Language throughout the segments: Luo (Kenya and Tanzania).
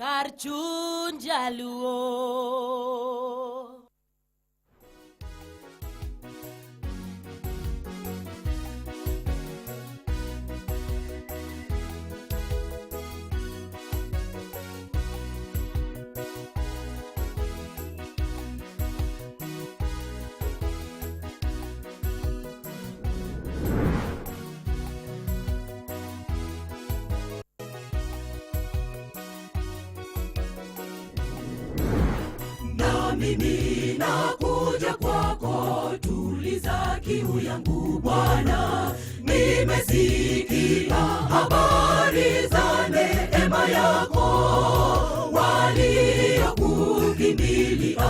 Kar chuny jaluo. Na mimi nakuja kwako, tuliza kiu yangu Bwana. Nimesikia habari za neema yako, waliokukimbilia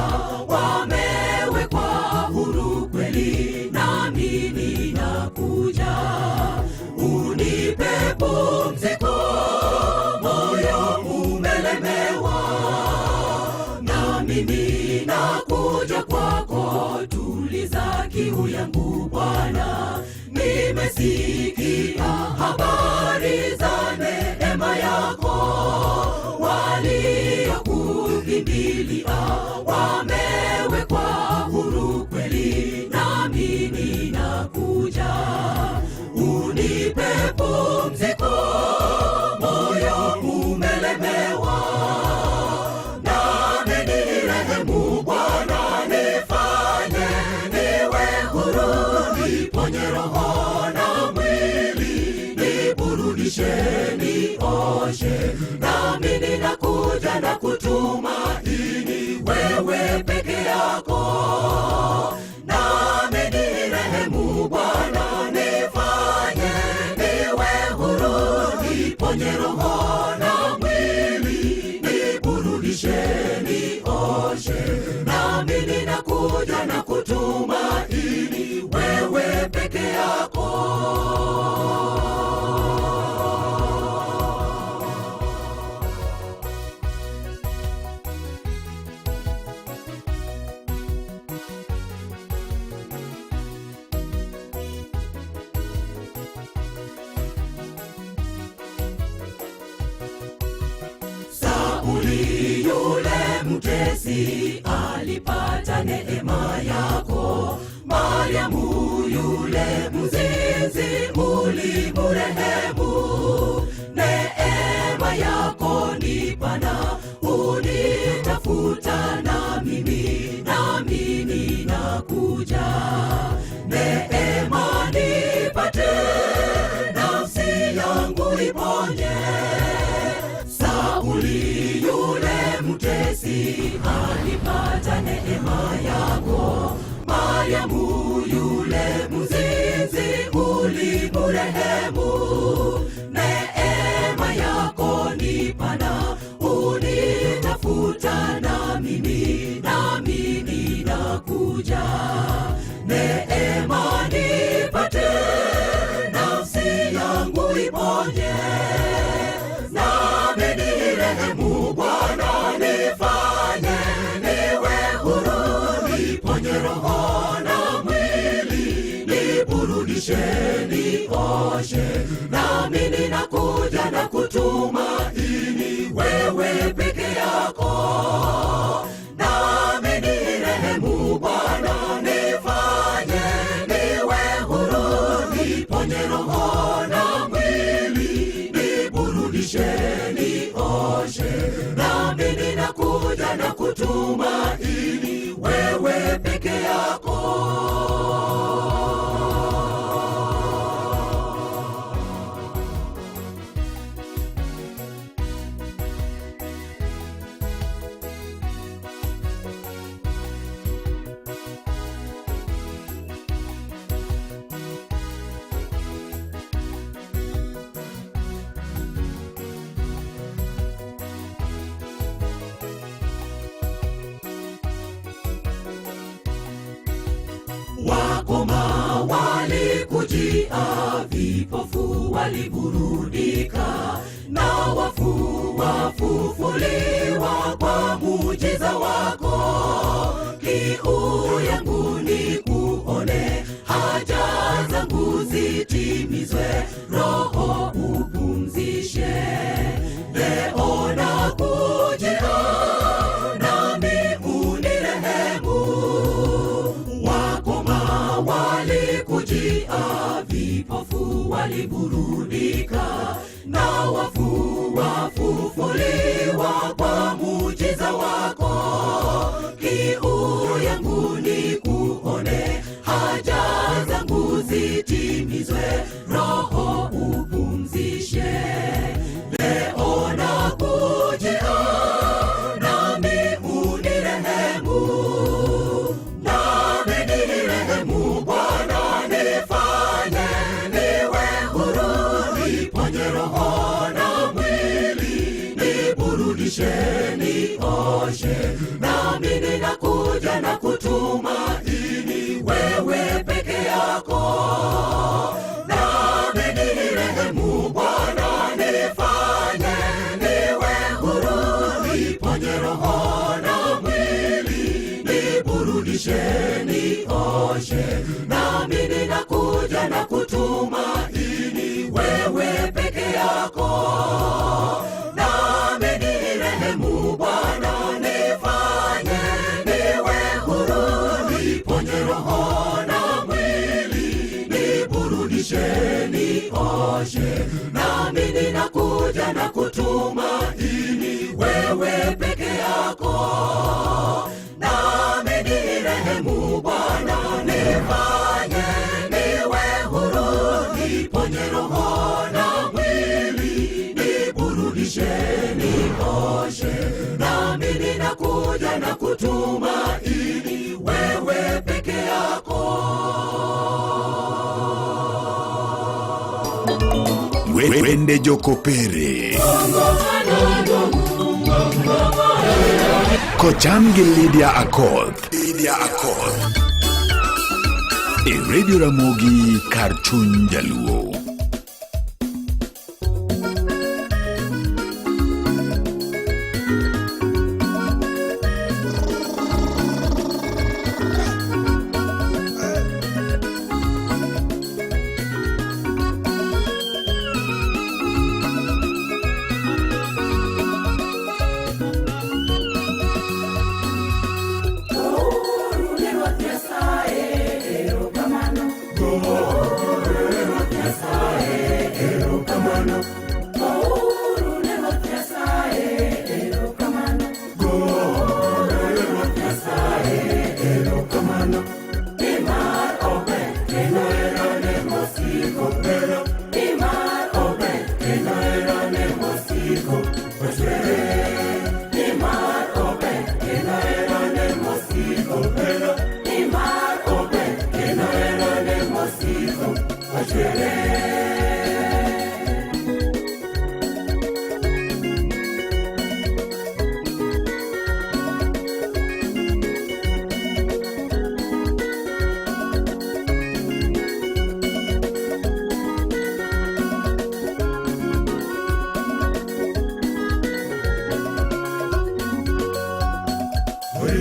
wamewekwa huru kweli. Nami ninakuja, unipe pumziko, moyo umelemewa na mimi nakuja kwako, tuliza kiu yangu Bwana. Nimesikia habari za neema yako, waliokukimbilia wamewekwa huru kweli. Nami ninakuja, unipe pumziko, moyo umelemewa nami nirehemu Bwana, nifanye niwe huru, niponye roho na mwili, niburudishe, nioshe. Nami ninakuja na kutumaini wewe peke yako. Nami nirehemu Bwana, nifanye niwe huru, niponye roho na mwili, niburudishe, nioshe. Nami ninakuja na kutumaini wewe peke yako. Sauli yule mtesi alipata neema yako, Mariamu yule mzinzi ulimurehemu. Neema yako ni pana, unitafuta na mimi, nami ninakuja. Neema nipate, nafsi yangu iponye. Sauli yule mtesi alipata neema yako, Mariamu yule mzinzi ulimurehemu. Neema yako ni pana, unitafuta na mimi, nami ninakuja. Neema nipate, nafsi yangu iponye nami nirehemu Bwana, nifanye niwe huru, niponye roho na mwili, niburudishe, nioshe. Nami ninakuja na kutumaini wewe peke yako. Nami nirehemu Bwana, nifanye niwe huru, niponye roho na mwili, niburudishe, nioshe. Nami ninakuja na kutumaini wewe peke yako. Wakoma walikujia, vipofu waliburudika, na wafu wafufuliwa kwa muujiza wako. Kiu yangu ni kuone, haja zangu zitimizwe, roho upumzishe. Leo nakuja Vipofu waliburudika na wafu wafufuliwa kwa muujiza wako. Kiu yangu ni kuone, haja zangu zitimizwe, roho upumzishe. Leo nakujia, nami unirehemu, nami nirehemu Bwana, nifanye niwe huru, niponye roho na mwili, niburudishe, nioshe, nami ninakuja na kutumaini wewe peke yako. Nami nirehemu Bwana, nifanye niwe huru, niponye roho na mwili, niburudishe, nioshe, nami ninakuja na kutumaini wewe peke yako. Nami nirehemu Bwana, nifanye niwe huru, niponye roho na mwili, niburudishe, nioshe, nami ninakuja na kutumaini wewe peke yako. Nami nirehemu Bwana, nifanye niwe huru, niponye roho na mwili, niburudishe, nioshe, nami ninakuja na kutumaini wewe peke yako. Wende Jokopere Kocham gi Lydia Akoth. Lydia Akoth e Radio Ramogi kar chuny Jaluo.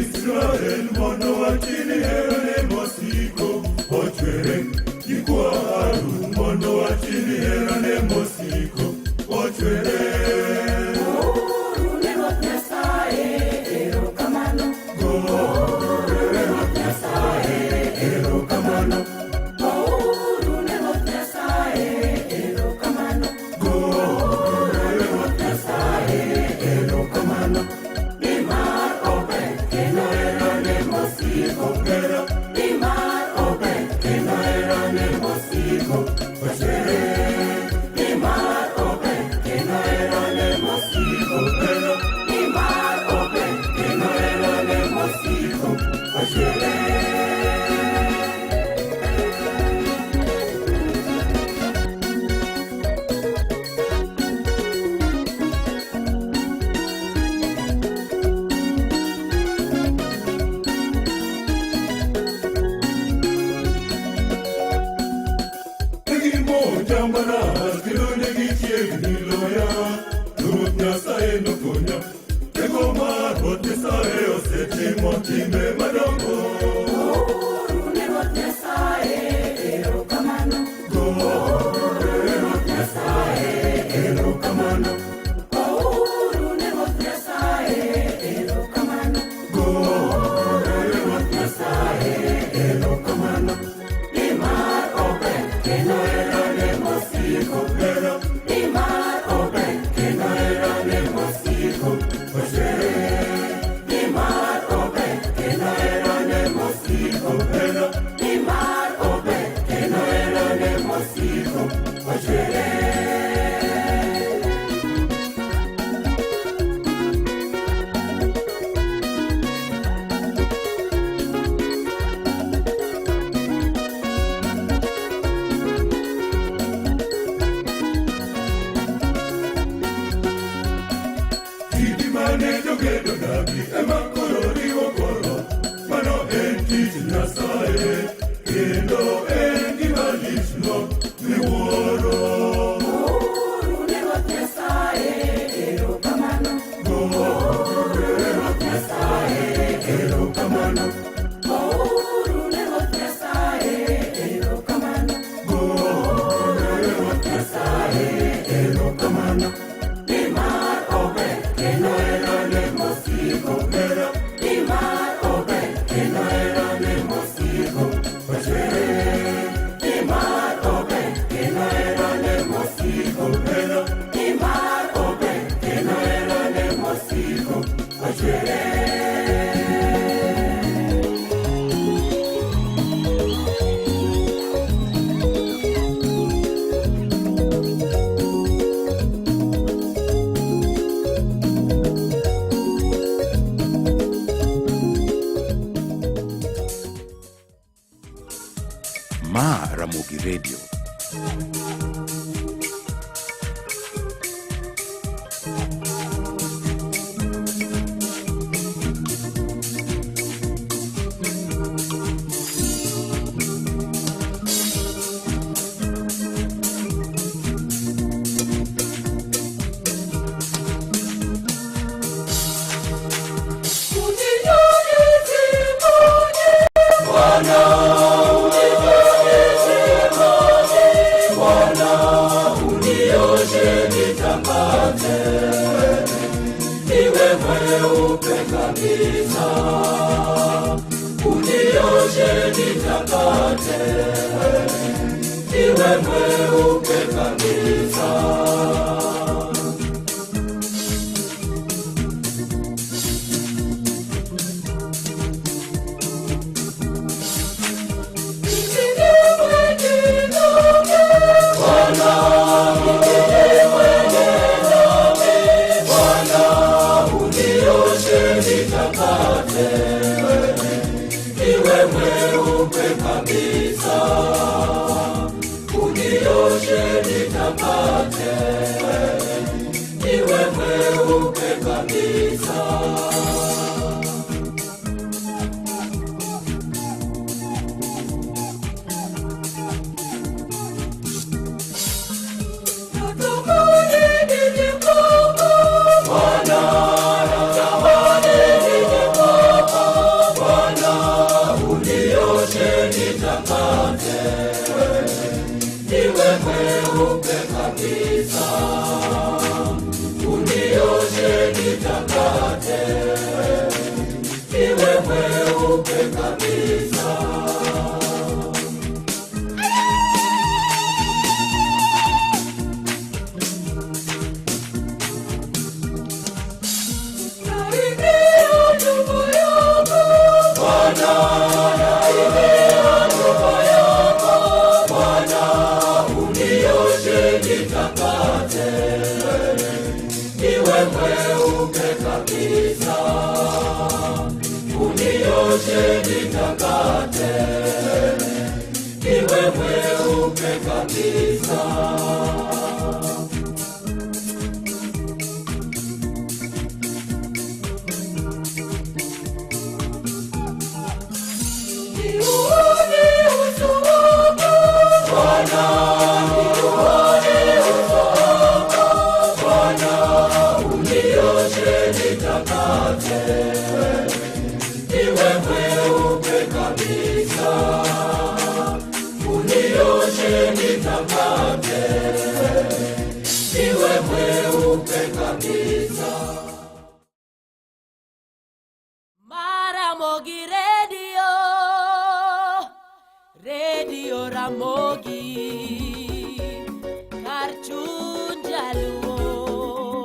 Israel mondo wachni herane mosiko ochwere, nyikwa Harun mondo wachni herane mosiko ochwere. kendo herane mosiko ochwere. Nimar ober kendo herane mosiko hera. Nimar ober kendo herane mosiko ochwere. Kidi mane jogedo dagi ema koro riwo koro. Mano en tich Nyasaye, kendo en gima lichnwa miwuoro. Gouru ne Ruoth Nyasaye erokamano. Gouru ne Ruoth Nyasaye erokamano. Gouru ne Ruoth Nyasaye erokamano. Gouru ne Ruoth Nyasaye erokamano. Nimar ober kendo herane mosiko Hera, Nimar ober kendo herane mosiko ochwere. Nimar ober kendo herane mosiko hera, Nimar ober kendo herane mosiko ochwere. Ma Ramogi Radio. Maramogi Radio, Radio Ramogi, kar chuny jaluo.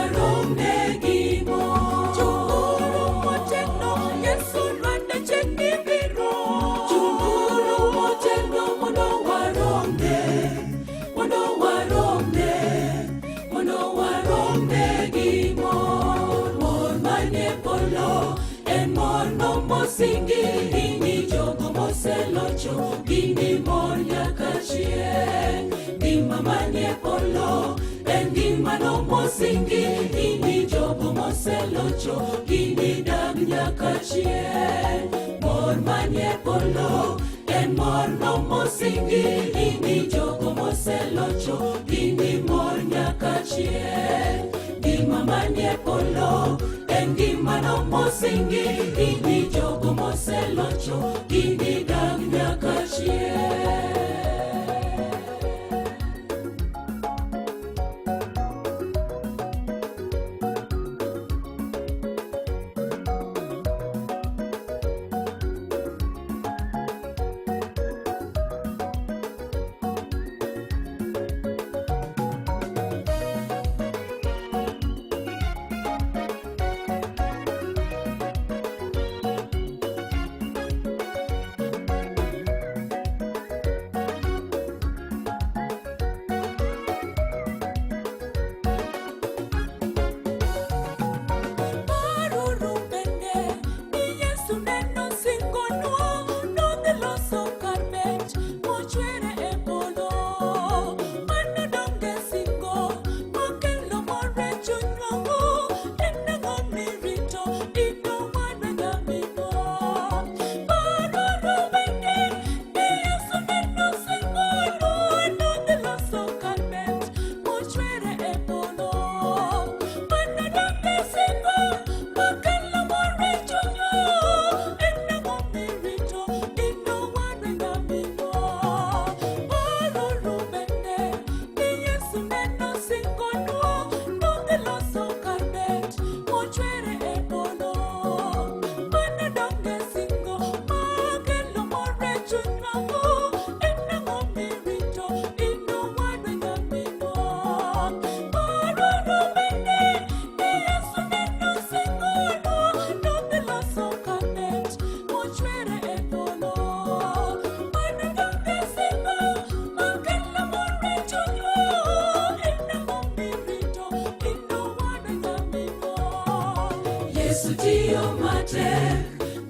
waromne gi mor. Chunguru motegno, Yesu lwanda chiegni biro. Chunguru motegno mondo waromne, mondo waromne, mondo waromne gi mor. Mor manie polo en mor no mosingi ni jogo moselocho gini mor nyaka chieng'. Ngima manie polo en ngima no mosingi ni jogo moselocho gini dag nyaka chieng'. Mor manie polo en mor no mosingi ni jogo moselocho gini mor nyaka chieng'. Ngima manie polo en ngima no mosingi ni jogo moselocho gini dag nyaka chieng'. Paruru bende ni Yesu neno singonwa, nodhi loso kar bet mochwere e polo. Mano donge singo makelo mor e chunywa, en ang'o mirito in owadwa nyaminwa? Paruru bende ni Yesu neno singonwa, nodhi loso kar bet mochwere e polo. Mano donge singo makelo mor e chunywa, en ang'o mirito in owadwa nyaminwa? Paruru bende ni Yesu neno singonwa, nodhi loso kar bet mochwere e polo. Mano donge singo makelo mor e chunywa, en ang'o mirito in owadwa nyaminwa? Paruru bende ni Yesu neno singonwa, nodhi loso kar bet mochwere e polo. Mano donge singo makelo mor e chunywa, en ang'o mirito in owadwa nyaminwa? Yesu tiyo matek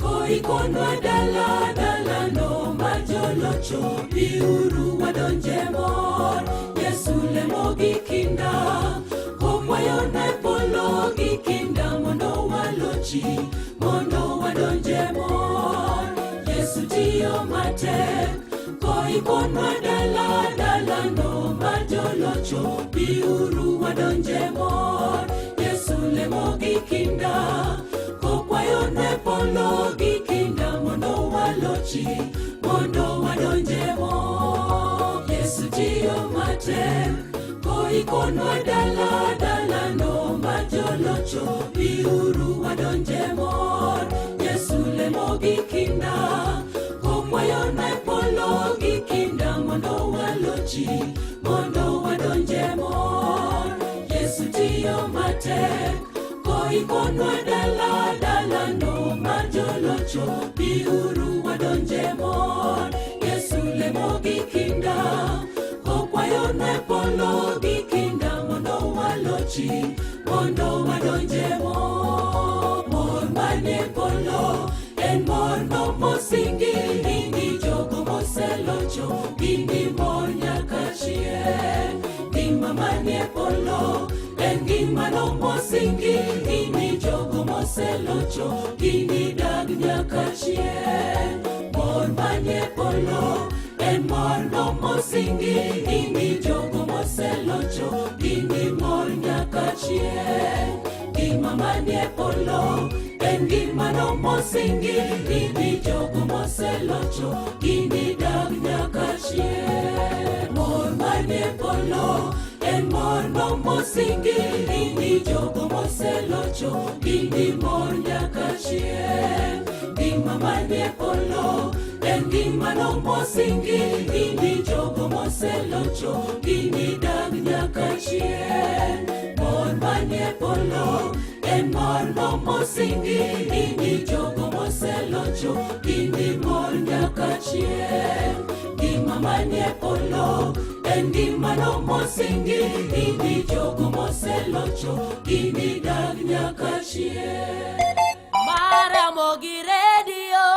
koikonwa dala dalano majolocho biuru wadonje mor. Yesu lemo gi kinda kokwayone polo gi kinda mondo walochi mondo wadonje mor. Yesu tiyo matek koikonwa dala dalano majolocho biuru wadonje mor. Yesu lemo gi kinda kokwayone polo gi kinda mondo walochi mondo wadonje mor. Yesu tiyo matek koikonwa dala dalano majolocho biuru wadonje mor. Yesu lemo gi kinda kokwayone polo gi kinda mondo walochi mondo wadonje mor. Yesu tiyo matek koikonwa dala dalano majolocho biuru wadonje mor. Yesu lemo gi kinda kokwayone polo gi kinda mondo walochi mondo wadonje mor. Mor manie polo en mor no mosingi ni jogo moselocho gini mor nyaka chieng'. Ngima manie polo en ngima no mosingi ni jogo moselocho gini dag nyaka chieng'. Mor manie polo en mor no mosingi ni jogo moselocho gini mor nyaka chieng'. Ngima manie polo en ngima no mosingi ni jogo moselocho gini dag nyaka chieng'. Mor manie polo en mor no mosingi ni jogo moselocho gini mor nyaka chieng'. Ngima manie polo en ngima no mosingi ni jogo moselocho gini dag nyaka chieng'. Mor manie manie polo en mor no mosingi ni jogo moselocho gini mor nyaka chieng'. Ngima manie polo en ngima no mosingi ni jogo moselocho gini dag nyaka chieng'. Maramogi Radio,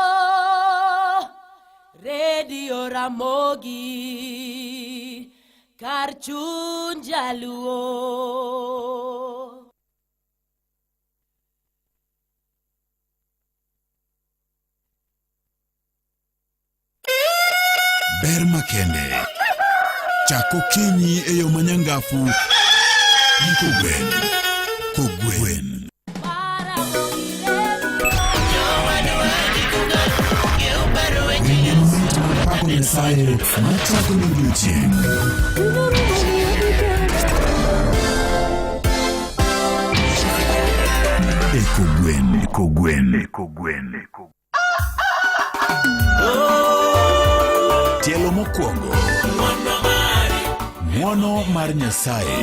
Radio Ramogi, kar chuny jaluo. Ber makende. Chak okinyi e yo manyangafu gi kogwen. Kogwen. Maramogi Radio. Winjo mamit mar pako Nyasaye machako ne odiochieng'. E kogwen, e kogwen, e kogwen, e kogwen. Tielo mokwongo. Ng'wono mar Nyasaye.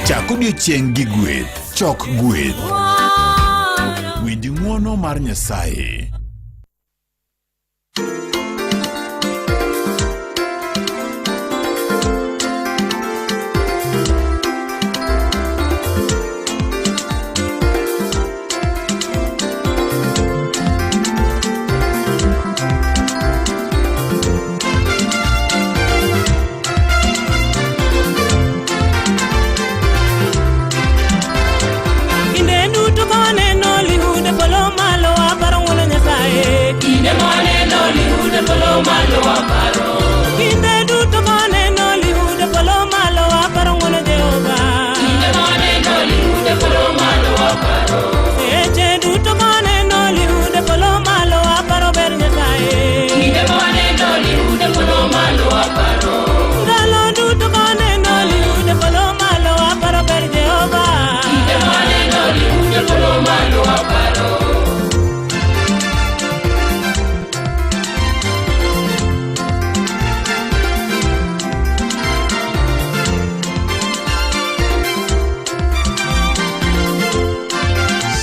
Chak odiochieng' gi gweth. Chok gweth. Winj ng'wono mar Nyasaye. Kinde duto ka waneno lihude polo malo waparo ng'wono Nyasaye. Kinde maneno lihude polo malo waparo. Kinde duto ka waneno lihude polo malo waparo ng'wono Jehova. Kinde maneno lihude polo malo waparo. Seche duto ka waneno lihude polo malo waparo ber Nyasaye. Kinde maneno lihude polo malo waparo. Ndalo duto ka waneno lihude polo malo waparo ber Jehova. Kinde maneno lihude polo malo waparo.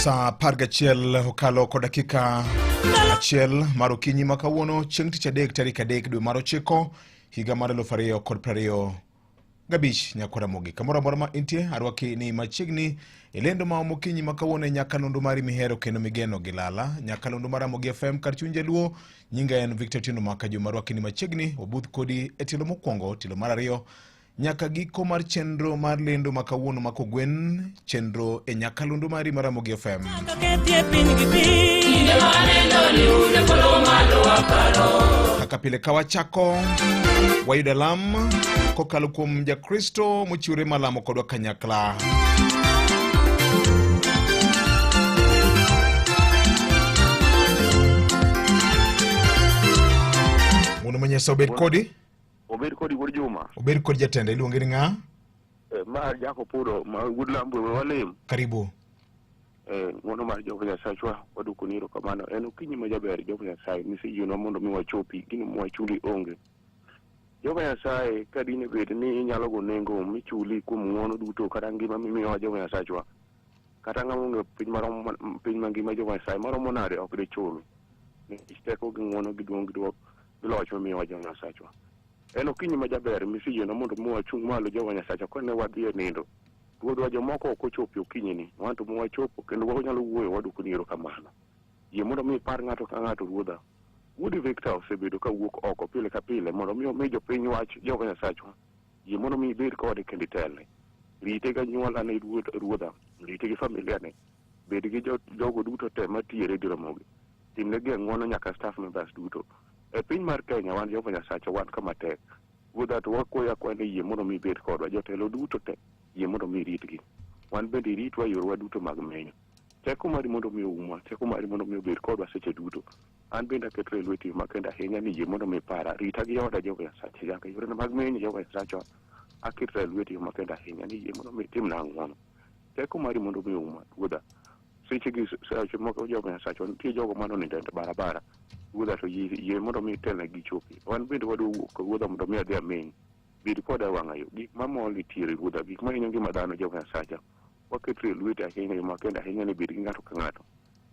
Saa 11 okalo kod dakika 1 mar okinyi ma kawuono chieng' tich adek tarik 3 dwe mar 9 higa mar 2025 nyakwara Ramogi. Kamoro amora ma intie, arwaki ni machiegni e lendo ma omokinyi ma kawuono e nyakalondo mari mihero kendo migeno gi lala. Nyakalondo mar Ramogi FM kar chuny jaluo. Nyinga en Victor Tieno Maka Juma, arwaki ni machiegni wabudh kodi e tielo mokwongo, tielo mar ariyo nyaka giko mar chenro mar lendo ma kawuono ma kogwen, chenro e nyakalondo mari mar Ramogi FM. Ka kethie piny gi pi. Kinde maneno lihude polo malo waparo. Kaka pile ka wachako wayudo alam kokalo kuom Jakristo mochiwore malamo kodwa kanyakla. Wuon ma Nyasaye obed kodi, Obed kodi wuod Juma. obed kod jatenda. Iluonge ni ng'a? Ma Jacob Pudo ma wuod Lambwe we walim. Karibu. Ng'wono mar Jehova Nyasachwa waduokoni erokamano. En okinyi ma jaber Jehova Nyasaye miseyienwa mondo mi wachopi gino mwachuli onge. Jehova Nyasaye ka dine bed ni inyalo go nengo michuli kuom ng'wono duto kata ngima mimiyowa Jehova Nyasachwa. Kata ng'ama onge piny maromo piny mangima Jehova Nyasaye maromo nade ok dichul. Nikech teko gi ng'wono gi duong' gi duok gi loch mimiyowa Jehova Nyasachwa. En okinyi ma jaber miseyienwa mondo mi wachung' malo Jehova Nyasachwa kane wadhi e nindo. Ruodhwa jomoko ok ochopo okinyi ni, wan to mwachopo kendo wanyalo wuoyo waduokoni erokamano. Yie mondo mi ipar ng'ato ka ng'ato ruodha. Wuodi Victor osebedo ka wuok oko pile ka pile mondo mi omi jopiny wach Jehova Nyasachwa. Yie mondo mi ibed kode kendo itelne. Rite gi anyuolane ruodha, rite gi familia ne. Bed gi jogo duto te matiyo e Radio Ramogi. Timnegi e ng'wono nyaka staff members duto. E piny mar Kenya wan Jehova Nyasachwa wan kama tek. Ruodha to wakwayo akwa ni yie mondo mi ibed kodwa. Jotelo duto te yie mondo mi iritgi. Wan bende iritwa e yorewa duto mag menyo. Teko mari mondo mi oumwa, teko mari mondo mi obed kodwa seche duto. An bende aketo e lweti makende ahinya ni yie mondo mi ipara. Rita gi oda Jehova Nyasacha nyaka yorena mag menyo Jehova Nyasachwa. Aketo e lweti makende ahinya ni yie mondo mi itimna ng'wono. Teko mari mondo mi ouma ruodha. Seche gi seche moko Jehova Nyasachwa nitie jogo mane onindo e barabara. Ruodha to yie mondo mi itelnegi gichopi. Wan bende wadwa wuok ruodha mondo mi adhi ameny. Bed koda e wang'a yo. Gik mamol nitiere Ruodha, gik mahinyo ngima dhano Jehova Nyasacha. Waketo e lweti ahinya yo makende ahinya ni bed gi ng'ato ka ng'ato.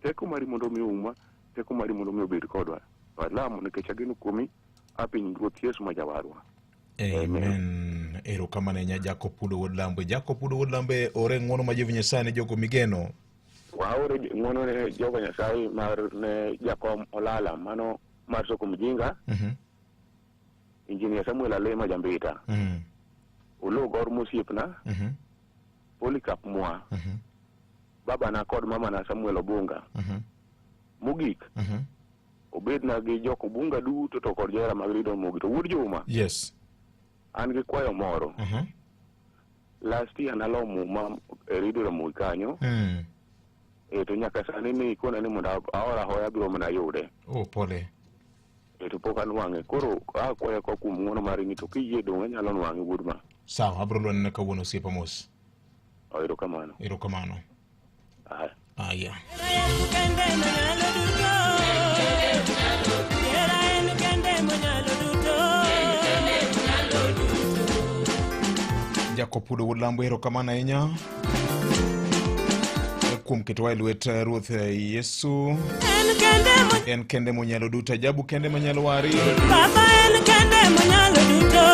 Teko mari mondo omi ouma, teko mari mondo omi obed kodwa. Walamo nikech ageno kuomi, apiny Ruoth Yesu ma jawarwa. Amen. Erokamano ahinya Jacob Pudo Wuod Lambe. Jacob Pudo Wuod Lambe ore ng'wono ma Jehova Nyasaye ne jogo migeno. Waore ng'wono ne Jehova Nyasaye mar ne jakom Olala mano mar Soko Mjinga, Engineer Samuel Alema Jambita, Oloo Gor mosiepna, Polycarp Mwa, babana kod mamana Samuel Obunga. Mogik, obedna gi jok Obunga duto to kod johera mag Rido Mogi. To wuod Juma, Yes. an gi kwayo moro. Last year nalo muma e Rido Ramogi kanyo, e to nyaka sani ni ikona ni mondo aor ahoya abiro mana yude. Oh, pole. E to pok anwang'e. Koro akwayo kwa kuom ng'wono mari ni to kiyie dong' anyalo nwang'e wuod ma. Sawa, abiro lwanena kawuono osiepa mos. Oh, erokamano. Erokamano. Aya. Aya. Yesu kende manyalo duto. Hera en kende manyalo duto. Jacob Pudo Wuod Lambo erokamano ahinya kuom ketowa e lwet Ruoth Yesu. En kende mo- En kende monyalo duto, ajabu kende manyalo wari. Baba en kende manyalo duto.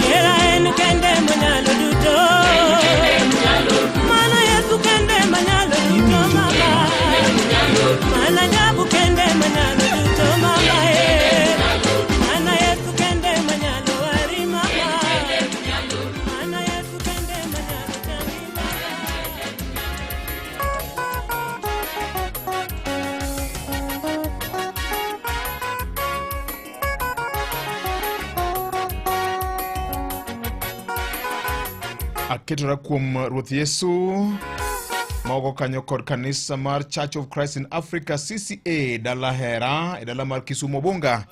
Hera en kende manyalo duto. Mana Yesu kende manyalo duto mama. Mana Jabu kende manyalo duto mama eh. Mana Yesu kende manyalo wari mama. Mana Yesu kende manyalo changi mama. Aketora kuom Ruoth Yesu maoko kanyo kod kanisa mar Church of Christ in Africa CCA dala hera e dala mar Kisumu Obunga.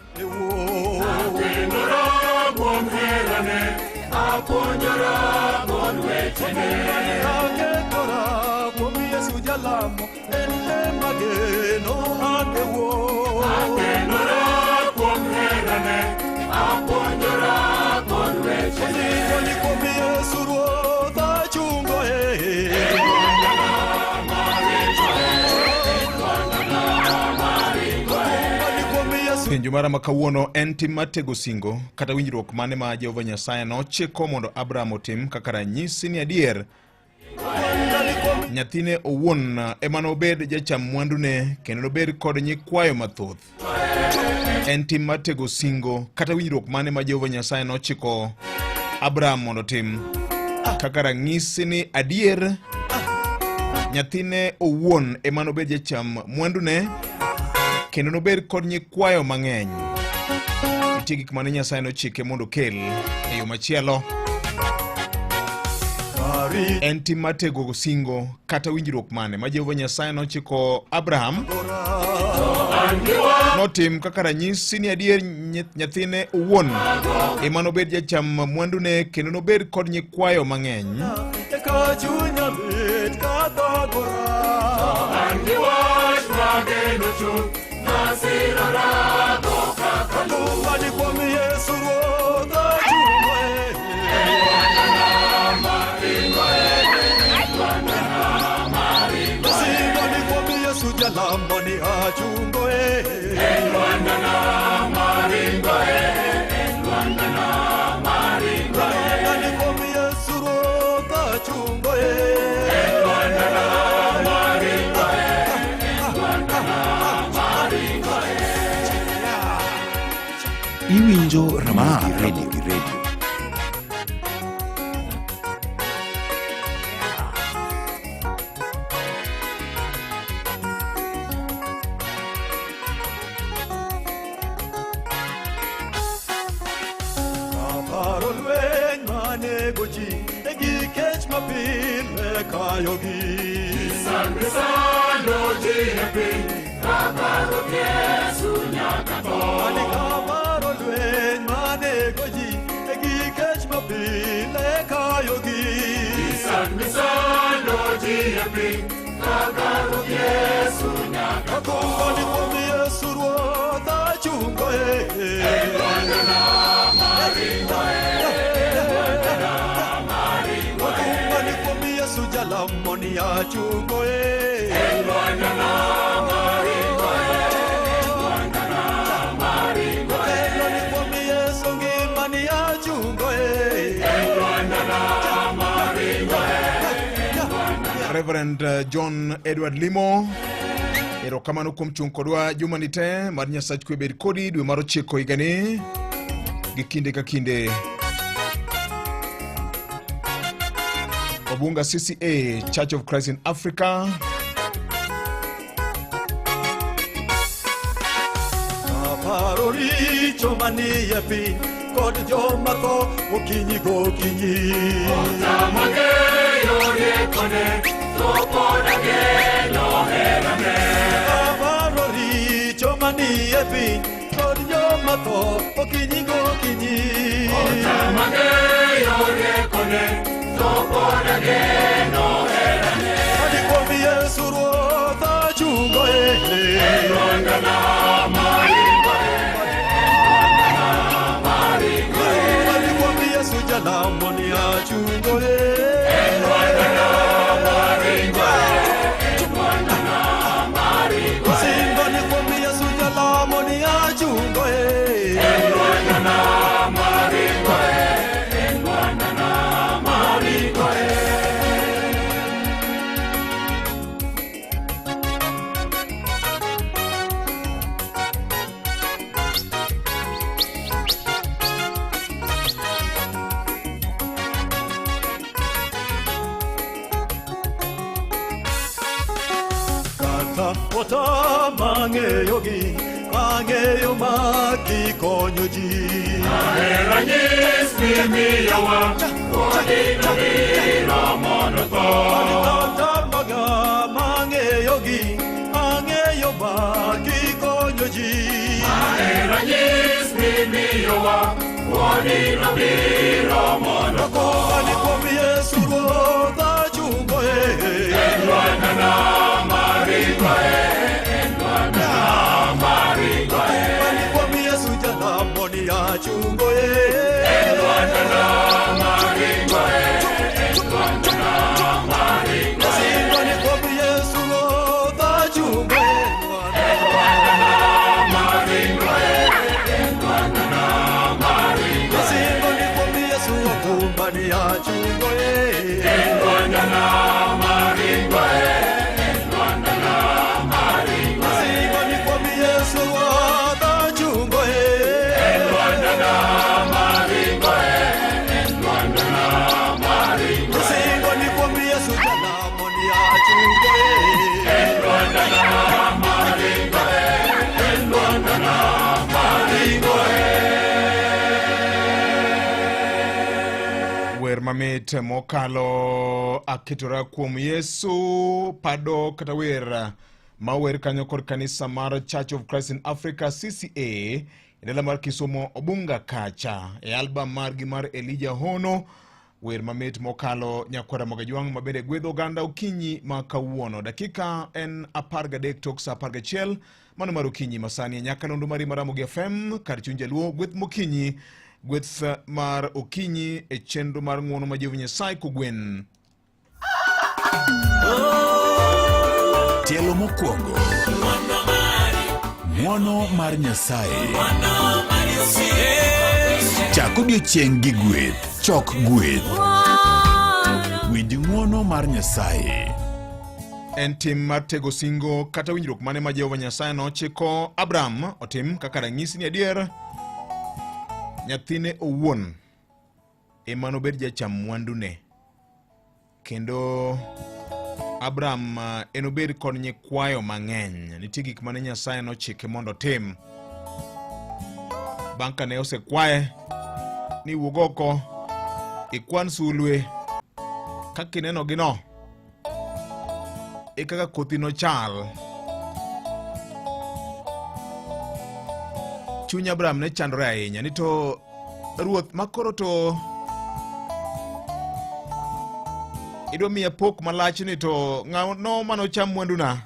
Aketora kuom Yesu jalamo en ema geno akewo. Ni kuom Yesu Ruoth achungo e. Ni kuom Yesu Penjo mara ma kawuono en tim mar tego singo kata winjruok mane ma Jehova Nyasaye nochiko mondo Abraham otim kaka ranyisi ni adier nyathine owuon ema nobed jacham mwandune kendo nobed kod nyikwayo mathoth. En tim mar tego singo kata winjruok mane ma Jehova Nyasaye nochiko Abraham mondo otim kaka ranyisi ni adier nyathine owuon ema nobed jacham mwandune kendo nobed kod nyikwayo mang'eny. Nitie gik mane Nyasaye nochike mondo okel e yo machielo. En tim mar tego singo kata winjruok mane ma Jehova Nyasaye nochiko Abraham notim kaka ranyisi ni adier nyathine owuon ema nobed jacham mwandune kendo nobed kod nyikwayo mang'eny. Eka chunya lit kathagora. Akumba ni kuom Yesu Ruoth achungo e. Singo ni kuom Yesu jalamo ni achungo e. Lwanda ni kuom Yesu Ruoth achungo e. Iwinjo Ramogi Radio. Radio. Aparo lweny manego ji e gi kech mapile kayogi. Ani kaparo lweny manego ji e gi kech mapile kayogi. Akumba ni kuom Yesu Ruoth achungo e. jalamo ni achungo e. Telo ni kuom Yesu ngima ni achungo e. Reverend John Edward Limo, erokamano kuom chung' kodwa jumani te. Mar Nyasach kwe bed kodi dwe mar 9 higani gi kinde ka kinde. Obunga CCA, Church of Christ in Africa. Aparo richo manie piny kod joma tho okinyi gokinyi. Aparo richo manie piny kod joma tho okinyi gokinyi. Adi kuom Yesu Ruoth achungo e. Adi kuom Yesu jalamo ni achungo e. Singo ni kuom Yesu jalamo ni achungo e. Kata otama ng'eyogi, ang'eyo ma gikonyo ji. Kata maga mang'eyogi, ang'eyo ma gikonyo ji. Akoni kuom Yesu Ruoth achungo e. Akoni kuom Yesu jalamo ni achungo e. Singo ni kuom Yesu Ruoth achungo e. Singo ni kuom Yesu okumba ni achungo e. Singo ni kuom Yesu Ruoth achungo e. Singo ni kuom Yesu jalamo ni achungo e. Wer mamit mokalo aketora kuom Yesu pado kata wer ma wer kanyo kod kanisa mar Church of Christ in Africa CCA e dala mar Kisumo Obunga kacha e album margi mar Elijah Hono. Wer mamit mokalo nyakwara Mogajwang' mabende gwedho oganda okinyi ma kawuono. Dakika en 13 tok sa 11 mano mar okinyi masani e nyakalondo mari mar Ramogi FM kar chuny jaluo. Gweth mokinyi, gweth mar okinyi e chenro mar ng'uono ma Jehova Nyasaye kogwen. Tielo mokwongo. Ng'wono mar Nyasaye. Chak odiechieng' gi gweth. Chok gweth. Winj ng'wono mar Nyasaye. En tim mar tego singo kata winjruok mane ma Jehova Nyasaye nochiko Abraham otim kaka ranyisi ni adier nyathine owuon ema nobed jacham mwandune, kendo Abraham enobed kod nyikwayo mang'eny. Nitie gik mane Nyasaye nochike mondo otim bang' kane osekwaye ni wuog oko ikwan sulwe kaka inenogino e kaka kothi nochal. Chuny Abraham ne chandore ahinya ni to ruoth makoro to idwa miya pok malach ni to ng'ano manocham mwanduna.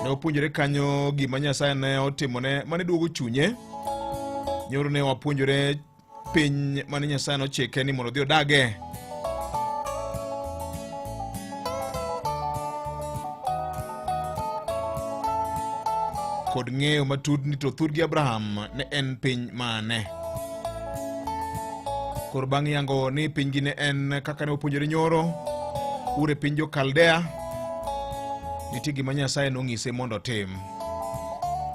Ne wapuonjore kanyo gima Nyasaye ne otimone mane duogo chunye. Nyoro ne wapuonjore piny mane Nyasaye nochike ni mondo odhi odage. kod ng'eyo matut ni to thurgi Abraham ne en piny mane. Koro bang' yango ni pinygi ne en kaka ne opuonjore nyoro, Ur e piny jo-Kaldea, nitie gima Nyasaye nong'ise mondo otim.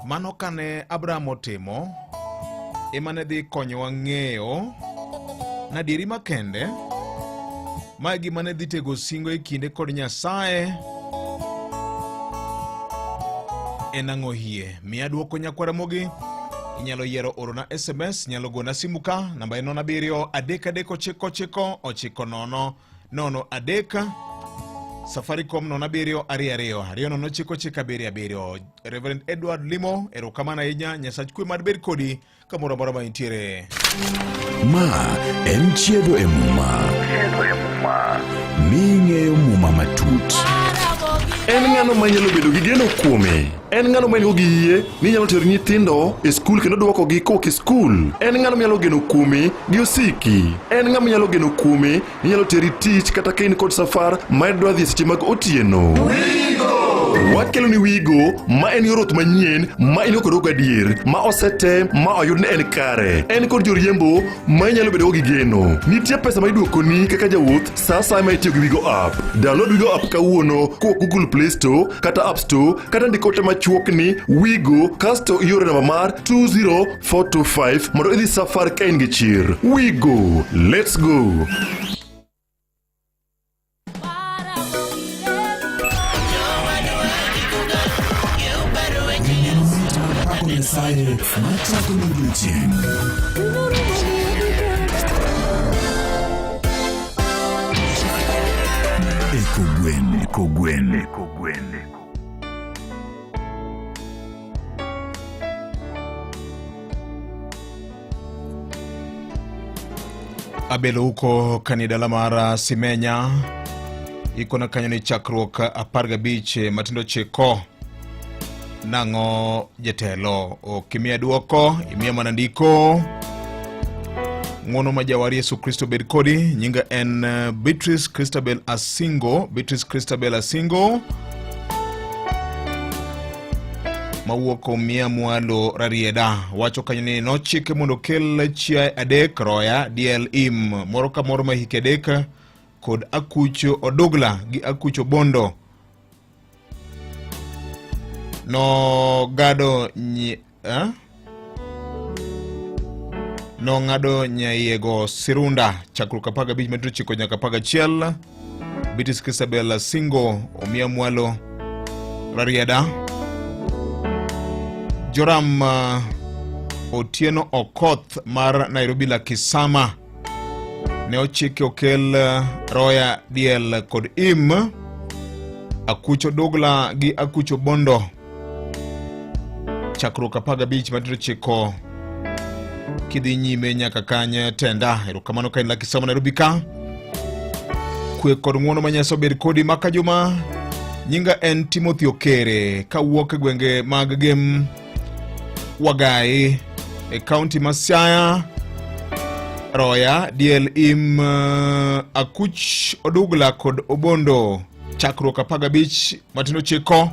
Mano kane Abraham otimo, ema ne dhi konyowa ng'eyo nadieri makende ma e gima ne dhi tego singo e kinde kod Nyasaye en ang'o hie miya dwoko nyakwara mogi inyalo yiero orona sms nyalo gona simu ka namba en nono abiriyo adek adek ochiko ochiko ochiko nono nono adek safaricom nono abiriyo ariyo ariyo ariyo nono ochiko ochiko abiriyo abiriyo reverend edward limo erokamano ahinya nyasach kwe mad bed kodi kamoro amora ma intiere. Ma en Chiedho e Muma. Mi ing'eyo Muma matut. En ng'ano ma nyalo bedo gi geno kuome? En ng'ano ma en gi yie ni nyalo tero nyithindo e skul kendo dwokogi kowuok e skul? En ng'ano manyalo geno kuome gi osiki? En ng'ama nyalo geno kuome ni nyalo teri tich kata ka in kod safar ma idwa dhi e seche mag otieno? Wakelo ni Wigo ma en yor wuoth manyien ma in kod gadier ma osetem ma oyud ni en kare. En kod joriembo ma inyalo bedogo gi geno. Nitie pesa ma iduokoni kaka jawuoth sa asaya ma itiyo gi Wigo app. Download Wigo app kawuono kowuok Google Play Store kata App Store kata ndik ote machuok ni Wigo kasto ioro namba mar 20425 mondo idhi safar ka in gi chir. Wigo, let's go! Pako Nyasaye machako odiechieng'. E kogwen, kogwen, kogwen. Abelo huko kani dala mar Simenya ikona kanyo ni chakruok 15 matindo chiko nang'o jatelo ok imiya dwoko imiya mana ndiko ng'wono ma jawar Yesu Kristo bed kodi nyinga en eh, Beatrice Christabel Asingo Beatrice Christabel Asingo mawuok Omia Mwalo Rarieda wacho kanyo ni nochike mondo okel chiaye adek roya diel im moro ka moro ma hike adek kod akuch odugla gi akuch obondo nogado nyi, eh? nong'ado nyaiego Sirunda chakruok 15 matindo chiko nyaka 11 Beatrice Christabel Singo Omia Mwalo Rarieda Joram Otieno Okoth mar Nairobi la Kisama ne ochike okel roya diel kod im akucho dogla gi akucho bondo chakruok 15 matindo chiko kidhi nyime nyaka kanye tenda erokamano ka in Lucky Sama Nairobi ka kwe kod ng'wono ma Nyasaye obed kodi maka juma nyinga en Timothy Okere kawuok e gwenge mag Gem Wagai e kaunti ma Siaya Roya Diel Im Akuch Odugla kod Obondo chakruok 15 matindo chiko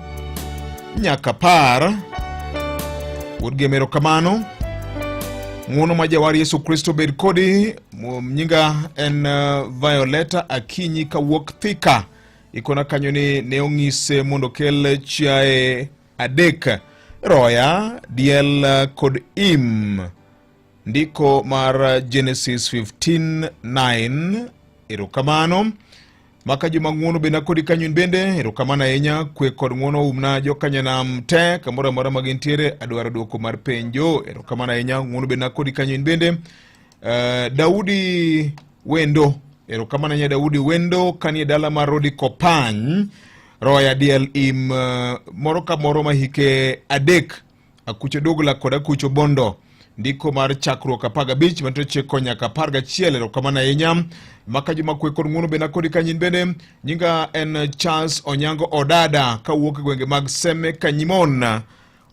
nyaka par wuod gem erokamano ng'wono ma jawar yesu kristo bed kodi nyinga en eh, violeta akinyi kawuok thika ikona kanyo ni ne ong'ise mondo okel chiaye adek roya diel eh, kod im ndiko mar genesis 15:9 erokamano Maka juma ng'uono bende akodi kanyo in bende erokamano ahinya kwe kod ng'uono umna jokanyanam te kamoro amora ma gintiere adwaro dwoko mar penjo erokamano ahinya ng'uono bende akodi kanyo in bende uh, Daudi Wendo erokamano ahinya Daudi Wendo kanie dala mar Rodi Kopany Roya diel im uh, moro ka moro ma hike adek Akucho Dogla kod Akucho Bondo. Ndiko mar chakruok 15 manto chiko nyaka 11. Erokamano ahinya. Maka juma kwe kod ng'uono bende akodi kanyin bende. Nyinga en Charles Onyango Odada kawuok e gwenge mag Seme Kanyimon.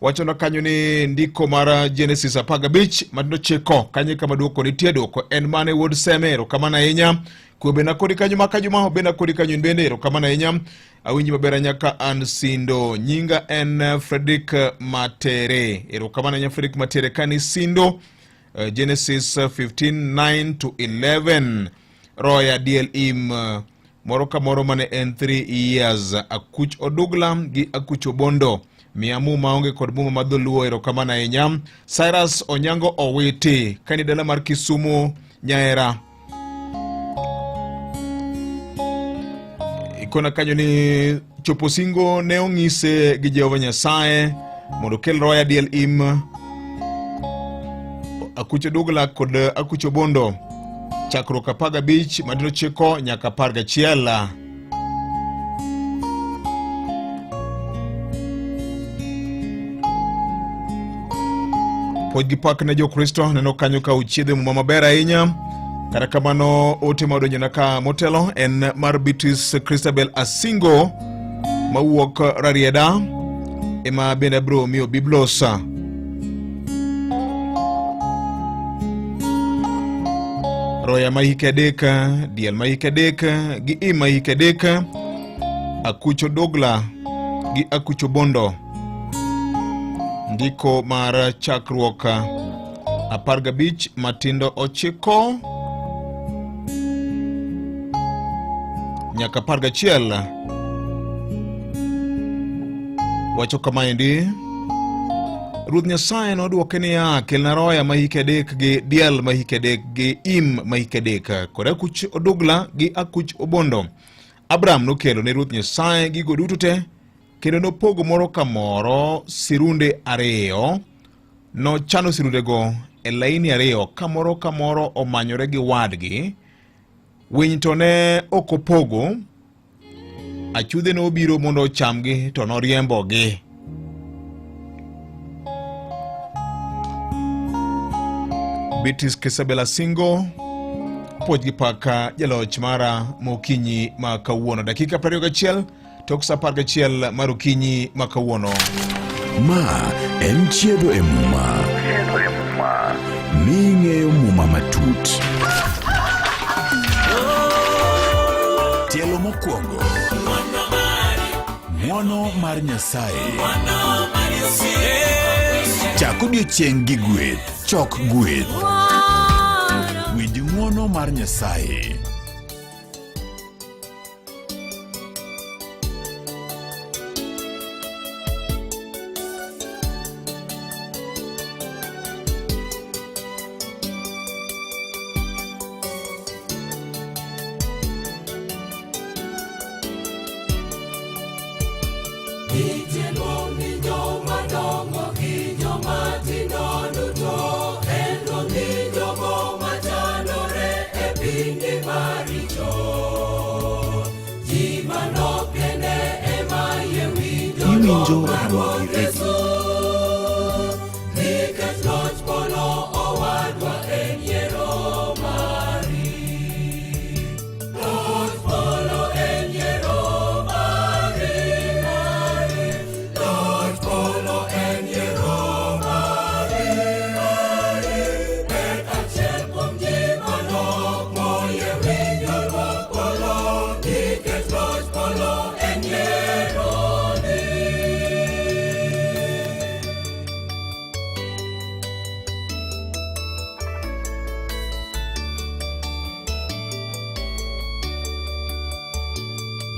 Wachona kanyo ni ndiko mar Genesis 15 matindo chiko kanye kama duoko nitie duoko en mane wuod Seme. Erokamano ahinya. Kwe bena kodi kanyo ma kajuma, obena kodi kanyo in bende erokamano ahinya. Awinji maber ahinya ka an Sindo. Nyinga en Frederick Matere. Erokamano ahinya Frederick Matere kani Sindo. Genesis 15:9 to 11. Roya diel im moro ka moro mane en 3 years. Akuch Odugla gi Akuch Obondo. Miya muma onge kod muma ma dholuo erokamano ahinya. Cyrus Onyango Owiti kani dala mar Kisumu Nyaera. Ikona kanyo ni chopo singo ne ong'ise gi Jehova Nyasaye mondo okel roya diel im Akuch Odugla kod Akuch Obondo chakruok 15 matindo 9 nyaka 11. Puonj gi pak ne Jokristo neno kanyo ka uchiedhe muma maber ahinya. Kata kamano ote ma odonjona ka motelo en mar Beatrice Christabel Asingo mawuok Rarieda ema bende abiro miyo Biblos. Roya ma hike 3, diel ma hike 3 gi im ma hike 3, Akuch Odugla gi Akuch Obondo. Ndiko mar chakruok 15 matindo 9 nyaka 11 wacho kamaendi. Ruoth Nyasaye nodwoke niya, kelna roya ma hike 3 gi diel ma hike 3 gi im ma hike 3 kod akuch odugla gi akuch obondo. Abram nokelo ne Ruoth Nyasaye gigo duto te kendo nopogo moro ka moro sirunde 2. Nochano sirundego e laini 2 ka moro ka moro omanyore gi wadgi. Winy to ne ok opogo. Achudhe nobiro mondo ochamgi to noriembogi. Beatrice Kisabela Singo puoch gi paka jaloch mara mokinyi ma kawuono. Dakika 21 tok sa 11 mar okinyi ma kawuono. Ma en Chiedho e Muma. Mi ng'eyo Muma matut. Tielo mokwongo. Ng'wono mar Nyasaye. Chak odiechieng' gi gweth. Chok gweth. Winj ng'wono mar Nyasaye. Nitie luong ni joma dongo gi joma tindo duto, en luong ni jogo machandore e pinyni maricho. Ji manok kende ema yie winjo Iwinjo luong mar Ramogi Ruoth Radio. Yesu. Nikech loch polo owadwa en yiero mari. Loch polo en yiero mari, mari. Loch polo en yiero mari, mari. Bed achiel kuom ji manok moyie winjo Ruoth polo, nikech loch polo en yieroni.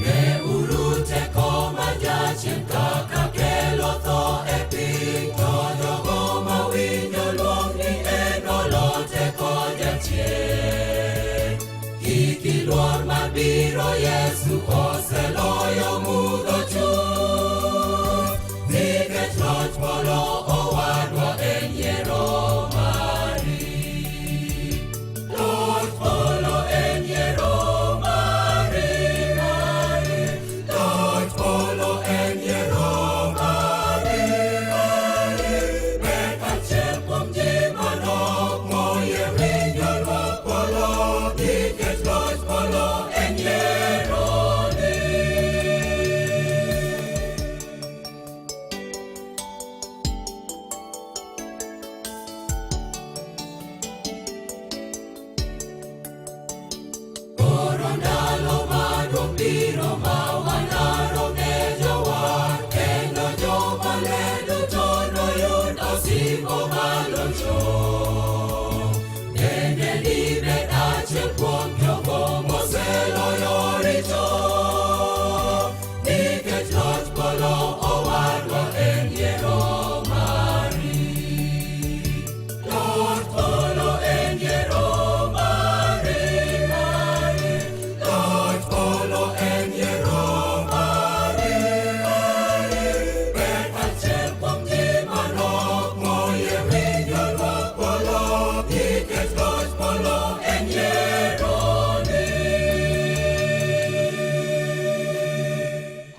Neuru teko mar jachien kaka kelo tho e piny, to jogo mawinjo luong ni en olo teko jachien. Kik iluor mabiro, Yesu oseloyo mudho chuth. Nikech loch polo owadwa en yiero mari. Loch polo en yiero mari, mari. Loch polo en yiero mari, mari. Bed achiel kuom ji manok moyie winjo Ruoth polo, nikech loch polo en yieroni.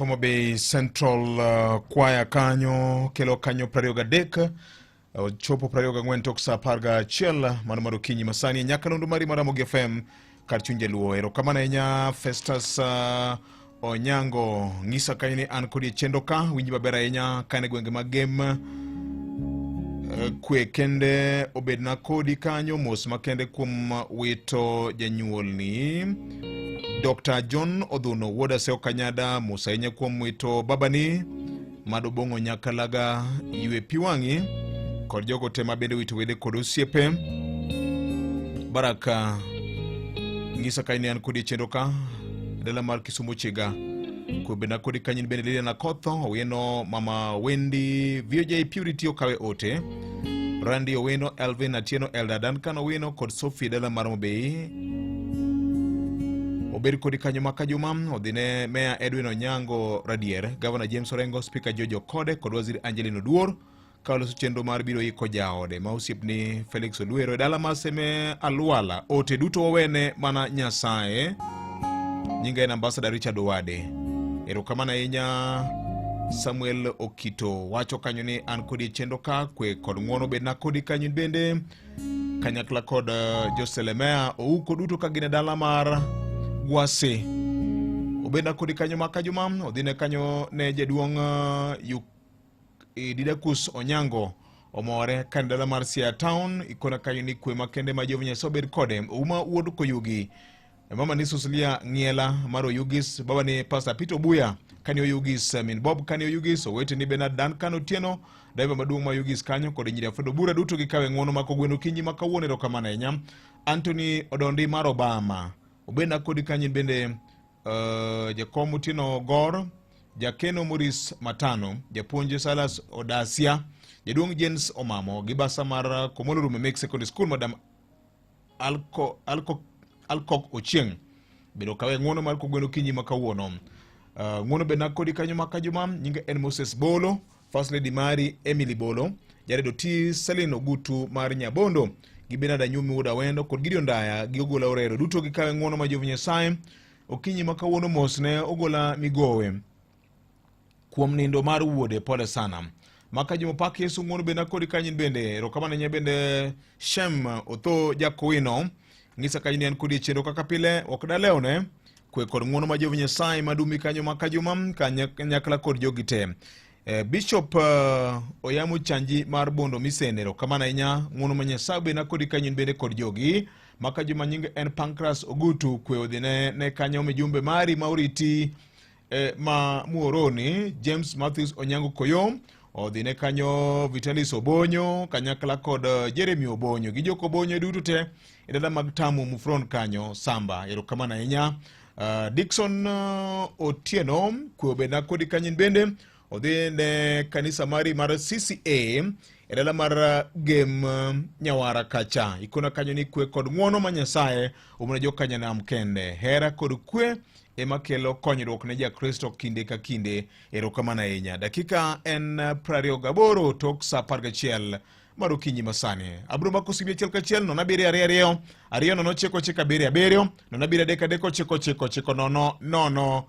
Homa Bay Central Choir kanyo kelo kanyo 23 ochopo 24 tok saa 11 mano mar okinyi masani e nyakalondo mari mar Ramogi FM kar chuny jaluo. Erokamano ahinya Festus Onyango ng'isa kanyo ni an kodi e chenro ka winji maber ahinya ka en e gwenge mag Gem kwe kende obedna kodi kanyo mos makende kuom wito janyuolni Dr. John Odhuno wuod Aseo Kanyada mos ahinya kuom wito babani Mado Bong'o Nyakalaga ywe pi wang'i kod jogo te ma bende wito wede kod osiepe Baraka ng'isa ka in an kodi e chenro ka dala mar Kisumu Chiga kwe benda kodi kanyo in bende Lilian Akotho Owino Mama Wendy VOJ Purity okawe ote Randy Owino Elvin Atieno Elda Duncan Owino kod Sophie dala mar Mobei obed kodi kanyo ma kajuma odhi ne Meya Edwin Onyango Radier, Gavana James Orengo, Spika George Okode kod Waziri Angeline Oduor ka oloso chenro mar biro iko jaode ma osiepni Felix Olwero e dala mar Seme Alwala. Ote duto wawene mana Nyasaye. Nyinga en Ambassador Richard Owade. Erokamano ahinya Samuel Okito wacho kanyo ni an kodi e chenro ka kwe kod ng'uono bedna kodi kanyo in bende kanyakla kod Joselemea Ouko duto ka gin e dala mar Gwasi. Obedna kodi kanyo ma kajuma odhine kanyo ne jaduong' Didakus Onyango omore ka en dala mar Siaya Town ikona kanyo ni kwe makende ma Jehova Nyasaye obed kode. Ouma wuod Koyugi mama ni Susilia Ng'iela mar Oyugis, baba ni Pastor Peter Obuya kani Oyugis, min Bob kani Oyugis, owete ni Bernard Duncan Otieno, driver maduong' ma Oyugis kanyo kod nyiri Alfredo Bura duto gikawe ng'uono ma kogweno okinyi ma kawuono. Erokamano ahinya. Anthony Odondi mar Obama obedna kodi kanyo in bende jakom Otieno Gor, jakeno Maurice Matano, japuonj Silas Odasia, jaduong' James Omamo gi basa mar Komolo Rume Mixed Secondary School Madam Alcock Ochieng bedo kawe ng'uono mar kogweno okinyi ma kawuono. Ng'uono bed na kodi kanyo ma kajuma nyinge en Moses Bolo, First Lady mari Emily Bolo, Jared Oti, Celine Ogutu mar Nyabondo gi Bernard Anyumi wuod Awendo kod Gideon Ndaya gi Ogola Orero duto gikawe ng'uono ma Jehova Nyasaye okinyi ma kawuono mos ne Ogola Migowe kuom nindo mar wuode pole sana maka juma pak Yesu ng'uono bende kodi kanyo in bende erokamano ahinya bende Shem Otho Jakowino ng'isa kanyo ni an kodi e chenro kaka pile ok dalewne kwe kod ng'uono ma Jehova Nyasaye madumi kanyo maka juma kanyakla kod jogi te. Bishop Oyamo Chanji mar Bondo Misene erokamano ahinya ng'uono ma Nyasaye obedna kodi kanyo in bende kod jogi maka juma nying en Pancras Ogutu kwe odhi ne kanyo mijumbe mari ma oriti ma Muoroni James Matthews Onyango Koyo odhi ne kanyo Vitalis Obonyo kanyakla kod Jeremy Obonyo gi jok Obonyo duto te e dala mag Tamu Mufron kanyo Samba erokamano ahinya. Dickson Otieno kwe obedna kodi kanyo in bende odhi ne kanisa mari mar CCA e dala mar Gem Nyawara kacha ikona kanyo ni kwe kod ng'uono ma Nyasaye omna jokanyanam kende hera kod kwe ema kelo konyruok ne Jakristo kinde ka kinde. Erokamano ahinya. Dakika en 28 tok saa 11 mar okinyi masani. Abiro mako simbi achiel kachiel 0 7 2 2 2 0 9 9 7 7 0 7 3 3 9 9 9 0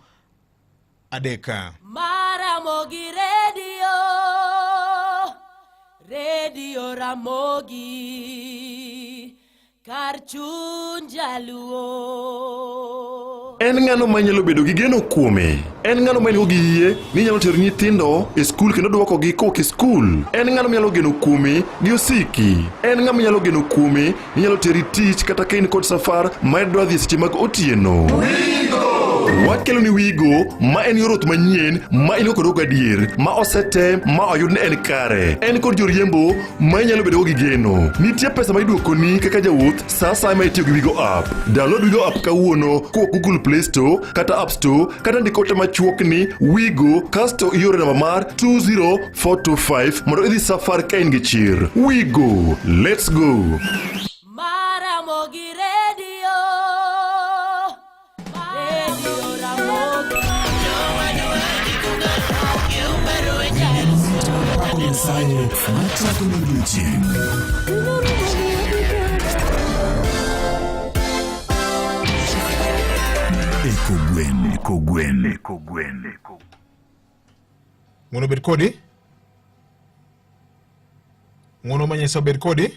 0 3. Maramogi Radio, Radio Ramogi, kar chuny jaluo. En ng'ano manyalo bedo gi geno kuome? En ng'ano ma en-go gi yie ni inyalo tero nyithindo e skul kendo dwokogi kowuok e skul? En ng'ano manyalo geno kuome gi osiki? En ng'ama nyalo geno kuome ni inyalo teri tich kata ka in kod safar ma idwa dhi e seche mag otieno? Wakelo ni Wigo ma en yor wuoth manyien ma in go kod gadier ma osetem ma oyud ni en kare. En kod joriembo ma inyalo bedogo gi geno. Nitie pesa ma iduokoni kaka jawuoth sa asaya ma itiyo gi Wigo app. Download Wigo app kawuono kowuok Google Play Store kata App Store kata ndik ote machuok ni Wigo kasto ioro e namba mar 20425 mondo idhi safar ka in gi chir. Wigo, let's go! Maramogi Radio, Radio Ramogi. Pako Nyasaye machako ne odiechieng'. Eko Gwen, Eko Gwen, Eko Gwen, Eko Gwen. Ng'wono obed kodi. Ng'wono ma Nyasaye obed kodi.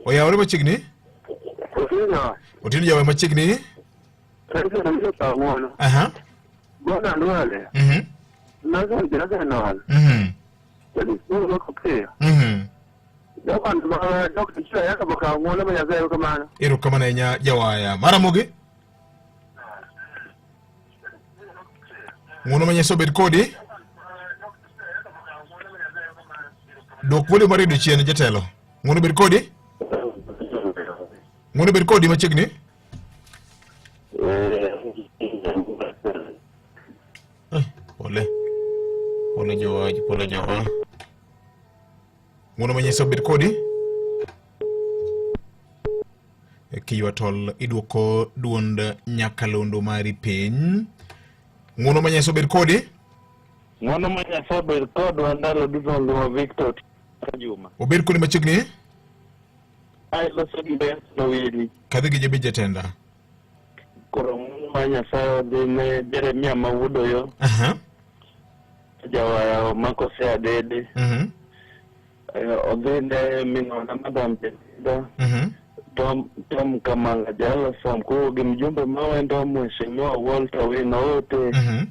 Oyawore machiegni. Otieno jawe machiegni. Aha. Mhm. Mhm. Mhm. Erokamano ahinya jawaya. Maramogi. Ng'wono ma Nyasaye obed kodi. Dok volume mar redio chien jatelo. Ng'wono obed kodi. Ng'wono obed kodi machiegni. Eh, pole. Pole jowaj, pole jowa. Ng'wono ma Nyasaye obed kodi. Kiywa tol idwoko duond nyakalondo mari piny. Ng'wono ma Nyasaye obed kodi. Ng'wono ma Nyasaye obed kodwa ndalo duto ngima Victor Juma. Obed kodi machiegni. Ai loso gi Benson Owili. Kadhi gi jabi jatenda. Koro ng'wono ma Nyasaye odhi ne Jeremia ma wuod Oyo. Aha. Jawaya omako se adede. Mhm. Odhi ne minona Madam Jatenda. Mhm. Tom Kamanga Jalasom koro gi mjumbe mawendo Mheshimiwa Walter Owino Ote. Mhm.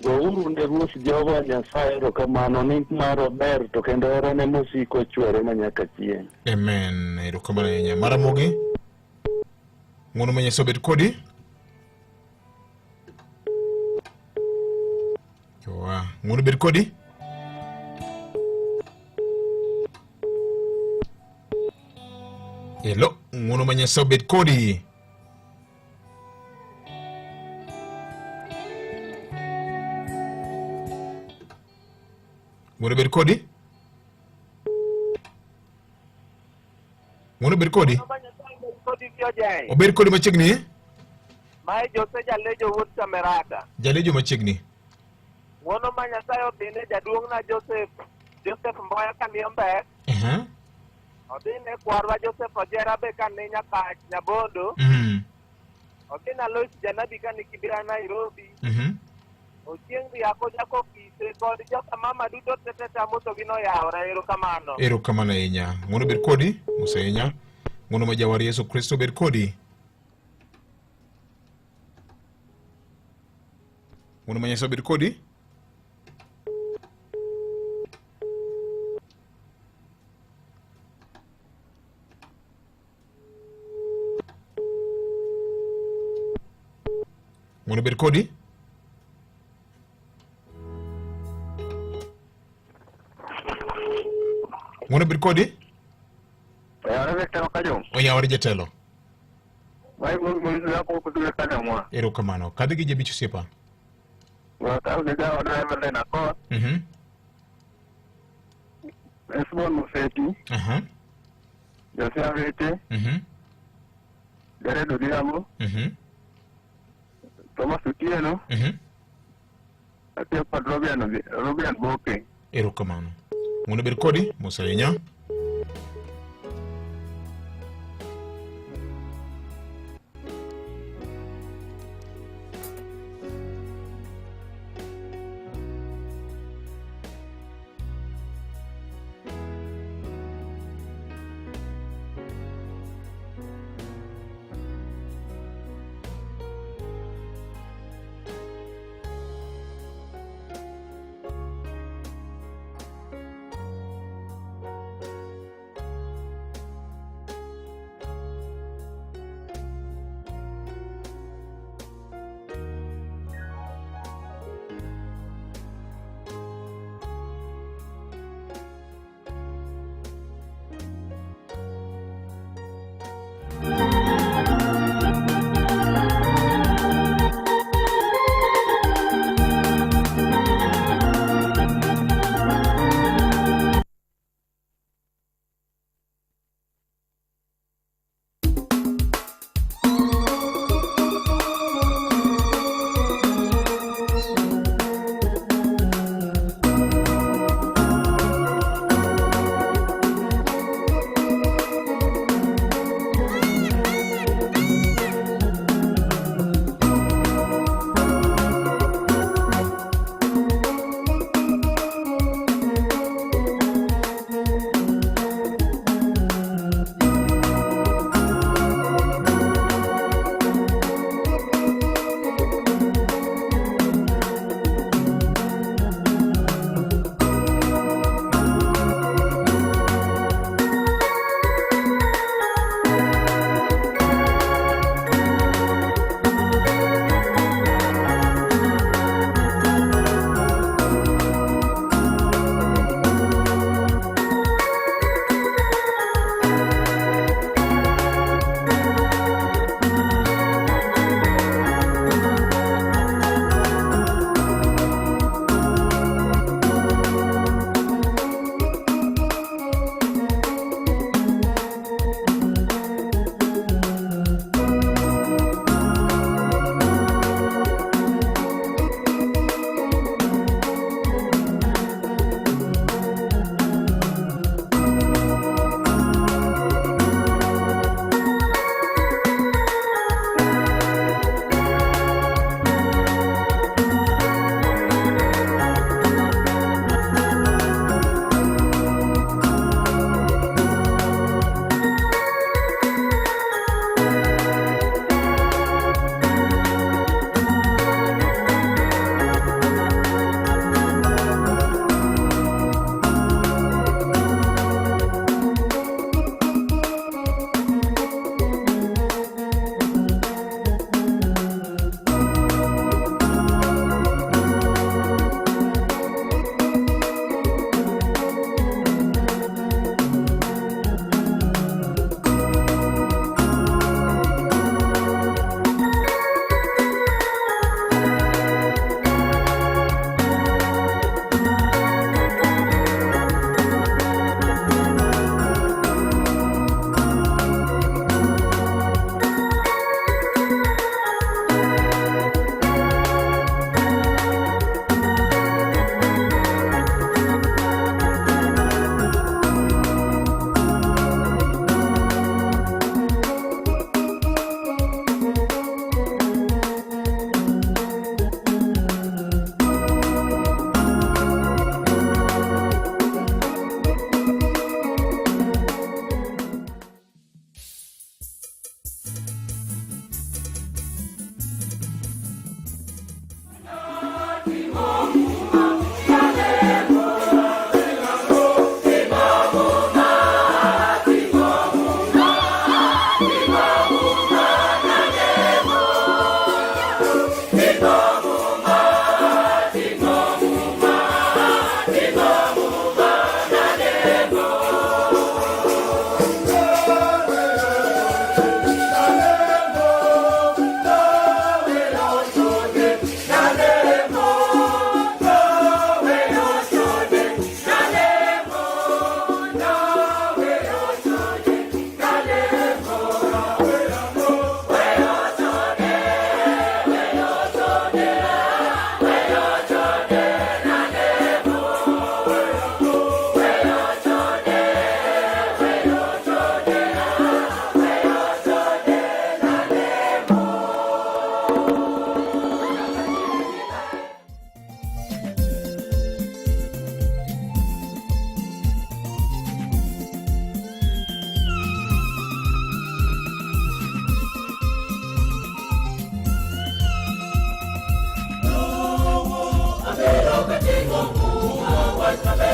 Gouru ne Ruoth Jehova Nyasaye erokamano nimar ober to kendo herane mosiko chwere manyaka chieng'. Amen. Erokamano ahinya. Maramogi. Ng'wono ma Nyasaye obed kodi. Jowa. Ng'wono obed kodi. Hello. Ng'wono ma Nyasaye obed kodi. Ng'wono obed kodi. Ng'wono obed kodi. Obed kodi machiegni. Mae Jose Jalejo wuod Chameraka. Jalejo machiegni. Ng'wono ma Nyasaye odhine jaduong'na Joseph Joseph Mboya Kaniombe. Uh-huh. Odhine kwarwa Joseph Ojera be kani Nyakach Nyabondo. Mm. Odhine Alois Janabi kani Kibira Nairobi. Mm-hmm. Ochieng' Riako Jakokise kod joka mama duto tete tamoto gi noyawore erokamano. Erokamano ahinya. Ng'wono obed kodi. Mos ahinya. Ng'wono ma jawar Yesu Kristo obed kodi. Ng'wono ma Nyasaye obed kodi. Ng'wono obed kodi. Ng'wono obed kodi. Oyawore Victor Kajong. Oyawore jatelo. Mai yako kutume kana mwa. Erokamano. Kadhi gi jabich osiepa. Wakaw gi jaoda Evelyn Akoth. Mhm. Esbon Museti. Aha. Josia Wete. Mhm. Jared Odhiambo. Mhm. Thomas Otieno. Mhm. Atiyo kod Robian Boke. Erokamano. Ng'wono obed kodi. Mos ahinya.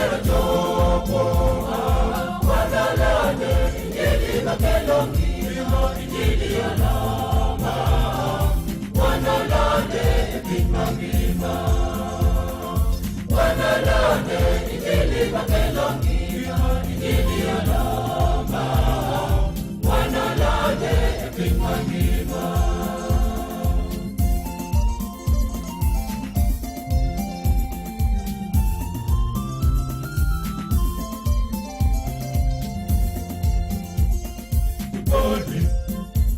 maber ochopo Wanalande injili makelo ngima injili oloma Wanalande e piny mangima Wanalande injili makelo ngima injili oloma Wanalande e piny mangima. Padri,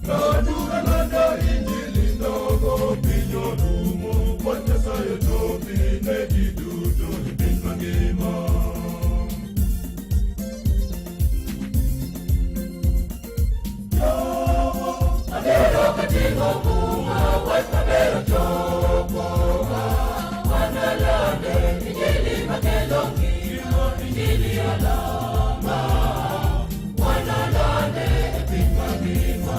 landuru landa injili ndogo piny orumo, wach Nyasaye ochopi ne ji duto e piny mangima. Abiro kating'o muma wach maber ochopo Wanalande injili makelo ngima injili oloma Wanalande e piny mangima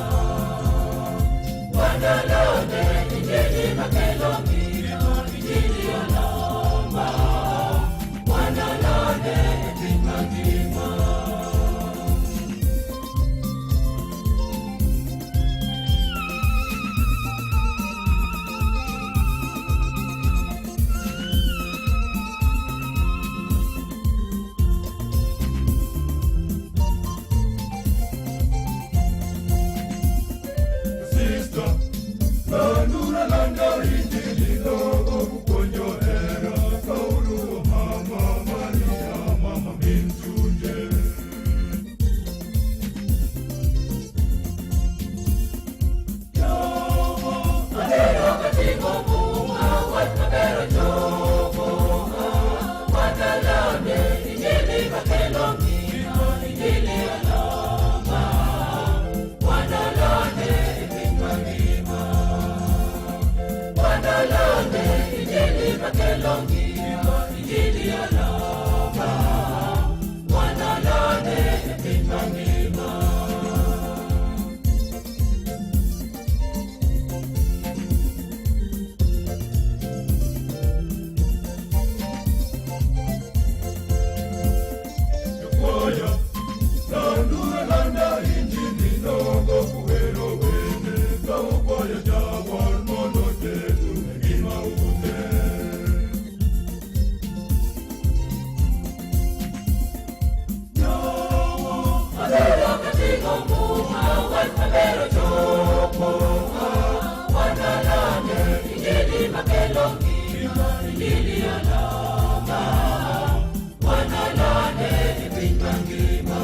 Wanalande injili makelo ngima injili oloma Wanalande e piny mangima. Sister, landuru landa injili ndogo kupuonjo hera, ka uluwo mama Maria, mama min chunje. Abiro kating'o muma wach maber ochopo Wanalande injili makelo ngima injili oloma Wanalande e piny mangima Wanalande injili makelo ngima injili oloma Wanalande e piny mangima. Jokwaya, landuru landa injili ndogo kuhero wende, ka ukwayo jawar mondo oteru e ngima ute. Abiro kating'o muma wach maber ochopo Wanalande injili makelo ngima injili oloma Wanalande e piny mangima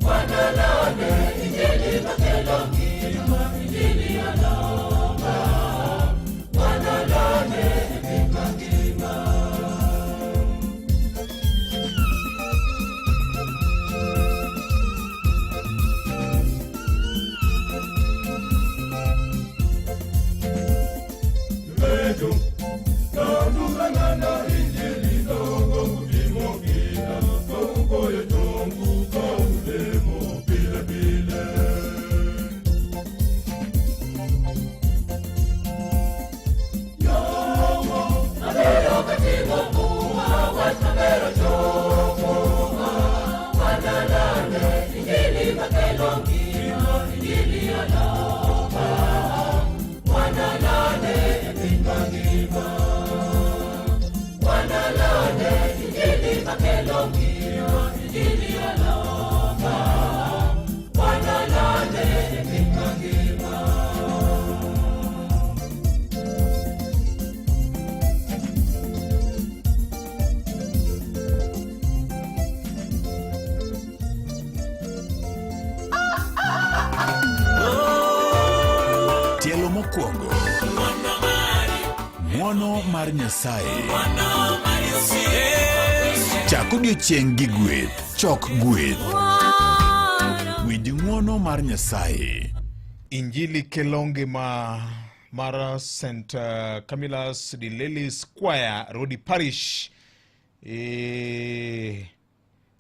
Wanalande injili makelo ngima injili oloma Wanalande e piny mangima. Jolejo, landuru landa injili ndogo kutimo kinda, ka ugoyo chongu ka ulemo pile pile. Abiro kating'o muma wach maber ochopo Wanalande injili makelo ngima injili oloma Wanalande e piny mangima Wanalande injili makelo ngima injili oloma Wanalande e piny mangima. Tielo mokwongo. Ng'wono mar Nyasaye. Chak odiechieng' gi gweth. Chok gweth. Winj ng'wono mar Nyasaye. Injili kelo ngima mar St. Camillus de Lellis Choir, Rodi Parish. E,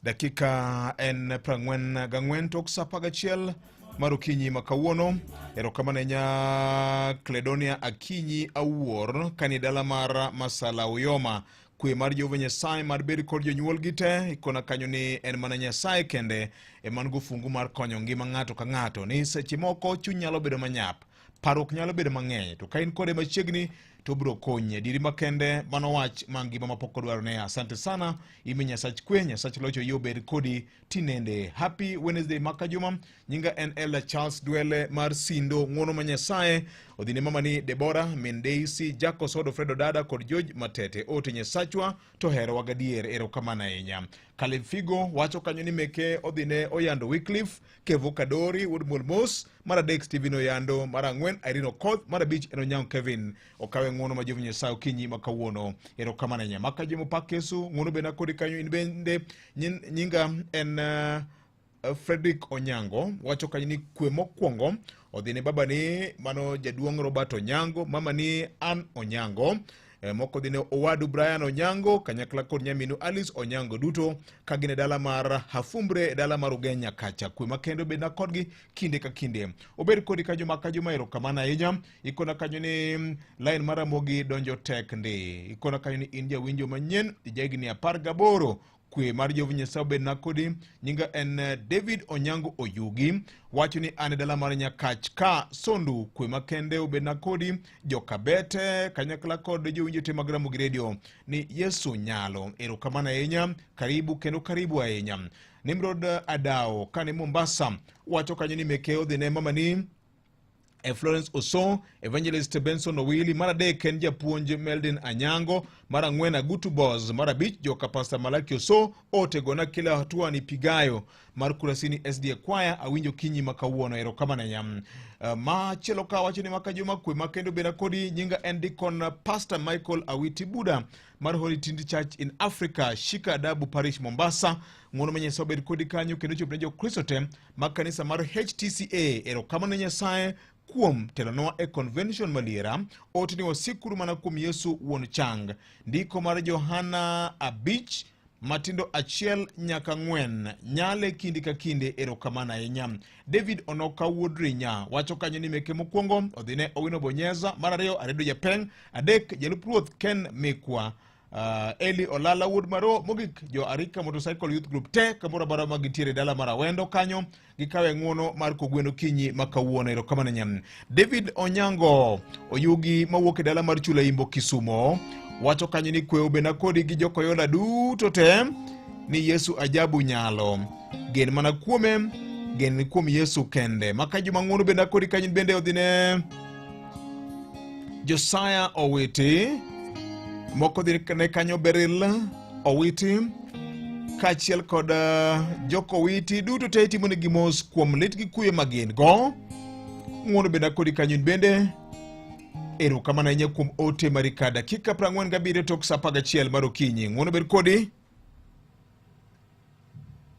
dakika en 44 tok sa 11 mar okinyi ma kawuono. Erokamano ahinya Cledonia Akinyi Awuor kani dala mar Masala Uyoma. Kwe mar Jehova Nyasaye mar bed kod jonyuolgi te. Ikona kanyo ni en mana Nyasaye kende ema nigi ofungu mar konyo ngima ng'ato ka ng'ato. Ni seche moko chuny nyalo bedo manyap, parruok nyalo bedo mang'eny, to ka in kode machiegni to obiro konyi. Adieri makende mano wach ma ngima mapok odwaro ne. Asante sana imi Nyasach kwe, Nyasach locho yie obed kodi tinende. Happy Wednesday maka juma. Nyinga en Elder Charles Dwele mar Sindo. Ng'uono ma Nyasaye odhi ne mama ni Deborah, min Daisy, Jaco Sodo, Fredo Dada kod George Matete. Ote Nyasachwa to herowa gadier. Erokamano ahinya. Caleb Figo wacho kanyo ni meke odhi ne Oyando Wycliffe, Kevo Kadori, Wuod Molmos, mar adek Stephen Oyando, mar ang'wen Irene Okoth, mar abich en Onyango Kevin. Okawe ng'uono ma Jehova Nyasaye okinyi ma kawuono. Erokamano ahinya. Maka Jemo Pak Yesu, ng'uono bende kodi kanyo in bende nyinga en Frederick Onyango wacho kanyo ni kwe mokwongo odhi ne babani mano jaduong' Robert Onyango, mamani Ann Onyango, moko dhi ne owadu Brian Onyango kanyakla kod nyaminu Alice Onyango, duto ka gin e dala mar Hafumbre e dala mar Ugenya kacha. Kwe makende obed na kodgi kinde ka kinde. Obed kodi ka juma ka juma, erokamano ahinya. Ikona kanyo ni line mar Ramogi donjo tek ndi. Ikona kanyo ni in jawinjo manyien, jahigni 18. Kwe mar Jehova Nyasaye obed na kodi. Nyinga en David Onyango Oyugi. Wacho ni an e dala mar Nyakach ka Sondu. Kwe makende obed na kodi. Jokabete kanyakla kod jowinjo te mag Ramogi Radio ni Yesu nyalo. Erokamano ahinya. Karibu kendo karibu ahinya. Nimrod Adao kane Mombasa wacho kanyo ni meke odhi ne mamani e Florence Oso, Evangelist Benson Owili, mar adek en japuonj Meldin Anyango, mar ang'wen Agutu Boss, mar abich joka Pastor Malaki Oso, otegona kila hatua nipigayo, mar Kurasini SDA Choir, awinjo kinyi ma kawuono, erokamano ahinya. Machielo ka wacho ni maka juma kwe ma kendo beda kodi, nyinga en Deacon Pastor Michael Awiti Buda mar Holy Trinity Church in Africa, Shika Adabu Parish, Mombasa. Ng'uono ma Nyasaye obed kodi kanyo kendo chop ne Jokristo te mag kanisa mar HTCA. Erokamano ne Nyasaye kuom telonwa e convention maliera. Ote ni wasikuru mana kuom Yesu wuon chang. Ndiko mar Johana 5 matindo 1 nyaka 4 nyale kinde ka kinde. Erokamano ahinya. David Onoka wuod Rinya wacho kanyo ni meke mokwongo odhi ne Owino Bonyeza, mar ariyo Aredo Japeng, adek jalup ruoth Ken Mekwa, Eli Olala wuod Maro, mogik jo Arika Motorcycle Youth Group te kamoro amora ma gintiere dala mar Awendo kanyo gikawe ng'uono mar kogwen okinyi ma kawuono. Erokamano ahinya. David Onyango Oyugi mawuok e dala mar Chula Imbo Kisumo wacho kanyo ni kwe obena kodi gi jokoyola duto te ni Yesu ajabu nyalo gen mana kuome, gen kuom Yesu kende. Maka juma ng'uono benda kodi kanyo bende odhi ne Josiah Owiti, moko dhi ne kanyo Beryl Owiti kaachiel kod Joko Owiti duto te itimo negi mos kuom lit gi kuyo ma gin go. Ng'uono benda kodi kanyo bende erokamano ahinya kuom ote mari ka dakika 47 tok sa 11 mar okinyi. Ng'uono bed kodi.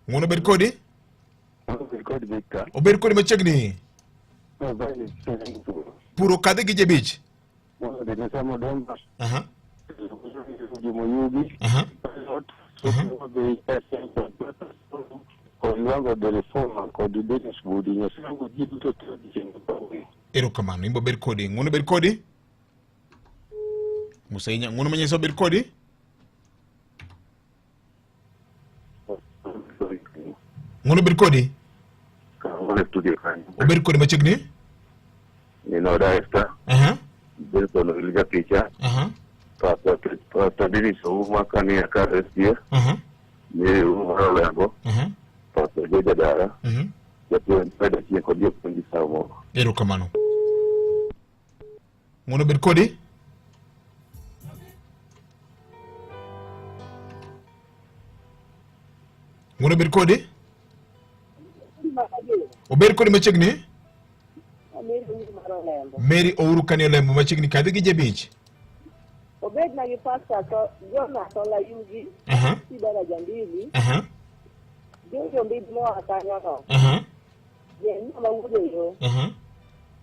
Ng'uono bed kodi. Obed kodi machiegni. Puro kadhi gi jebich. Aha. Aha. Erokamano, imbo bed kodi. Ng'uono bed kodi. Musa inya, ng'uono ma Nyasaye obed kodi. Ng'uono obed kodi. Obed kodi machiegni. Nino Esther. Aha. Benson Wilga Picha. Aha. Pastor Dennis Ouma kani akar SDF. Aha. Mary Ouma Olengo. Aha. Pastor Joja Dara. Mhm. Japuonj Fred Achieng kod jopuonj Sawo moko. Erokamano. Ng'uono obed kodi. Ng'uono obed kodi. Obed kodi machiegni. Mary Ouru kani olembo machiegni kadhi gi jabich. Obed na gi pastor to Jonas Olayugi, Aha. si daraja mbili, Aha. Jojo Mbidi moa kanyo no, Aha. Jeremia ma wuod Oyo, Aha.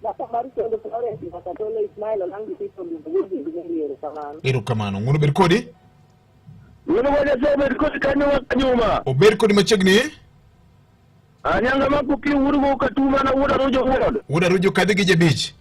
Baba mar Sondo Florence Makatolo Ismail Olangi Tito Lugo wuod Mary erokamano. Erokamano. Ng'uono obed kodi. Ng'uono ma Nyasaye obed kodi kanyo wa kanyuma. Obed kodi machiegni. Anyanga mako ki wurugo katuma na wuod Arujo wuod. Wuod Arujo kadhi gi jabich.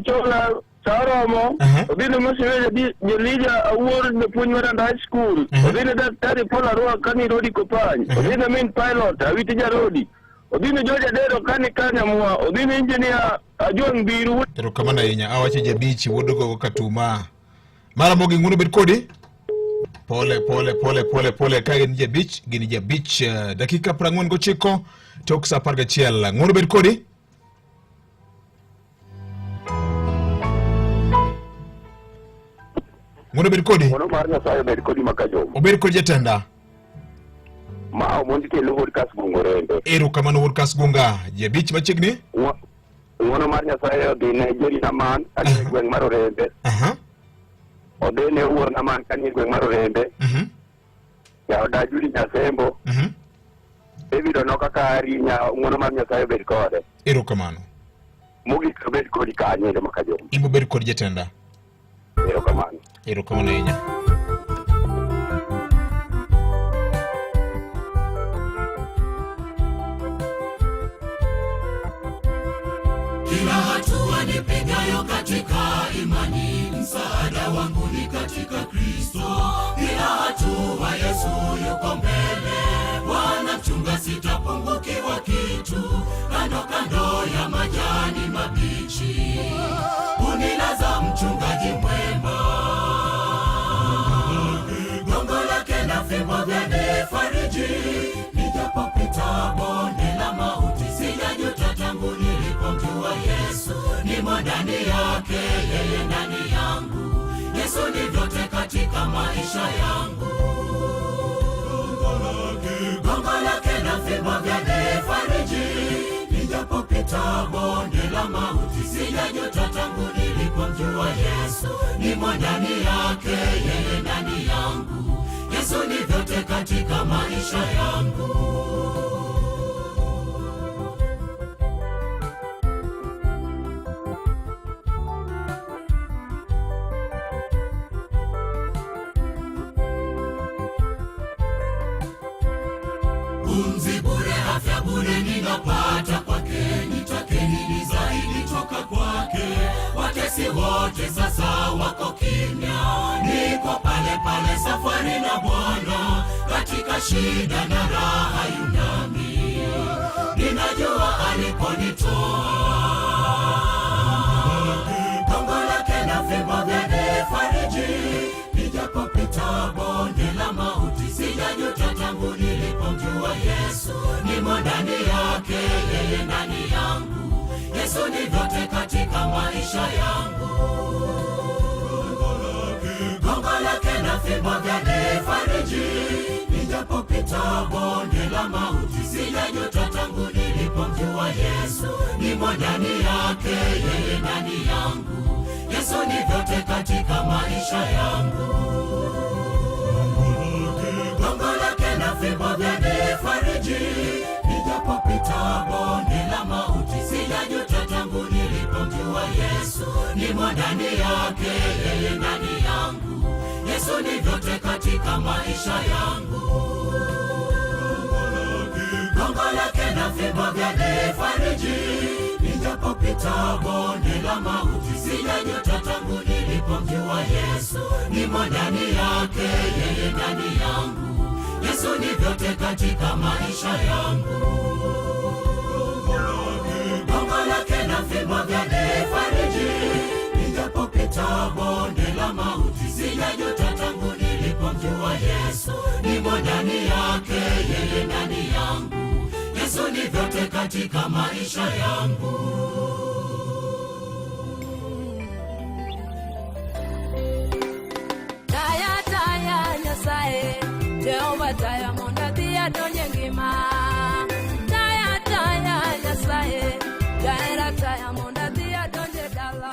Chola Sa oromo, odhi ne Mosiwe Jelija Awuor japuonj mar Randa High School, odhi ne Daktari Paul Arua kani Rodi Kopany, odhi ne min pilot Awiti Jarodi, odhi ne George Adero kani Kanyamwa, odhi ne engineer Ajuang' Biru. Erokamano ahinya. Awacho jabich wuod Gogo Katuma. Mara mogi ng'uono bed kodi. Pole pole pole pole pole ka gin jabich gin jabich dakika 49 tok saa 11. Ng'uono bed kodi. Ng'uono bed kodi. Ng'uono mar Nyasaye obed kodi makajomo. Obed kodi jatenda. Ma omondi kelo wuod Kasgunga Orembe. Erokamano wuod Kasgunga. Jabich machiegni. Ng'uono mar Nyasaye odhi ne Jerry Naman kanie gweng' mar Orembe. Odhi ne Wuor Naman kanie gweng' mar Orembe. Jaoda Judi Nyasembo. David Onoka Kari nya ng'uono mar Nyasaye obed kode. Erokamano. Mogik obed kodi kanyo endo makajomo. Imbo bed kod jatenda. Erokamano. Erokamano ahinya. Kila hatua nipigayo katika imani, msaada wangu ni katika Kristo. Kila hatua Yesu yuko mbele, Bwana mchunga, sitapungukiwa kitu. Kando kando ya majani mabichi, unilaza mchungaji mwema. Gongo lake na fimbo vyanifariji, nijapopita bonde la mauti, sijajuta tangu nilipomjua Yesu. Nimo ndani yake, yeye ndani yangu. Yesu ni vyote katika maisha yangu. Gongo lake na fimbo vyanifariji, nijapopita bonde la mauti, sijajuta tangu nilipomjua Yesu. Nimo ndani yake, yeye ndani yangu. Yesu ni vyote katika maisha yangu. Pumzi bure, afya bure ninapata kwake, nitake nini zaidi toka kwake? Watesi wote sasa wako kimya, niko pale pale safari na Bwana, katika shida na raha yunami, ninajua aliponitoa. Gongo lake na fimbo vyanifariji, nijapopita bonde la mauti, sijajuta tangu nilipomjua Yesu. Nimo ndani yake, yeye ndani yangu. Yesu ni vyote katika maisha yangu. Gongo lake na fimbo vyanifariji, nijapopita bonde la mauti, sijajuta tangu nilipomjua Yesu. Nimo ndani yake, yeye ndani yangu. Yesu ni vyote katika maisha yangu. Gongo lake na fimbo vyanifariji, nijapopita bonde la mauti, sijajuta tangu nilipomjua Yesu. Nimo ndani yake, yeye ndani yangu. Yesu ni vyote katika maisha yangu. Gongo lake na fimbo vyanifariji, nijapopita bonde la mauti, sijajuta tangu nilipomjua Yesu. Nimo ndani yake, yeye ndani yangu. Yesu ni vyote katika maisha yangu. Gongo lake na fimbo vyanifariji, nijapopita bonde la mauti, sijajuta tangu nilipomjua Yesu. Nimo ndani yake, yeye ndani yangu. Yesu ni vyote katika maisha yangu. Taya taya Nyasaye, Jehova taya mondo adhi adonj e ngima. Taya taya Nyasaye, jahera taya mondo adhi adonj e dala.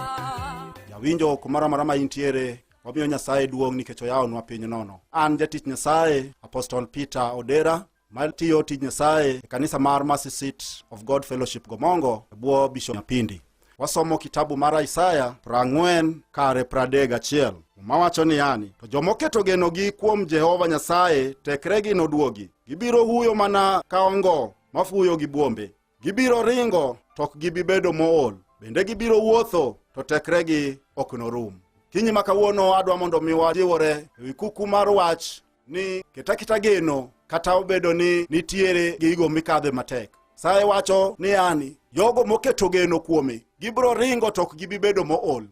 Jawinjo kumoro amora ma intiere, wamiyo Nyasaye duong' nikech oyawonwa piny nono. An jatich Nyasaye, Apostle Peter Odera, matiyo tij Nyasaye e kanisa mar Mercy Seat of God Fellowship Gomongo e bwo Bishop Nyapindi. Wasomo kitabu mar Isaya 40 kare 31. Muma wacho niyani, to jomoketo genogi kuom Jehova Nyasaye tekregi noduogi. Gibiro huyo mana ka ongo mafuyo gi buombe. Gibiro ringo to ok gibi bedo mool, bende gibiro wuotho to tekregi ok norum. Kinyi ma kawuono adwa mondo mi wajiwore e wi kuku mar wach ni ket aketa geno kata obedo ni nitiere gigo mikadhe matek. Saye wacho ni yani jogo moketo geno kuome gibiro ringo to ok gibi bedo mool.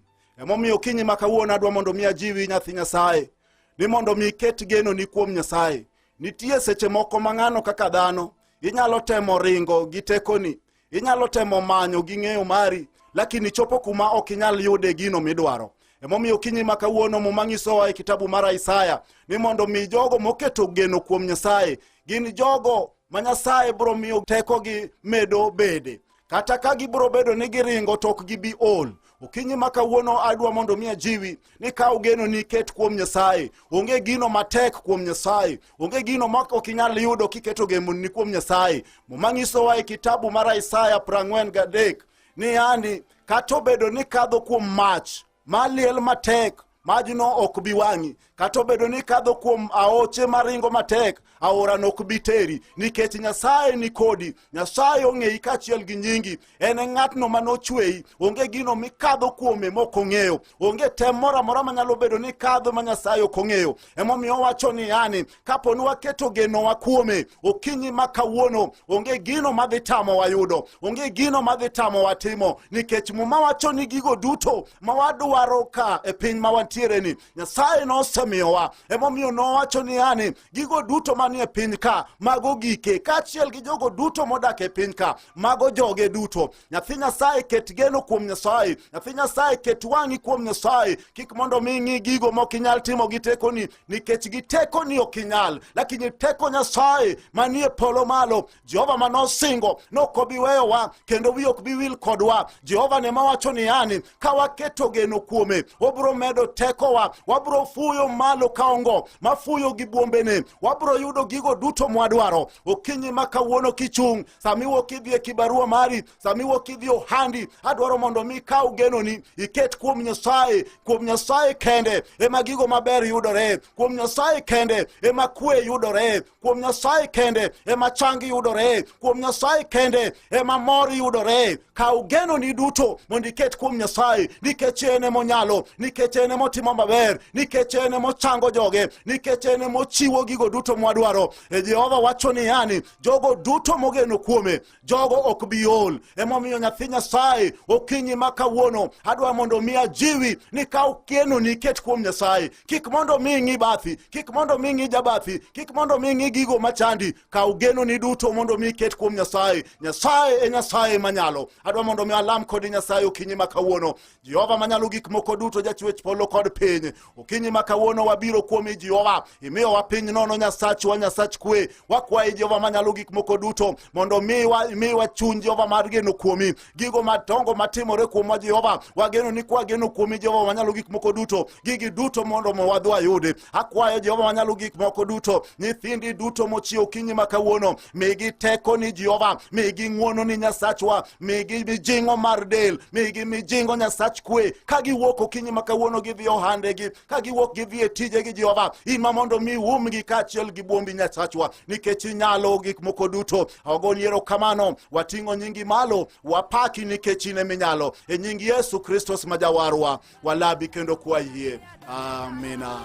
Emomiyo okinyi ma kawuono adwa mondo mi ajiwi nyathi Nyasaye ni mondo mi iket genoni kuom Nyasaye. Nitie seche moko ma ng'ano kaka dhano inyalo temo ringo gi tekoni, inyalo temo manyo gi ng'eyo mari, lakini chopo kuma ok inyal yude gino midwaro. Emomiyo okinyi ma kawuono Muma nyisowa e kitabu mar Isaya ni mondo mi jogo moketo geno kuom Nyasaye gin jogo ma Nyasaye biro miyo tekogi medo bede. Kata ka gibiro bedo ni giringo to ok gibi ol. Okinyi ma kawuono adwa mondo mi ajiwi ni kaw geno ni ket kuom Nyasaye. Onge gino matek kuom Nyasaye. Onge gino ma ok inyal yudo kiketo genoni kuom Nyasaye. Muma nyisowa e kitabu mar Isaya 43 ni yani kata obedo ni kadho kuom mach maliel matek, majno ok bi wang'i. Kata obedo ni kadho kuom aoche maringo matek, aorano ok bi teri, nikech Nyasaye ni kodi. Nyasaye ong'eyi kaachiel gi nyingi. En e ng'atno manochweyi. Onge gino mikadho kuome mok ong'eyo. Onge tem moro amora manyalo bedo ni kadho ma Nyasaye ok ong'eyo. Emomiyo owacho ni yani, kapo ni waketo genowa kuome okinyi ma kawuono, onge gino madhi tamowa yudo, onge gino madhi tamowa timo, nikech Muma wacho ni gigo duto ma wadwaro ka e piny ma wantiere ni Nyasaye nosemiyowa. Emomiyo nowacho ni yani, gigo duto manie piny ka mago gike, kaachiel gi jogo duto modak e piny ka mago joge duto. Nyathi Nyasaye, ket geno kuom Nyasaye. Nyathi Nyasaye, ket wang'i kuom Nyasaye. Kik mondo mi ing'i gigo mok inyal timo gi tekoni, nikech gi tekoni ok inyal, lakini teko Nyasaye manie polo malo, Jehova manosingo nok obi weyowa kendo wiye ok bi wil kodwa. Jehova ne mawacho ni yani, ka waketo geno kuome, obiro medo tekowa, wabiro fuyo malo ka ongo mafuyo gi bwombene, wabiro yudo gigo duto mwadwaro. Okinyi ma kawuono kichung', sama iwuok idhi e kibarua mari, sama iwuok idhi ohandi, adwaro mondo mi ikaw genoni iket kuom Nyasaye. Kuom Nyasaye kende ema gigo maber yudore, kuom Nyasaye kende ema kwe yudore, kuom Nyasaye kende ema chang yudore, kuom Nyasaye kende ema mor yudore. Kaw genoni duto mondo iket kuom Nyasaye, nikech en emonyalo, nikech en emotimo maber, nikech en emochango joge, nikech en emochiwo gigo duto mwadwaro. E Jehova wacho ni yani, jogo duto mogeno kuome, jogo ok bi ol. Emomiyo nyathi Nyasaye, okinyi ma kawuono adwa mondo mi ajiwi ni kaw genoni iket kuom Nyasaye. Kik mondo mi ing'i bathi, kik mondo mi ing'i jabathi, kik mondo mi ing'i gigo machandi. Kaw genoni duto mondo mi iket kuom Nyasaye. Nyasaye e Nyasaye manyalo. Adwa mondo mi alam kodi Nyasaye okinyi ma kawuono. Jehova manyalo gik moko duto, jachwech polo kod piny. Okinyi ma kawuono wabiro kuomi Jehova, imiyowa piny nono Nyasachwa, Nyasach kwe. Wakwayi Jehova manyalo gik moko duto mondo miwa chuny Jehova mar geno kuomi. Gigo madongo matimore kuomwa Jehova, wageno ni kwageno kuomi Jehova manyalo gik moko duto, gigi duto mondo wadhi wayudi. Akwayo Jehova manyalo gik moko duto, nyithindi duto mochiew okinyi ma kawuono, migi teko ni Jehova, migi ng'wono ni Nyasachwa, migi mijing'o mar del, migi mijing'o Nyasach kwe. Ka giwuok okinyi ma kawuono gidhi ohandegi, ka giwuok gidhi e tijegi Jehova, in ma mondo mi umgi kaachiel gi bwombi Nyasachwa, nikech inyalo gik moko duto. Agoni erokamano, wating'o nyingi malo, wapaki nikech in eminyalo. E nying Yesu Kristo ma jawarwa, walabi kendo kwayie. Amina.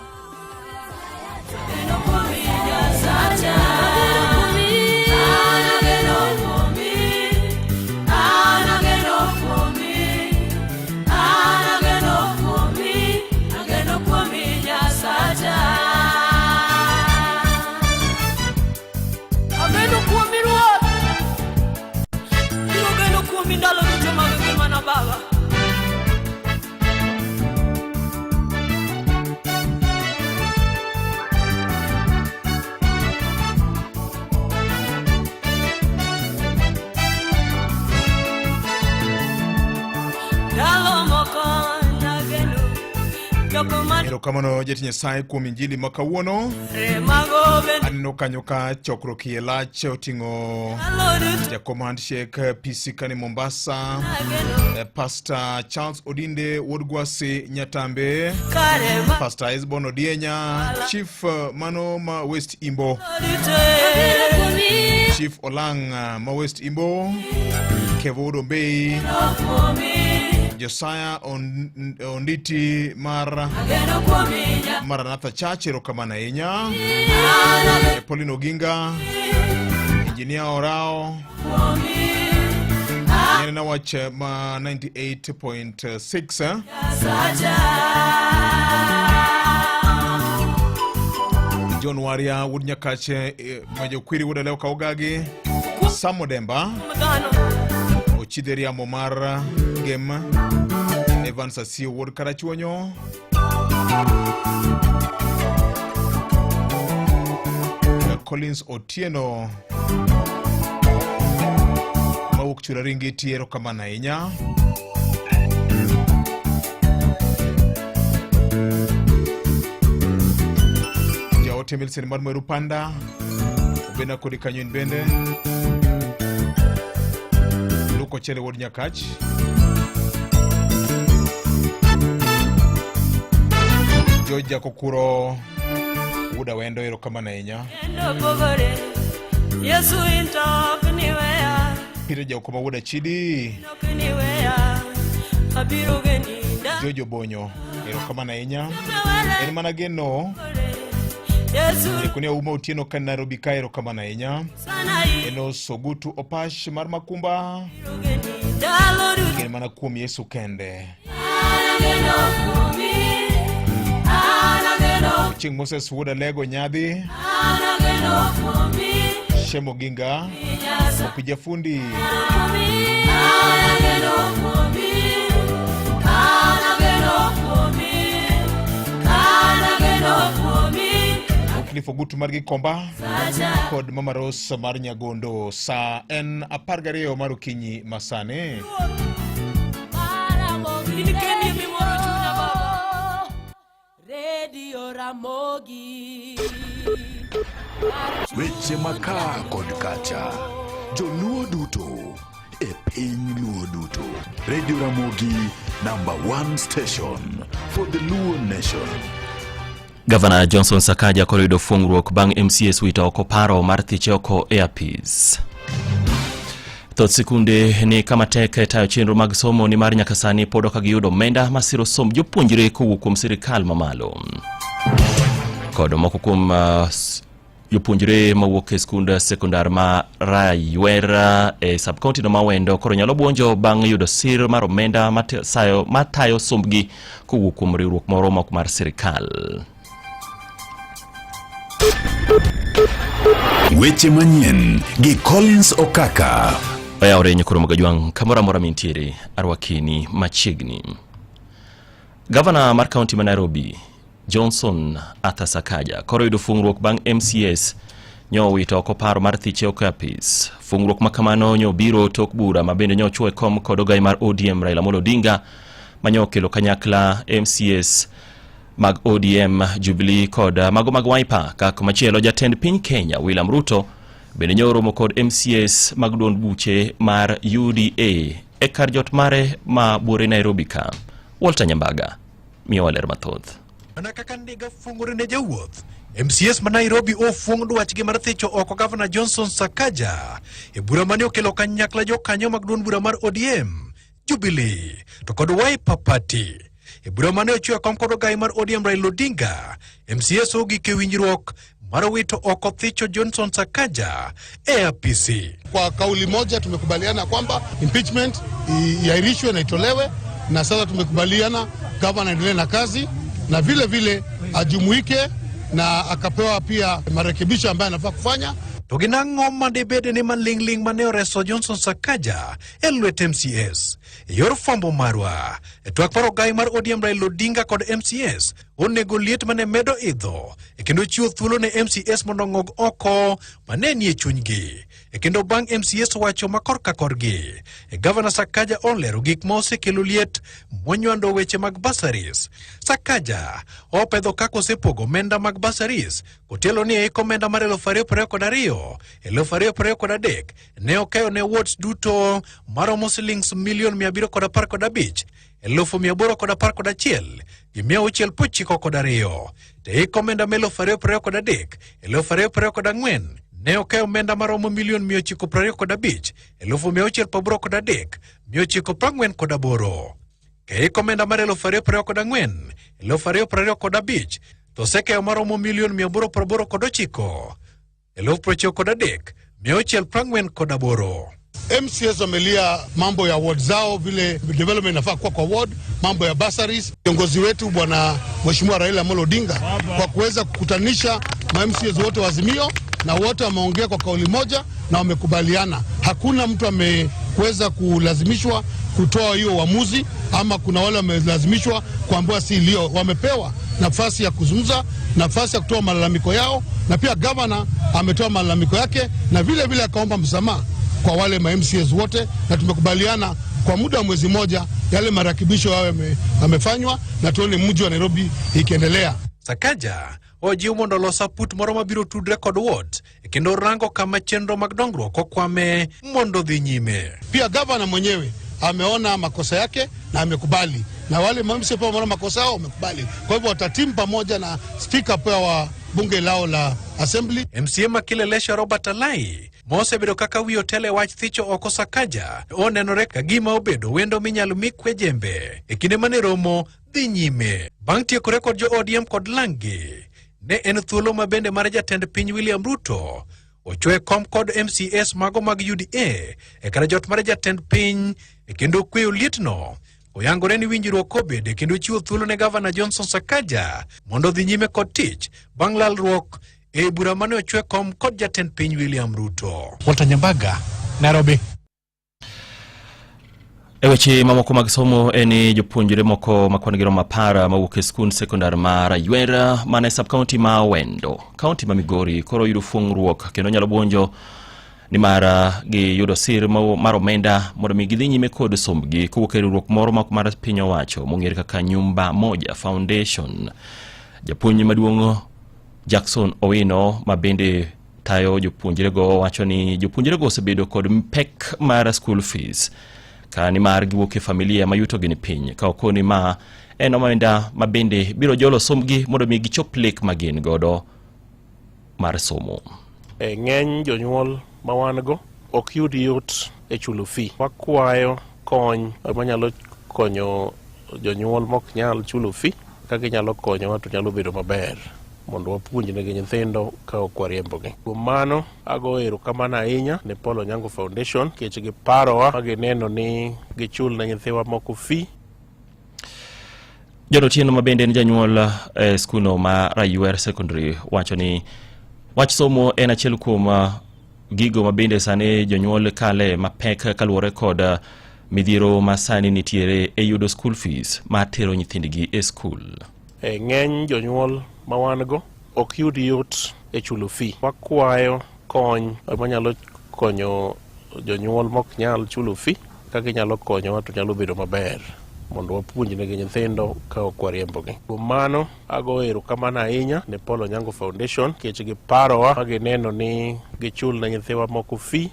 Ageno kuomi Ruoth. Biro geno kuomi ndalo duto mag ngimana Baba. Ndalo moko nageno joko ma Erokamano jatich Nyasaye kuom injili ma kawuono. remago bende Aneno kanyo ka chokruok iye lach oting'o ndalo duto jakom handshake PC kani Mombasa, nageno Pastor Charles Odinde Wuod Gwasi Nyatambe, kare ma Pastor Esbon Odienya, Chief mano ma West Imbo, duto Chief Olang ma West Imbo, Kevo Odombei, kuomi. Josiah Onditi mar Ageno kuomi Maranatha Church, erokamano ahinya. Pauline Oginga, Engineer Orao, Nyanena wach ma 98.6 eh? John Waria wuod Nyakache eh, Majokwiri wuod Alewo Kaugagi Sam Odemba Ochidhe Riambo mar Gem Evans Asio wuod Karachuonyo Collins Otieno mawuok Chula Ringiti, erokamano ahinya. Jaote Milson mar Mweru Panda obena kodi kanyo in bende. Luko Chele wuod Nyakach George Jakokuro wuod Awendo erokamano ahinya. Kendo pogore Yesu in to ok niweya Peter Jaokoma wuod Achidi ok niweya abiro geni nda George Obonyo erokamano ahinya. En mana geno Yesu Jekoni Auma Otieno ka Nairobi ka erokamano ahinya. sana i Enos Ogutu Opash mar Makumba ndalo duto gen mana kuom Yesu kende. Anageno kuomi Anageno Chieng' Moses wuod Alego Nyadhi Anageno kuomi Shemo Ginga Nyasa Opija Fundi Anageno kuomi Anageno kuomi Anageno kuomi Cliff Ogutu mar Gikomba Sacha kod Mama Rose mar Nyagondo. Sa en 12 mar okinyi masani. In kendi mimoro chunya baba Radio Ramogi Weche makaa kod kacha. Joluo duto e piny Luo duto. Radio Ramogi number one station for the Luo nation. Gavana Johnson Sakaja koro yudo fungruok bang' MCAs wito oko paro mar thiche oko e apis. Thoth sikunde ni kama tek e tayo chenro mag somo nimar nyaka sani pod ok giyudo omenda masiro somb jopuonjre kowuok kuom sirikal mamalo. Kod moko kuom jopuonjre mawuok e skund sekondar ma Raywer e sub-county no ma Wendo koro nyalo buonjo bang' yudo sir mar omenda matayo sombgi kowuok kuom riwruok moro ma ok mar sirikal. Weche manyien gi Collins Okaka. Oyawore nyikoro magajwang' kamoro amora mintiere arwakini machiegni. Gavana mar kaunti ma Nairobi Johnson Arthur Sakaja koro yudo fungruok bang' MCS nyo owito oko paro mar thiche oko e apis. Fungruok ma kamano nyo biro tok bura ma bende nyo ochwo e kom kod ogai mar ODM Raila Amolo Odinga ma nyo okelo kanyakla MCS mag ODM, Jubilee kod mago mag Wiper. Ka komachielo jatend piny Kenya William Ruto bende nyo oromo kod MCS mag duond buche mar UDA e kar jot mare ma buore Nairobi ka. Walter Nyambaga miyowa ler mathoth. Mana kaka ndiga fungore ne jawuoth, MCS ma Nairobi ofuong' dwachgi mar thicho oko Gavana Johnson Sakaja e bura mane okelo kanyakla jokanyo mag duond bura mar ODM, Jubilee to kod Wiper Party. E bura mane ochiwo kom kod ogai mar ODM Raila Odinga, MCS ogik e winjruok mar wito oko thicho Johnson Sakaja e apisi. Kwa kauli moja tumekubaliana kwamba impeachment iahirishwe na itolewe, na sasa tumekubaliana gavana aendelee na kazi na vile vile ajumuike na akapewa pia marekebisho ambayo anafaa kufanya. To gin ang'o ma dibed ni maling'ling' mane oreso Johnson Sakaja e lwet MCS? E yor fwambo marwa, e twak mar ogai mar ODM Raila Odinga kod MCS onego liet mane medo idho e kendo chiwo thuolo ne MCS mondo ong'og oko mane nie chunygi. E kendo bang' MCS wacho ma korka korgi, e Gavana Sakaja olero gik ma osekelo liet monywando weche mag bursaries. Sakaja opedho kaka osepogo omenda mag bursaries kotielo ni e iko omenda mar 2022, 2023 ne okeyo ne wards duto maromo silings milion 715 811 gi 692. To e hik omenda ma 2023, 2024 ne okeyo omenda maromo milion 925 683 948. Keiko omenda mar 2024 2025 to osekeyo maromo milion 889 9,648. MCAs wamelia mambo ya ward zao, vile development inafaa kuwa kwa ward, mambo ya bursaries. Kiongozi wetu Bwana Mheshimiwa Raila Amolo Odinga kwa kuweza kukutanisha ma MCAs wote wa Azimio, na wote wameongea kwa kauli moja na wamekubaliana. Hakuna mtu ameweza kulazimishwa kutoa hiyo uamuzi, ama kuna wale wamelazimishwa kuambiwa si lio. Wamepewa nafasi ya kuzungumza, nafasi ya kutoa malalamiko yao, na pia gavana ametoa malalamiko yake na vile vile akaomba msamaha kwa wale ma MCAs wote, na tumekubaliana kwa muda wa mwezi mmoja yale marekebisho yao yamefanywa na tuone mji wa Nairobi ikiendelea. Sakaja ojiw mondo olos aput moro mabiro tudre kod ward kendo rango kama chenro mag dongruok okwame mondo dhi nyime. Pia gavana mwenyewe ameona makosa yake na amekubali, na wale ma MCA pia wameona makosa yao wamekubali. Kwa hivyo watatimu pamoja na spika pia wa bunge lao la assembly. MCA ma Kileleshwa Robert Alai mosebedo kaka wi otelo e wach thicho oko Sakaja onenore ka gima obedo wendo minyalo mi kwe jembe e kinde mane romo dhi nyime. Bang' tiekore kod jo ODM kod Langi, ne en thuolo ma bende mar jatend piny William Ruto ochwe kom kod MCAs mago mag UDA e kar jot mar jatend piny e kendo kweyo lietno. Oyangore ni winjruok obede kendo chiwo thuolo ne gavana Johnson Sakaja mondo odhi nyime kod tich bang' lalruok e bura mane ochwe kom kod jatend piny William Ruto. Walter Nyambaga, Nairobi. E weche mamoko mag somo en ni jopuonjre moko ma kwan gi romo 10 mawuok e skund sekondar mar Aywer man e sub-county ma Awendo, kaunti ma Migori koro yudo fuong'ruok kendo nyalo buonjo nimar giyudo sir mar omenda mondo mi gidhi nyime kod sombgi kowuok e riwruok moro ma ok mar piny owacho mong'ere kaka Nyumba Moja Foundation. Japuonj maduong' Jackson Owino ma bende tayo jopuonjrego wacho ni jopuonjrego osebedo kod pek mar school fees ka nimar giwuok e familia ma yutogi ni piny ka okoni ma en omenda ma bende biro jolo sombgi mondo mi gichop lek ma gin godo mar somo. E ng'eny jonyuol ma wan go ok yud yot e chulo fee. Wakwayo kony manyalo konyo jonyuol mok nyal chulo fee. Ka ginyalo konyowa to nyalo bedo maber mondo wapuonjnegi nyithindo ka ok wariembogi. Kuom mano, ago erokamano ahinya ne Paul Onyango Foundation nikech giparowa ma gineno ni gichul ne nyithiwa moko fee. John Otieno ma bende en janyuol e skulno ma Raywer Secondary wacho ni wach somo en achiel kuom gigo ma bende sani jonyuol kale mapek kaluwore kod midhiero ma sani nitiere e yudo school fees mar tero nyithindgi e skul. E ng'eny jonyuol ma wan go ok yud yot e chulo fee. Wakwayo kony manyalo konyo jonyuol mok nyal chulo fee. Ka ginyalo konyowa to nyalo bedo maber mondo wapuonjnegi nyithindo ka ok wariembogi. Kuom mano, ago erokamano ahinya ne Paul Onyango Foundation nikech giparowa ma gineno ni gichul ne nyithiwa moko fee.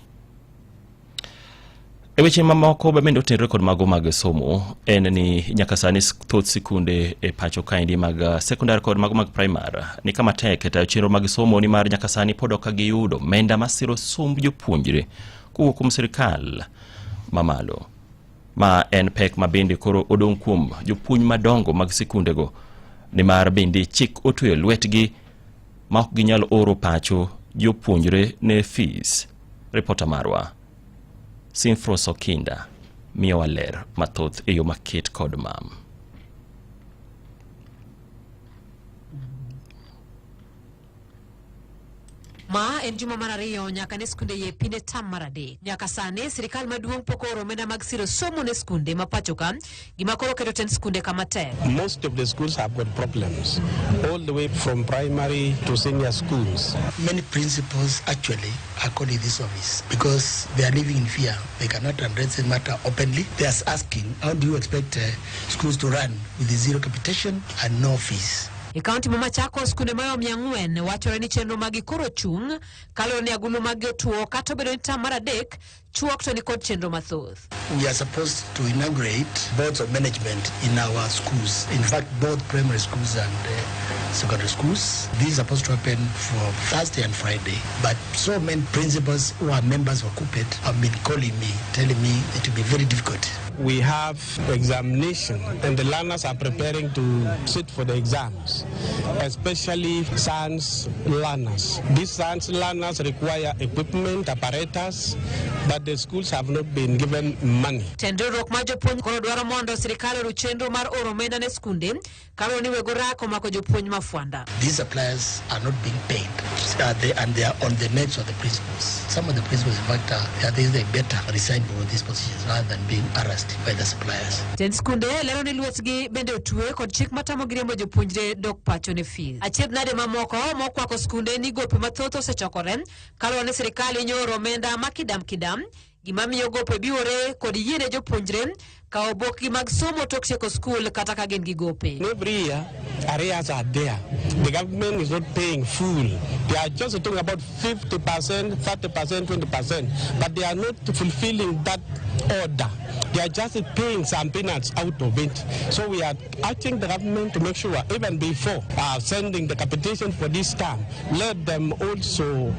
E weche mamoko bende otenore kod mago mag somo en ni nyaka sani thoth sikunde e pacho kaendi mag sekondar kod mago mag primar ni kama tek e tayo chenro mag somo nimar nyaka sani pod ok giyudo omenda masiro somb jopuonjre kowuok kuom sirkal mamalo. Ma en pek ma bende koro odong' kuom jopuonj madongo mag sikundego nimar bende chik otweyo lwetgi ma ok ginyal oro pacho jopuonjre ne fees. Ripota marwa Simfros Okinda miyowa ler mathoth e yo maket kod mam. Ma en juma mar ariyo nyaka ne skunde yepi ne tam mar adek. Nyaka sani sirikal maduong' pok ooro omenda mag siro somo ne skunde ma pacho ka, gima koro keto tend skunde kama tek. Most of the schools have got problems, all the way from primary to senior schools. Many principals actually are calling this office because they are living in fear. They cannot address the matter openly. They are asking, how do you expect schools to run with zero capitation and no fees? E kaunti ma Machakos, skunde mayo 400 wachore ni chenro magi koro chung' kaluwore ni agulu maggi otuo kata obedo ni tam mar adek chuok to nikod chenro mathoth. We are supposed to inaugurate boards of management in our schools. In fact, both primary schools and secondary schools. This is supposed to happen for Thursday and Friday. But so many principals who are members of KUPPET have been calling me, telling me it will be very difficult. We have examination and the learners are preparing to sit for the exams, especially science learners. These science learners require equipment, apparatus, but the schools have not been given money. Tend riwruok mar jopuonj koro dwaro mondo sirikal oru chenro mar oro omenda ne skunde kaluwore ni weg orako omako jopuonj ma fwanda. These suppliers are not being paid, and they are on the necks of the principals. Some of the principals, in fact, they think they better resign from these positions rather than being harassed by the suppliers. Jatend skunde lero ni lwetgi bende otwe kod chik matamogi riembo jopuonjre dok pacho ne fees. Achiedh nade mamoko mokwako skunde ni gope mathoth osechokore kaluwore ni sirikal hinyo oro omenda ma kidam kidam gima miyo gope biwore kod yiene jopuonjre kawo obokgi mag somo tok tieko skul kata ka gin gi gope. Every year, arrears are there. The government is not paying full. They are just talking about 50%, 30%, 20%, but they are not fulfilling that order. They are just paying some peanuts out of it. So we are asking the government to make sure, even before sending the capitation for this term, let them also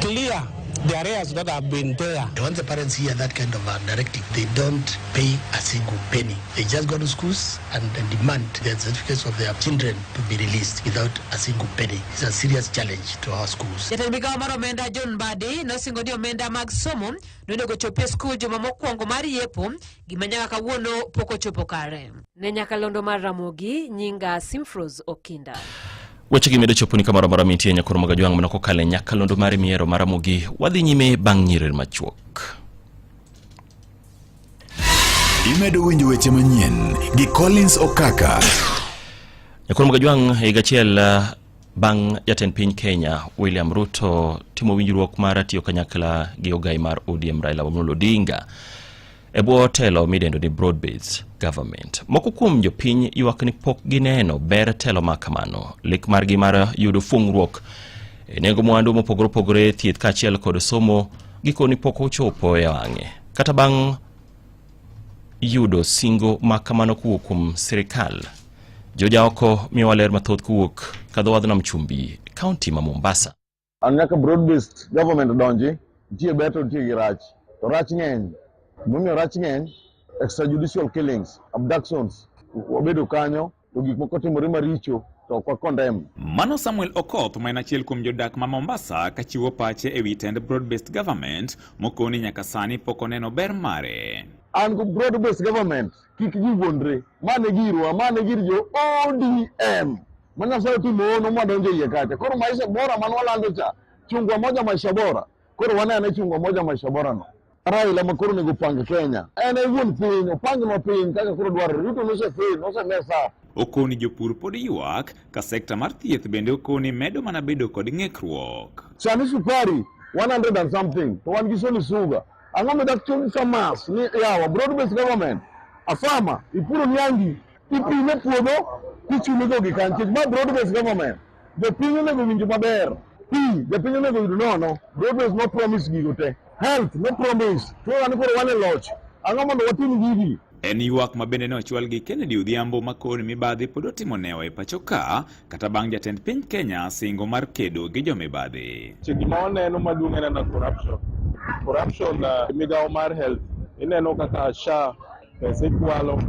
clear the arrears that have been there. Once the parents hear that kind of a directive, they don't pay a single penny. They just go to schools and demand the certificates of their children to be released without a single penny. It's a serious challenge to our schools. Jatend migawo mar omenda John Mbadi nosingo ni omenda mag somo nonego chopi e skul juma mokwongo mar yepo gima nyaka kawuono pok ochopo kare. Ne nyakalondo mar Ramogi, nyinga Simfros Okinda. Wechegi medo choponi kamoro amora mintie nyakoro mag ajwang' mana kokalo e nyakalondo mari mihero mar Ramogi. Wadhi nyime bang' nyiriri machuok. Imedo winjo weche manyien gi Collins Okaka. Nyakoro mag ajwang' higa achiel bang' jatend piny Kenya William Ruto timo winjruok mar tiyo kanyakla gi ogai mar ODM Raila Amolo Odinga e bwo telo midendo ni broad based government. Moko kuom jopiny ywak ni pok gineno ber telo ma kamano. Lek margi mar yudo fuong'ruok e nengo mwandu mopogore opogore, thieth kaachiel kod somo gikoni pok ochopo e wang'e. Kata bang' yudo singo ma kamano kowuok kuom sirikal. Jojaoko miyowa ler mathoth kowuok kadho wadh nam chumbi, kaunti ma Mombasa. An nyaka broad based government donji, nitie ber to nitie gi rach. To rach ng'eny. Momiyo rach ng'eny, extrajudicial killings, abductions, wabedo kanyo to gik moko timore maricho to ok wa condemn. Mano Samuel Okoth ma en achiel kuom jodak ma Mombasa kachiwo pache e wi tend broad based government mokoni nyaka sani pok oneno ber mare. An go broad based government kik ji wuondre, ma ne girwa, ma ne gir jo ODM. Ma Nyasaye otimo hono mwadonjo iye kacha. Koro maisha bora mane walando cha, chungwa moja maisha bora. Koro wane ane chungwa moja maisha bora no. Raila ma koro onego pang Kenya. En e wuon piny, opangnwa piny kaka koro dwarore. Ruto nose fail, nose mess up. Okoni jopur pod ywak ka sekta mar thieth bende okoni medo mana bedo kod ng'ikruok. Sani sukari 100 and something to wan gi Sony Sugar. Ang'o midak chun farmers ni yawa broad based government. A farmer ipuro niangi ipime puodho tichuligo gi kany nikech ma broad based government. Jopiny onego winj maber. Pi jopiny onego yud nono. Broad based no promise gigo te. Health no promise. To wan koro wan e loch. Ang'o mondo watim gigi? En ywak ma bende ne ochwal gi Kennedy Odhiambo makoni mibadhi pod otimo newa e pacho ka kata bang' jatend piny Kenya singo mar kedo gi jomibadhi. Gima waneno maduong' en ana corruption. Corruption migawo mar health ineno kaka SHA pesa ikwalo,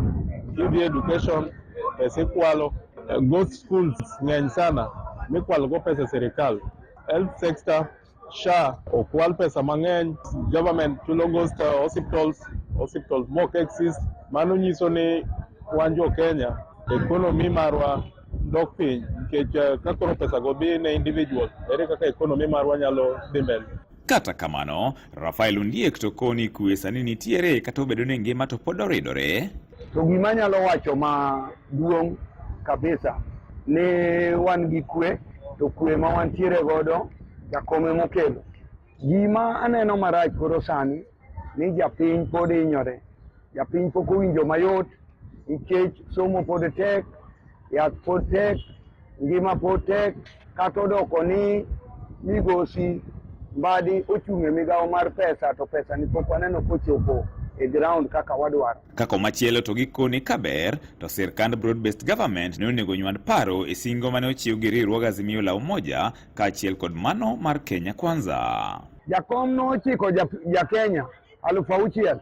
kidhi education pesa ikwalo, ghost schools ng'eny sana mikwalo go pesa sirikal. Health sector SHA okwal pesa mang'eny, government chulo ghost hospitals, hospitals mok exist. Mano nyiso ni wan jo Kenya economy marwa dok piny nikech ka koro pesa go dhi ne individual, ere kaka economy marwa nyalo dhi mbele? Kata kamano, Rafael Ondiek to koni kwe sani nitiere kata obedo ni ngima to pod oridore. To gima anyalo wacho maduong' kabisa ni wan gi kwe to kwe ma wantiere godo jakom emokelo. Gima aneno marach koro sani ni japiny pod hinyore. Japiny pok owinjo mayot nikech somo pod tek, yath pod tek, ngima pod tek, kata odoko ni migosi Mbadi ochung' e migawo mar pesa to pesa ni pok waneno kochopo e ground kaka wadwaro. Ka komachielo to gikoni kaber to sirkand broad based government ne onego nywand paro e singo mane ochiw gi riwruog Azimio la Umoja kaachiel kod mano mar Kenya Kwanza. Jakom nochiko ja Kenya 6,000.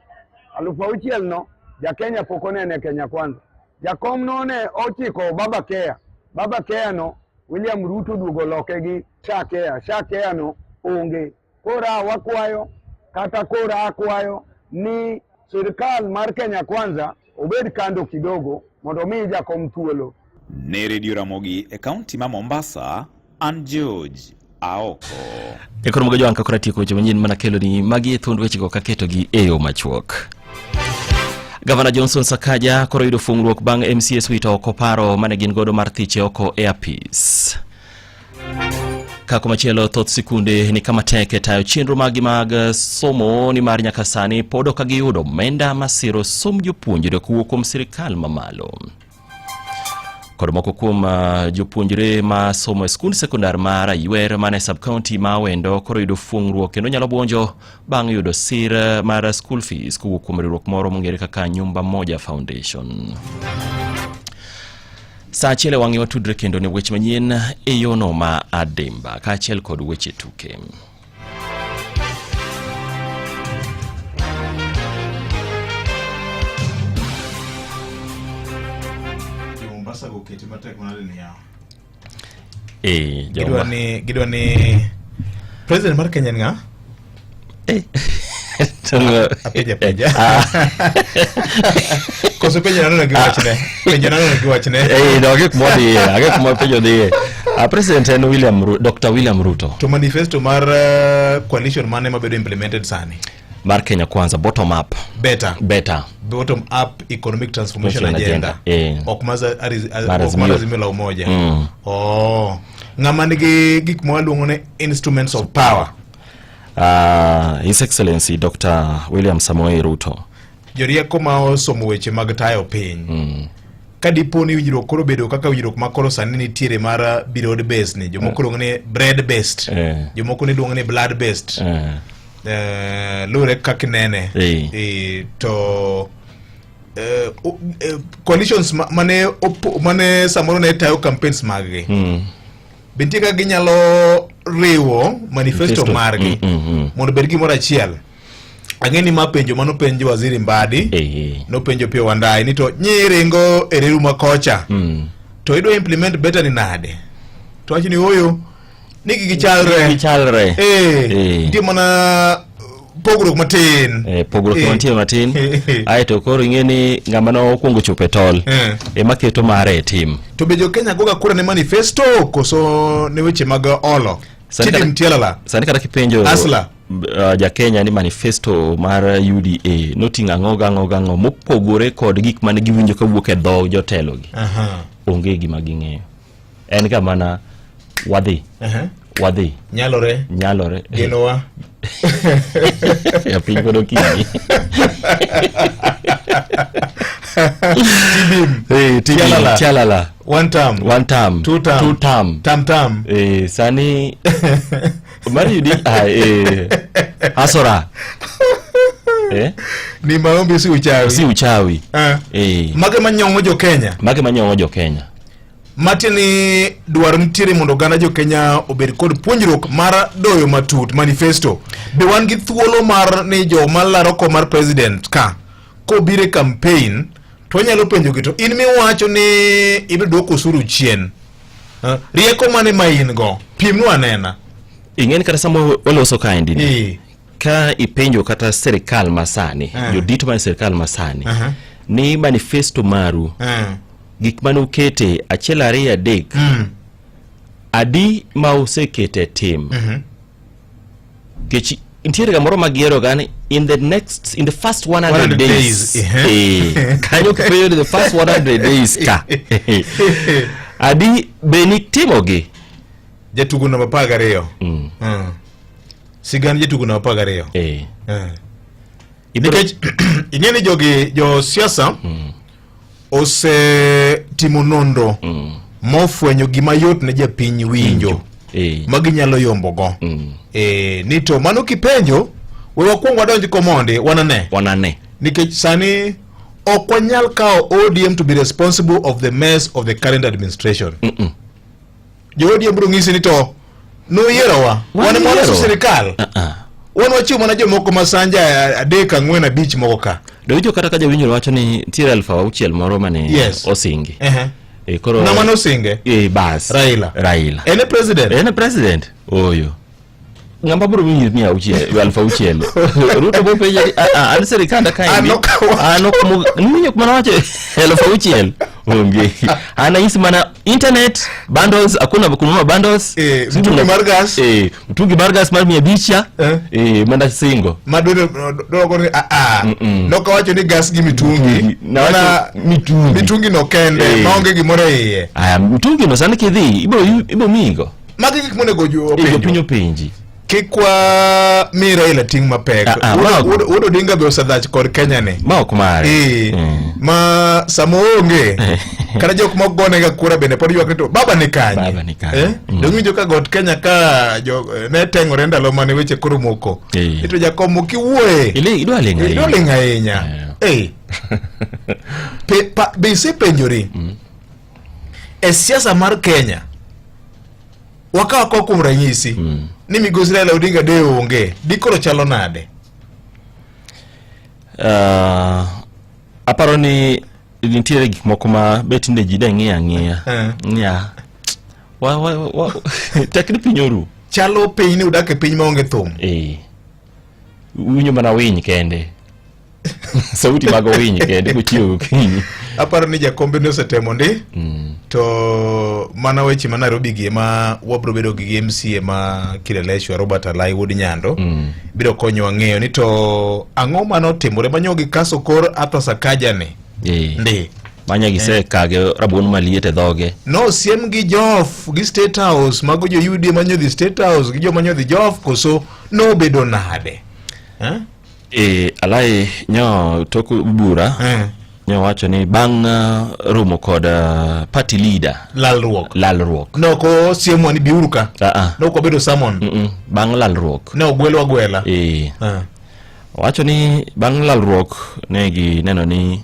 6,000 no Jakenya pok onene Kenya Kwanza. Jakom no ne ochiko Baba Care. Baba Care no William Ruto duogo loke gi SHA Care. SHA Care no onge. Koro wakwayo kata koro akwayo ni sirkal mar Kenya Kwanza obed kando kidogo mondo mi jakom thuolo. Ne Redio Ramogi e kaunti ma Mombasa, an George Aoko. E koro mogo jowang' koro atieko weche manyien mana kelo ni magi e thuond wechego kaketogi e yo machuok. Gavana Johnson Sakaja koro yudo fungruok bang' MCS wito oko paro mane gin godo mar thiche oko e apis. Ka komachielo thoth sikunde ni kama tek e tayo chenro maggi mag somo nimar nyaka sani pod ok giyudo omenda masiro somb jopuonjre kowuok kuom sirikal mamalo. Kod moko kuom jopuonjre ma somo e skund sekondar mar Aywer man e sub-county ma Awendo koro yudo fuong'ruok kendo nyalo buonjo bang' yudo sir mar school fees kowuok kuom riwruok moro mong'ere kaka Nyumba Moja Foundation. Saa achiel e wang'e watudre kendo ne weche manyien e yono ma adimba kaachiel kod weche tuke. Mombasa go keti matek manade ni yawa. Eh, Gidwa ni gidwa ni president mar Kenya ni ng'a? Apenja penja. Koso penjo nanono gi wachne. Penjo nanono gi wachne. Eh, no, agek modhiye, agek kuma penjo dhiye. President en William Ru Dr. William Ruto. To manifesto mar coalition mane mabedo implemented sani? Mar Kenya Kwanza, bottom up. Better. Better. Bottom up economic transformation agenda. Eh. Ok mar ok mar Azimio la Umoja. Oh. Ng'ama nigi gik ma waluongo ni instruments of power. His Excellency Dr. William Samoei Ruto. Jorieko ma osomo weche mag tayo piny. Ka dipo ni winjruok koro bedo kaka winjruok ma koro sani nitiere mar broad based ni, jomoko luongo ni bread based, jomoko ni luongo ni blood based. Luwore kaka inene. To coalitions mane mane samoro ne tayo campaigns maggi. Be nitie kaka ginyalo riwo manifesto margi mondo obed gimoro achiel? Ang'e ni ma penjo mano penjo Waziri Mbadi, nopenjo Opiyo Wandayi ni to nyiringo e reru ma kocha to idwa implement better ni nade? To wacho ni ooyo ni gigi chalre. Gichalre. Nitie mana pogruok matin. Pogruok mantie matin. Aeto koro ing'e ni ng'ama nokwongo chopo e tol ema keto mare e tim. To be jo Kenya goga kura ne manifesto koso ne weche mag olo? Chidi Mtialala. Sani kata kipenjo Asla. Ja Kenya ni manifesto mar UDA noting'o ang'o gang'o gang'o mopogore kod gik mane giwinjo kawuok e dho jotelogi. Onge gima ging'eyo. En ga mana wadhi. Wadhi. Nyalore. Nyalore. Genowa. Ya piny pod okinyi. Tibim. Eh, tibim. Tialala. Tialala. One term. One term. Two term. Two term. Tam tam. Eh, sani mar yudi ah, eh, asora. Eh? Ni maombi si uchawi. Si uchawi. Eh. Mage manyong'o jo Kenya. Mage manyong'o jo Kenya. Matiende ni dwaro nitiere mondo oganda jo Kenya obed kod puonjruok mar doyo matut manifesto. Be wan gi thuolo mar ni joma laro kom mar president ka kobiro e campaign to wanyalo penjogi to in miwacho ni ibiro duoko osuru chien. Rieko mane ma in go? Pimnwa anena. Ing'e ni kata sama waloso kaendi ni ka ipenjo kata sirikal masani, jodito mar sirikal masani ni manifesto maru gik mane ukete achiel ariyo adek adi ma usekete tim kech nitiere kamoro ma giero ga ni in the next in the first 100 100 days, days, ehe. Kanyo kipenjo ni the first 100 days ka adi be nitimogi Jatugo namba 12. Sigand jatugo namba 12. Nikech ing'e ni jogi jo siasa osetimo nonro mofwenyo gima yot ne japiny winjo ma ginyalo yombogo. Ni to mano kipenjo we wakwong wadonj komondi wanane. Wanane. Nikech sani ok wanyal kawo ODM to be responsible of the mess of the current administration. Jo ODM biro ng'isi ni to nuyierowa wan ema waloso sirikal. Wan wachiwo mana jomoko ma sanja 3 4 5 moko ka. Dowinjo kata ka jawinjo wacho ni nitiere 6000 moro mane Yes. osingi. Ehe. E, koro Ng'ama nosinge? E, bas. Raila. Raila. En e president? En e president. Oyo. Ng'ama biro miyi 600, 6000. Ruto bo penje ni, "Ah, ah, an sirikanda kaendi. An ok mo niwinjo kuma nawacho 6000. Onge. An anyisi mana internet bundles hakuna kununua bundles. Eh, mtungi mar gas. Eh, mtungi mar gas mar 500 cha. Eh, mana singo. Ma dwaro ni a a. Nokawacho ni gas gi mitungi. Nawacho Mana mitungi. Mitungi no kende Eh. maonge gimoro e iye. Aya, mtungi no sani kidhi ibiro ibiro miyigo. Magi gik monego Eh, jopiny openji. Kik wa mi Raila ting' mapek. Ah, ah, Wuod Odinga be osedhach kod Kenya ni. Ma ok mare. Eh, ma sama oonge kata jok mok gonega kura bende pod ywak ni to baba ni kanye. Baba ni kanye. Eh? Dong' iwinjo ka got Kenya ka jo ne teng'ore ndalo mane weche koro moko. Eh. Ito jakom ok iwuoye. Idwa ling' ahinya. Idwa ling' ahinya. Eh. Be isepenjori e siasa mar Kenya wakaw akawa kuom ranyisi ni migosi Raila Odinga de onge dikoro chalo nade? Aparo ni nitiere gik moko ma be tinde ji de ng'iyo ang'iya. Niya. Wa tek ni piny oru. Chalo piny ni udak e piny maonge thum. Eh. Winjo mana winy kende. Sauti mag winy kende kochiew gokinyi. Aparo ni jakombe ne osetemo ndi to mana weche ma Nairobi gi ema wabro bedo gi MCA ma Kileleshwa Robert Alai wuod Nyando biro konyowa ng'eyo ni to ang'o mane otimore manyo gi kaso kor Arthur Sakaja ni Ndi. Manya gisekage rabuon maliet e dhoge. nosiem gi Jof gi State House mago jo UDA manyo dhi State House gi joma nyo dhi Jof koso nobedo nade? Eh? E, Alai nyo tok bura nyo wacho ni bang' romo kod party leader lalruok lalruok noko siemwa ni biuru ka uh-uh. Nok wabedo summon. Bang' lalruok ne ogwelwa gwela. Owacho ni bang' lalruok ne gineno ni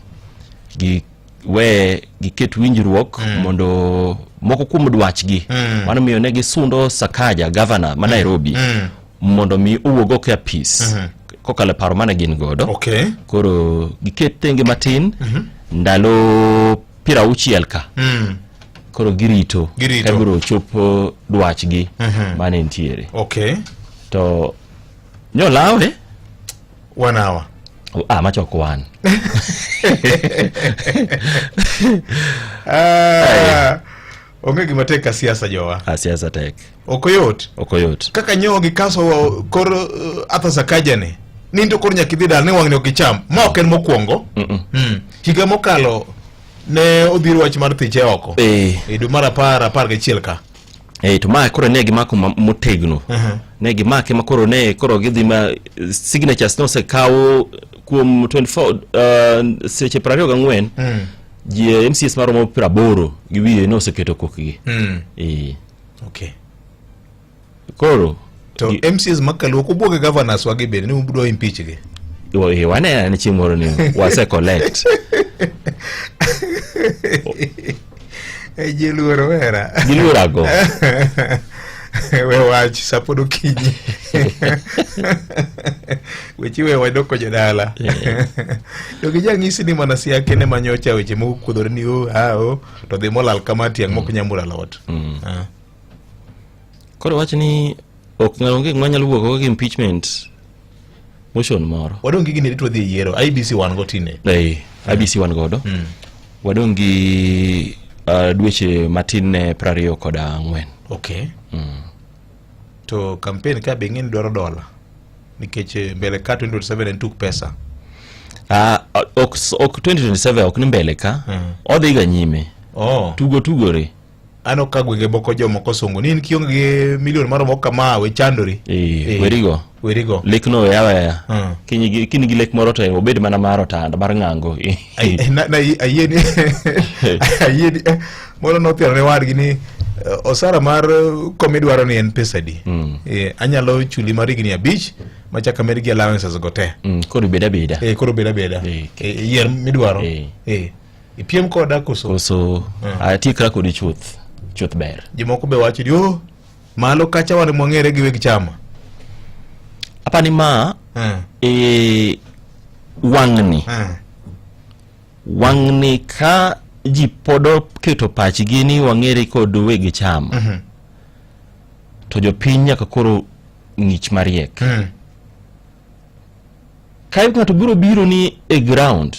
gi we giket winjruok mondo moko kuom dwachgi mano miyo ne gisundo Sakaja gavana ma Nairobi mondo mi owuog oko e apis kokalo e paro mane gin godo. Koro giket tenge matin ndalo 60 ka. Koro girito Girito. ka biro chopo dwachgi mane nitiere. To nyolawe 1 hour. Ah, macho ok wan. Ah, onge gima tek ka siasa jowa. Ah, siasa tek. Ok oyot. Ok oyot. Kaka nyo gi kaso kor Arthur Sakaja ni. Ni to koro nyaka idhi dala ni wang'ni ok icham. Ma ok en mokwongo. Higa mokalo ne odhir wach mar thiche oko. E dwe mar 10, 11 ka. Eh, to ma koro ne gimako motegno. Ne gimake ma koro ne koro gidhi ma signatures nosekaw kuom 24 seche 24 ji MCs maromo 80 gi wiye noseketo kokgi. Eh. Koro to MCs makaluo kubwoge governors wagi bende ni ubudwa impeach gi. Wane ane chieng' moro ni wase collect. E ji luoro wera. Giluoro ago. We wach sapod okinyi. Weche we wadoko jodala. To gijang'isi ni mana siaya kende manyocha weche moko kuodhore ni o a o to dhi molal kama tiang' mok nyamura alot. Koro wach ni ok onge ng'ama nyalo wuok gi impeachment motion moro. Wadong' gi gini to wadhi e yiero. IBC wan go tinde. Eh, IBC wan godo. Wadong' gi dweche matin ne 24. To campaign ka be ing'e ni dwaro dola. Nikech mbele ka 2027 en tuk pesa. Ok 2027 ok ni mbele ka. Odhi ga nyime. Tugo tugore. Ano ka gwenge moko jomoko songo ni in kionge gi milion maromo kama we chandori. Werigo. Werigo. Lek no weya weya. Kiny gi lek moro to obed mana mar otanda mar ng'ango. Ayie ni ayie ni moro nothiano ne wadgi ni osara mar kom idwaro ni en pesa adi. Anyalo chuli mar higni 5 machak amed gi allowances go te. Koro bed abeda. Koro bed abeda. Yier midwaro. Ipiem koda koso? Koso atiekra kodi chuth. Chuth ber. Jomoko be wacho ni oh malo kacha wan mwang'ere gi weg chama. Apani ma Wang'ni. Wang'ni ka ji pod oketo pachgi ni wang'ere kod weg chama. To jopiny nyaka koro ng'ich mariek. Ka ng'ato biro biro ni e ground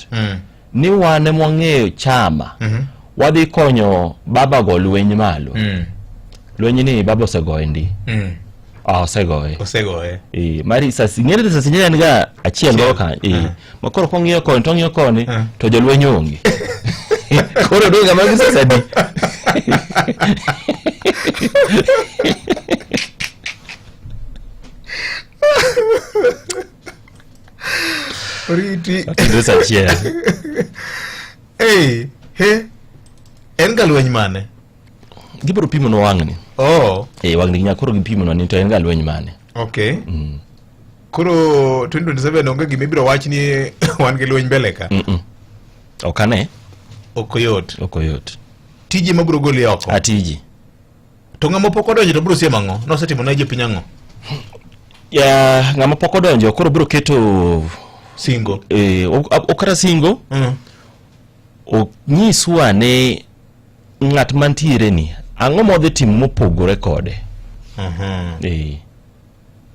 ni wan ema wang'eyo chama wadhi konyo baba go lweny malo. Lweny ni baba osegoye ndi. Ah, osegoye. Osegoye. Eh, mar risasi ing'e ni risasi nyinya en ga achiel gogo kanyo. Eh. Ma koro kong'iyo koni to ong'iyo koni to jolweny onge. Koro odong' ng'ama risasi adi? Oriti. Risasi achiel. Hey, he. En ga lweny mane? Gibiro pimonwa wang'ni. Oh. Eh, wang'ni nyaka koro gipimonwa ni to en ga lweny mane. Okay. Koro 2027 onge gima ibiro wach ni wan gi lweny mbele ka. Ok ane. Ok oyot. Ok oyot. Tiji ema biro goli oko. Atiji. To ng'ama pok odonjo to biro siemo ang'o? Nosetimo ne jopiny ang'o? Ya, ng'ama pok odonjo koro biro keto singo. Eh, ok kata singo. Onyiswa ni ng'at mantiere ni ang'o modhi timo mopogore kode. Eh.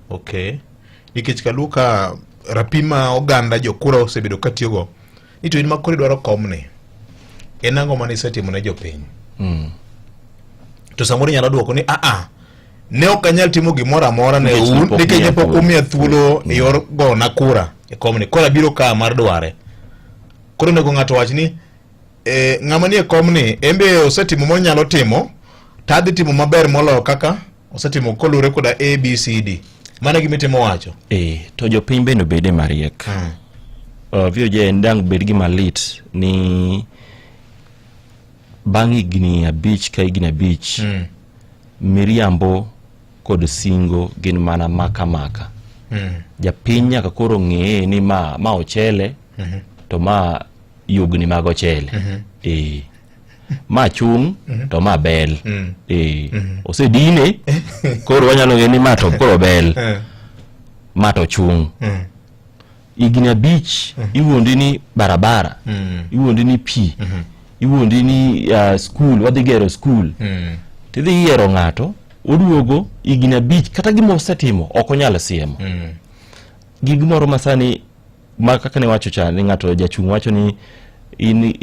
Okay. Nikech kaluo ka rapim ma oganda jokura osebedo ka tiyogo ni to in ma koro idwaro komni en ang'o mane isetimo ne jopiny? To samoro inyalo dwoko ni aa ne ok anyal timo gimoro amora ne Nikech un ne pok nikech miya ne pok thuolo. umiya thuolo e yor gona kura e komni koro abiro ka mar dware. Koro onego ng'ato wach ni e, ng'ama nie komni en be osetimo monyalo timo to adhi timo maber moloyo kaka osetimo koluwore koda A, B, C, D. Mano e gima itimo wacho. Eh, to jopiny bende obede mariek. VOJ en dang' bed gima lit ni bang' higni abich ka higni abich miriambo kod singo gin mana maka maka. Japiny nyaka koro ng'e ni ma ma ochele to ma yugni mag ochele. Eh. Ma chung' to ma bel. Eh. Osedine koro wanyalo ng'e ni ma to koro bel. Ma to chung'. Higni abich iwuondi ni barabara, iwuondi ni pi, iwuondi ni skul, wadhi gero skul. Tidhi yiero ng'ato, oduogo higni abich kata gima osetimo ok onyal siemo. Gi gimoro ma sani ma kaka ne wacho cha ni ng'ato jachung' wacho ni in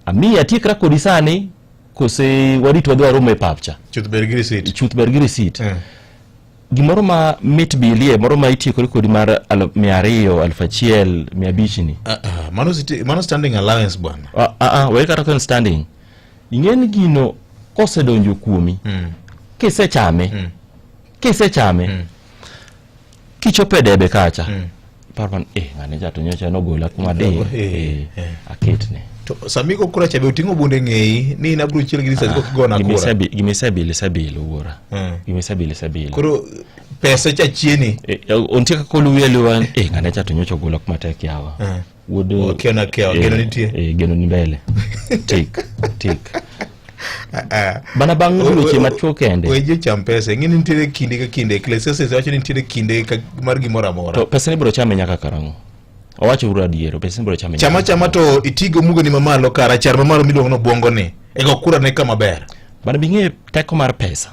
amiyi atiekra kodi sani kose warit wadhi warom e pap cha. Chuth ber gi receipt. Chuth ber gi receipt. Gimoro ma mit bilie moro ma itiekori kodi mar 200, 1000, 500 ni. Mano mano standing allowance bwana. We kata ka en standing. Ing'e ni gino kosedonjo kuomi, kisechame, kisechame, kichopo e debe kacha, paro man, ng'ane cha to nyocha nogola kuma adiye, aketne. To sama igo kura cha be oting'o bunde ng'eyi ni in abiro chiel gi risasi kok igona kura. Gima isebilo isebilo wuora. Gima isebilo isebilo. Koro pesa cha chieni. Ontie kaka oluwi aluwa, ng'ane cha to nyocha ogola kuma tek yawa. Wuod Okiana kiawa, geno nitie. Geno ni mbele. Tik, tik. Bana bang' dweche machuok kende. We jocham pesa, ing'e ni nitiere kinde ka kinde, Ecclesiastes wacho ni nitiere kinde mar gimoro amora. To pesa ni biro chame nyaka karang'o? Owacho uru adier, pesa ni biro chame. Chama chama to itigo mugoni mamalo ka rachar mamalo miluongo ni obwongo ni. Ego kura ne kama ber. Bana bing'e teko mar pesa.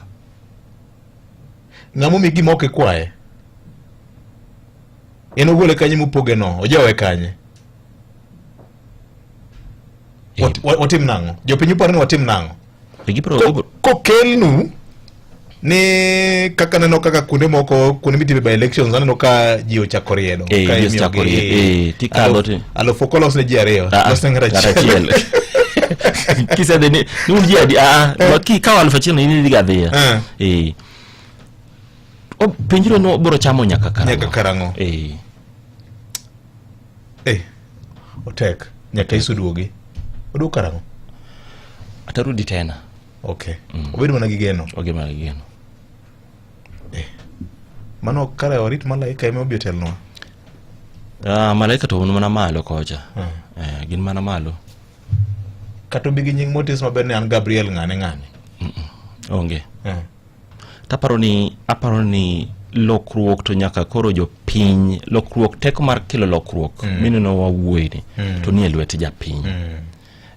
Ng'ama omi gima ok ikwaye. En ogole kanye mopoge no, ojowe kanye. Watim nang'o? Jopiny uparo ni watim nang'o? Kokelnu ni kaka neno kaka kuonde moko kuonde mitime by elections aneno ka ji ochako riedo ka ji ochako riedo, tikadho alufu ok olos ne ji ariyo los ne ng'ato achiel. Kisedhi ni un ji adi? Kikawo 1000 in idhi ga adhiya. Penjro ni obiro chamo nyaka karang'o? Nyaka karang'o? Otek. Nyaka Yesu duogi. Oduog karang'o? Atarudi tena. Okay. Obed mana gi geno. Obed mana gi geno. Mano kare warit malaika ema obi otelnwa. Malaika to mana malo kocha. Gin mana malo. Kata obi gi nying motis maber ni an Gabriel ng'ane ng'ane. Onge. Taparo ni, aparo ni Lokruok to nyaka koro jopiny, lokruok, teko mar kelo lokruok mineno wawuoyeni to nie lwet japiny.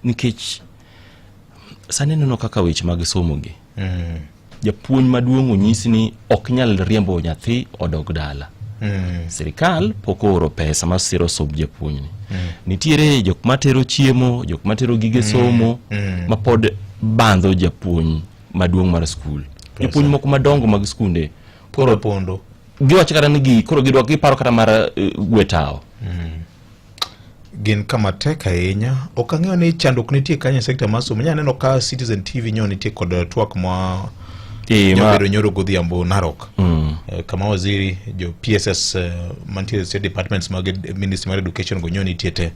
Nikech sani ineno kaka weche mag somo gi japuonj maduong' onyisi ni ok nyal riembo nyathi odog dala. Sirikal pok ooro pesa ma siro somb japuonjni. Nitiere jok matero chiemo, jok matero gige somo ma pod bandho japuonj maduong' mar skul. Jopuonj moko madongo mag skunde koro pondo giwacho kata ni gi koro gidwa giparo kata mar gwe tawo. Gin kama tek ahinya. Ok ang'eyo ni chandruok nitie kanyo e sekta mar somo. Nya neno ka Citizen TV nyo nitie kod twak ma nyobedo nyoro godhiambo Narok. Kama waziri jo PSS mantie e state departments mag ministry mar education go nyo nitie te.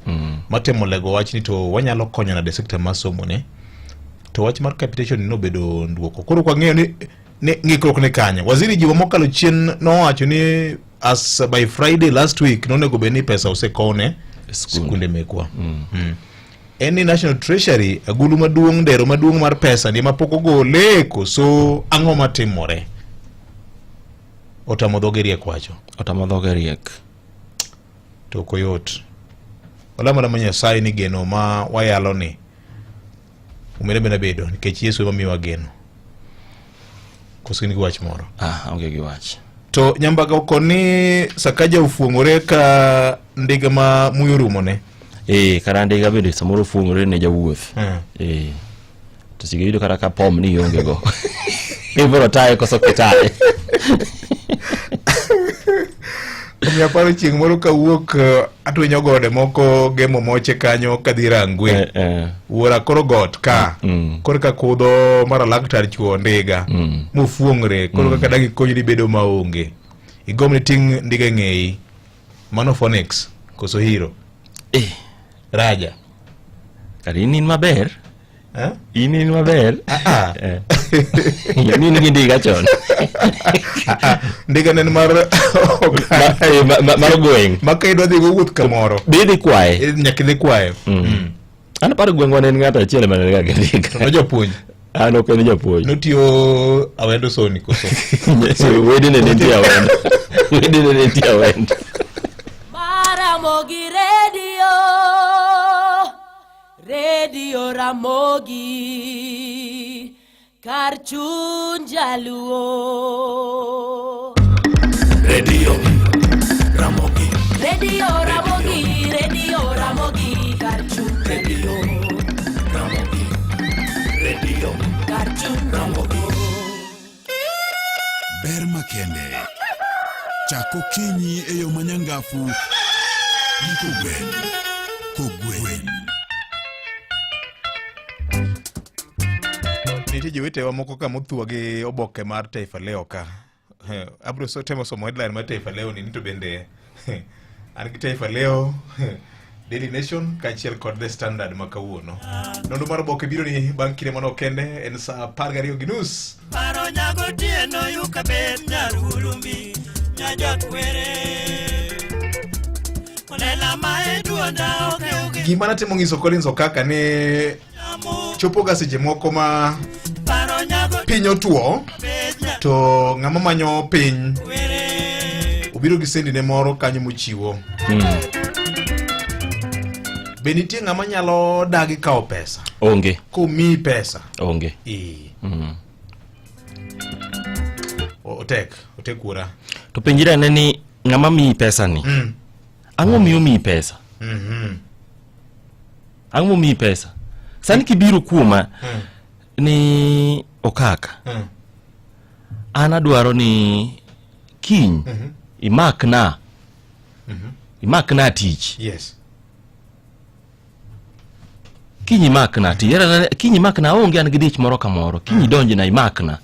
Matemo lego wach ni to wanyalo konyo nade sekta mar somo ni. To wach mar capitation ni nobedo nduoko. Koro ok wang'eyo ni ni ng'ikruok ni kanye. Waziri juma mokalo chien nowacho ni as by Friday last week nonego bed ni pesa osekowne skunde mekwa. En ni National Treasury agulu maduong' ndero maduong' mar pesa ni mapok ogole koso ang'o matimore? Otamo dhoge riek wacho. Otamo dhoge riek. To ok oyot. Walamo alama Nyasaye ni geno ma wayalo ni omede mena bedo nikech Yesu ema miyowa geno. Koso in gi wach moro? Ah, aonge gi wach. To Nyambaga oko ni Sakaja ofuong'ore ka ndiga ma muya orumone. Kara ndiga bende samoro ofuong'ore ne jawuoth. To sige yudo kata ka pom ni ionge go. Ibiro taye koso ok itaye? Omiyo aparo chieng' moro kawuok atwenyo gode moko gemo moche kanyo kadhi Rangwe. Wuora koro got ka. Koro ka kudho mar laktar chuo ndiga. Mofuong're koro kaka dang' ikonyri bedo maonge. Igomb ni ting' ndiga e ng'eyi. Mano Phoenix koso Hero? Raja. Kare in in maber. In in maber. In in gi ndiga chon. Ndiga ne en mar mar gweng'. Ma ka idwa dhi go wuoth kamoro. Be idhi kwaye? Nyaka idhi kwaye. An aparo gweng'wa ne en ng'ato achiel mane niga gi ndiga. To nojapuonj. An ok en japuonj. Notiyo Awendo Soni koso? Wedene ne nitie Awendo. Wedene ne nitie Awendo. Ramogi Radio, Radio Ramogi, kar chuny jaluo. Radio Ramogi. Radio Ramogi, Radio Ramogi, kar chuny Radio Ramogi. Radio kar chuny Ramogi. Ber makende. Chak okinyi e yo manyangafu gi kogwen. Kogwen. Nitie jowetewa moko ka mothwa gi oboke mar Taifa Leo ka. Abiro temo somo headline mar Taifa Leo ni to bende an gi Taifa Leo, Daily Nation kaachiel kod The Standard ma kawuono. Nonro mar oboke biro ni bang' kinde manok kende en saa 12:30. Paro nyago tieno yuka bet nyarulumbi nyajakwere Olela ma e duonda ok eugi Gima natemo nyiso Collins Okaka ni chopo ga seche moko ma Paro nyago piny otuo to ng'ama manyo piny obiro gi sendine moro kanyo mochiwo. Be nitie ng'ama nyalo dagi kawo pesa? Onge. Komiyi pesa. Onge. Otek, otek wuora. To penjri ane ni ng'ama miyi pesa ni. Ang'o miyo miyi pesa? Ang'o momiyi pesa? Sani kibiro kuoma ni Okaka. An adwaro ni kiny imakna. Imakna tich. Kiny imakna tich. Era kiny imakna aonge an gi dich moro kamoro. Kiny idonjna imakna.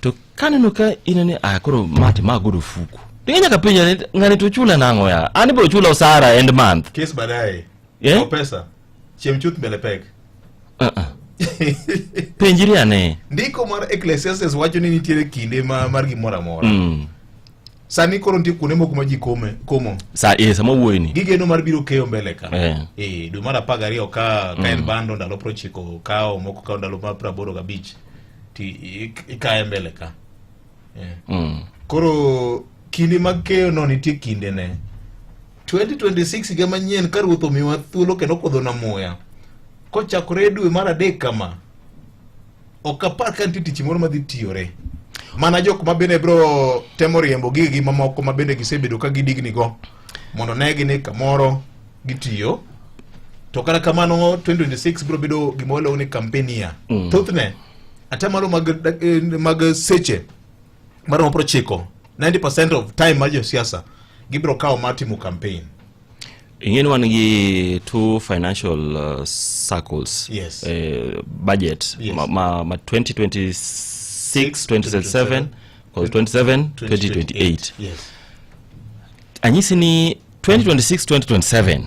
To kaneno ka inene ah koro mati ma godo fuku. Dinge nyaka penja ni ng'ani to chula nang'o ya? An ibiro chula osara end month. Kes baadaye. Eh? Pesa. Chiem chuth mbele pek. Penjri ane. Ndiko mar Ecclesiastes wacho ni nitiere kinde ma, mar gimoro amora. Sani koro nitie kuonde moko ma ji kome, komo. Sa eh sama wuoyi ni. Gigeno mar biro keyo mbele ka. Eh. Dwe mar 12 ka ka en bando ndalo 90 kawo moko kawo ndalo mar 85 ti ikaye mbele ka. Koro kinde mag keyo no nitie kinde ne. 2026 higa manyien ka ruoth omiwa thuolo kendo okudhona muya. Kochakore dwe mar adek kama, ok apar ka nitie tich moro madhi tiyore. Mana jok ma bende bro temo riembo gigi mamoko ma bende gisebedo ka gidigni go mondo negi ni kamoro gitiyo. To kata kamano 2026 bro bedo gima waluongo ni campaign year. Thothne atamalo mag, mag seche maromo 90, 90% of time mar josiasa gibiro kawo mar timo campaign. Ing'e ni wan gi two financial circles. Yes. Budget Yes. ma 2026 2027 kod 27 2028. Yes. Anyisi ni 2026 2027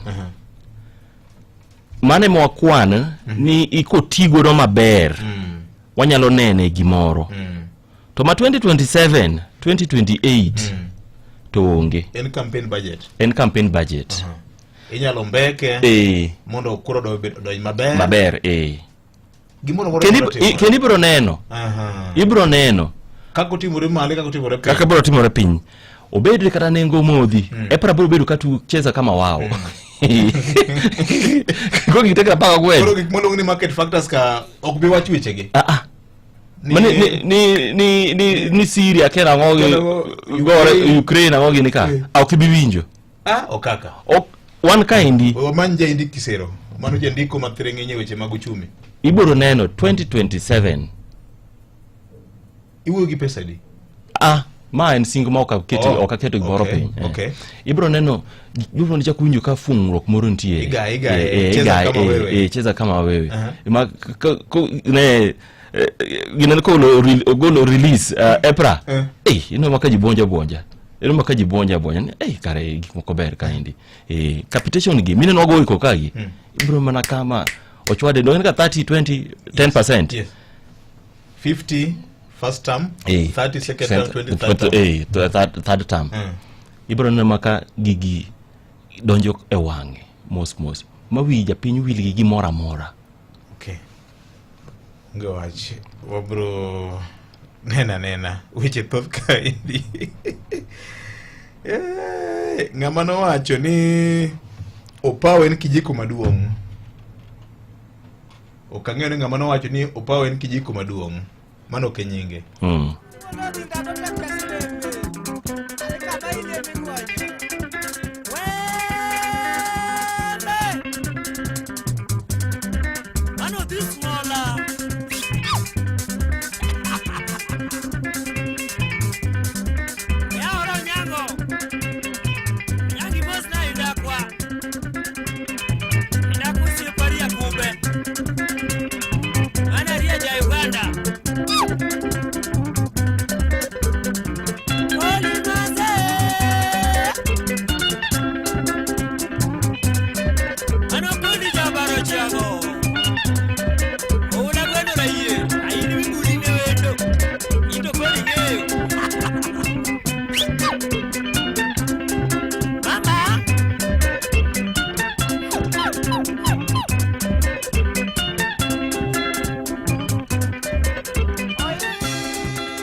mane mwakwan ni ikoti godo maber wanyalo nene gimoro to ma 2027 2028 to onge. En campaign budget. En campaign budget. Inyalo mbeke mondo kura odonj maber. Maber eh. Gimoro amora Kendi nyalo timore. Kendi ibiro neno. Ibiro neno Kaka otimore malo, kaka otimore piny. Kaka biro timore piny. Obed kata nengo modhi. Epra biro bedo ka cheza kama wao. Koro giteka paka Koro gwen. gik moluong ni market factors ka ok bi wach wechegi. Ma ni Syria kena ang'o gi Kena gore Ukraine ang'o gini ka. Ok ibi winjo. Ah, okaka. Ok wan kaendi. Wamany jaindik kisero. Mano jandiko ma thiring'inyi e weche mag uchumi. Ibiro neno 2027. Iwuoyo gi pesa adi? Ah, ma en singo ma ok aketo Oh, ok aketo gimoro okay, piny. Okay. Ibiro neno ibiro nichako winjo ka fung'ruok moro nitie. Igaye, igaye, cheza igaye, kama wewe. Cheza kama wewe. Ma ne gineno kogolo ogolo release EPRA. Ineno ma ka ji buonjo buonja. Ineno ma ka ji buonjo buonja ni kare gik moko ber kaendi. Capitation gi mineno wagoyo koko kagi. Ibiro mana kama ochwade donge ka 30 20 10%. Yes. 50 first term, 30 second term, 20 third term. Third term. Ibiro neno ma ka gigi donjo e wang'e mos mos ma wi japiny wil gi gimoro amora. Okay. Onge wach. Wabro nena nena weche thoth kaendi. Ng'ama nowacho ni opawo en kijiko maduong'. Ok ang'eyo ni ng'ama nowacho ni opawo en kijiko maduong'. Mano ok e nyinge.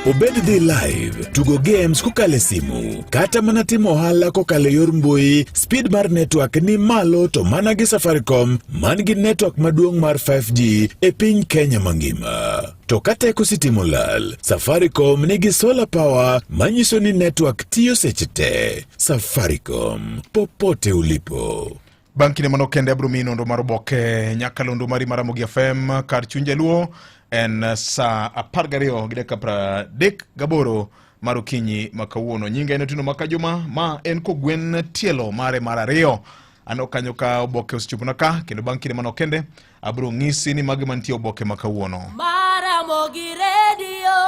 Obed dhi live, tugo games kokalo e simu, kata mana timo ohala kokalo e yor mbui, speed mar network ni malo to mana gi Safaricom man gi network maduong' mar 5G e piny Kenya mangima. To ka teko sitima olal, Safaricom nigi solar power manyiso ni network tiyo seche te. Safaricom, popote ulipo. Bang' kinde manok kende abiro miyi nonro mar oboke nyakalondo mari mar Ramogi FM kar chuny jaluo en saa 12 gi dakika 38 mar okinyi ma kawuono. Nyinga en Otieno Makajuma, ma en kogwen tielo mare mar ariyo. Aneno kanyo ka oboke osechopona ka kendo bang' kinde manok kende abiro ng'isi ni mage mantie oboke ma kawuono. Maramogi Radio,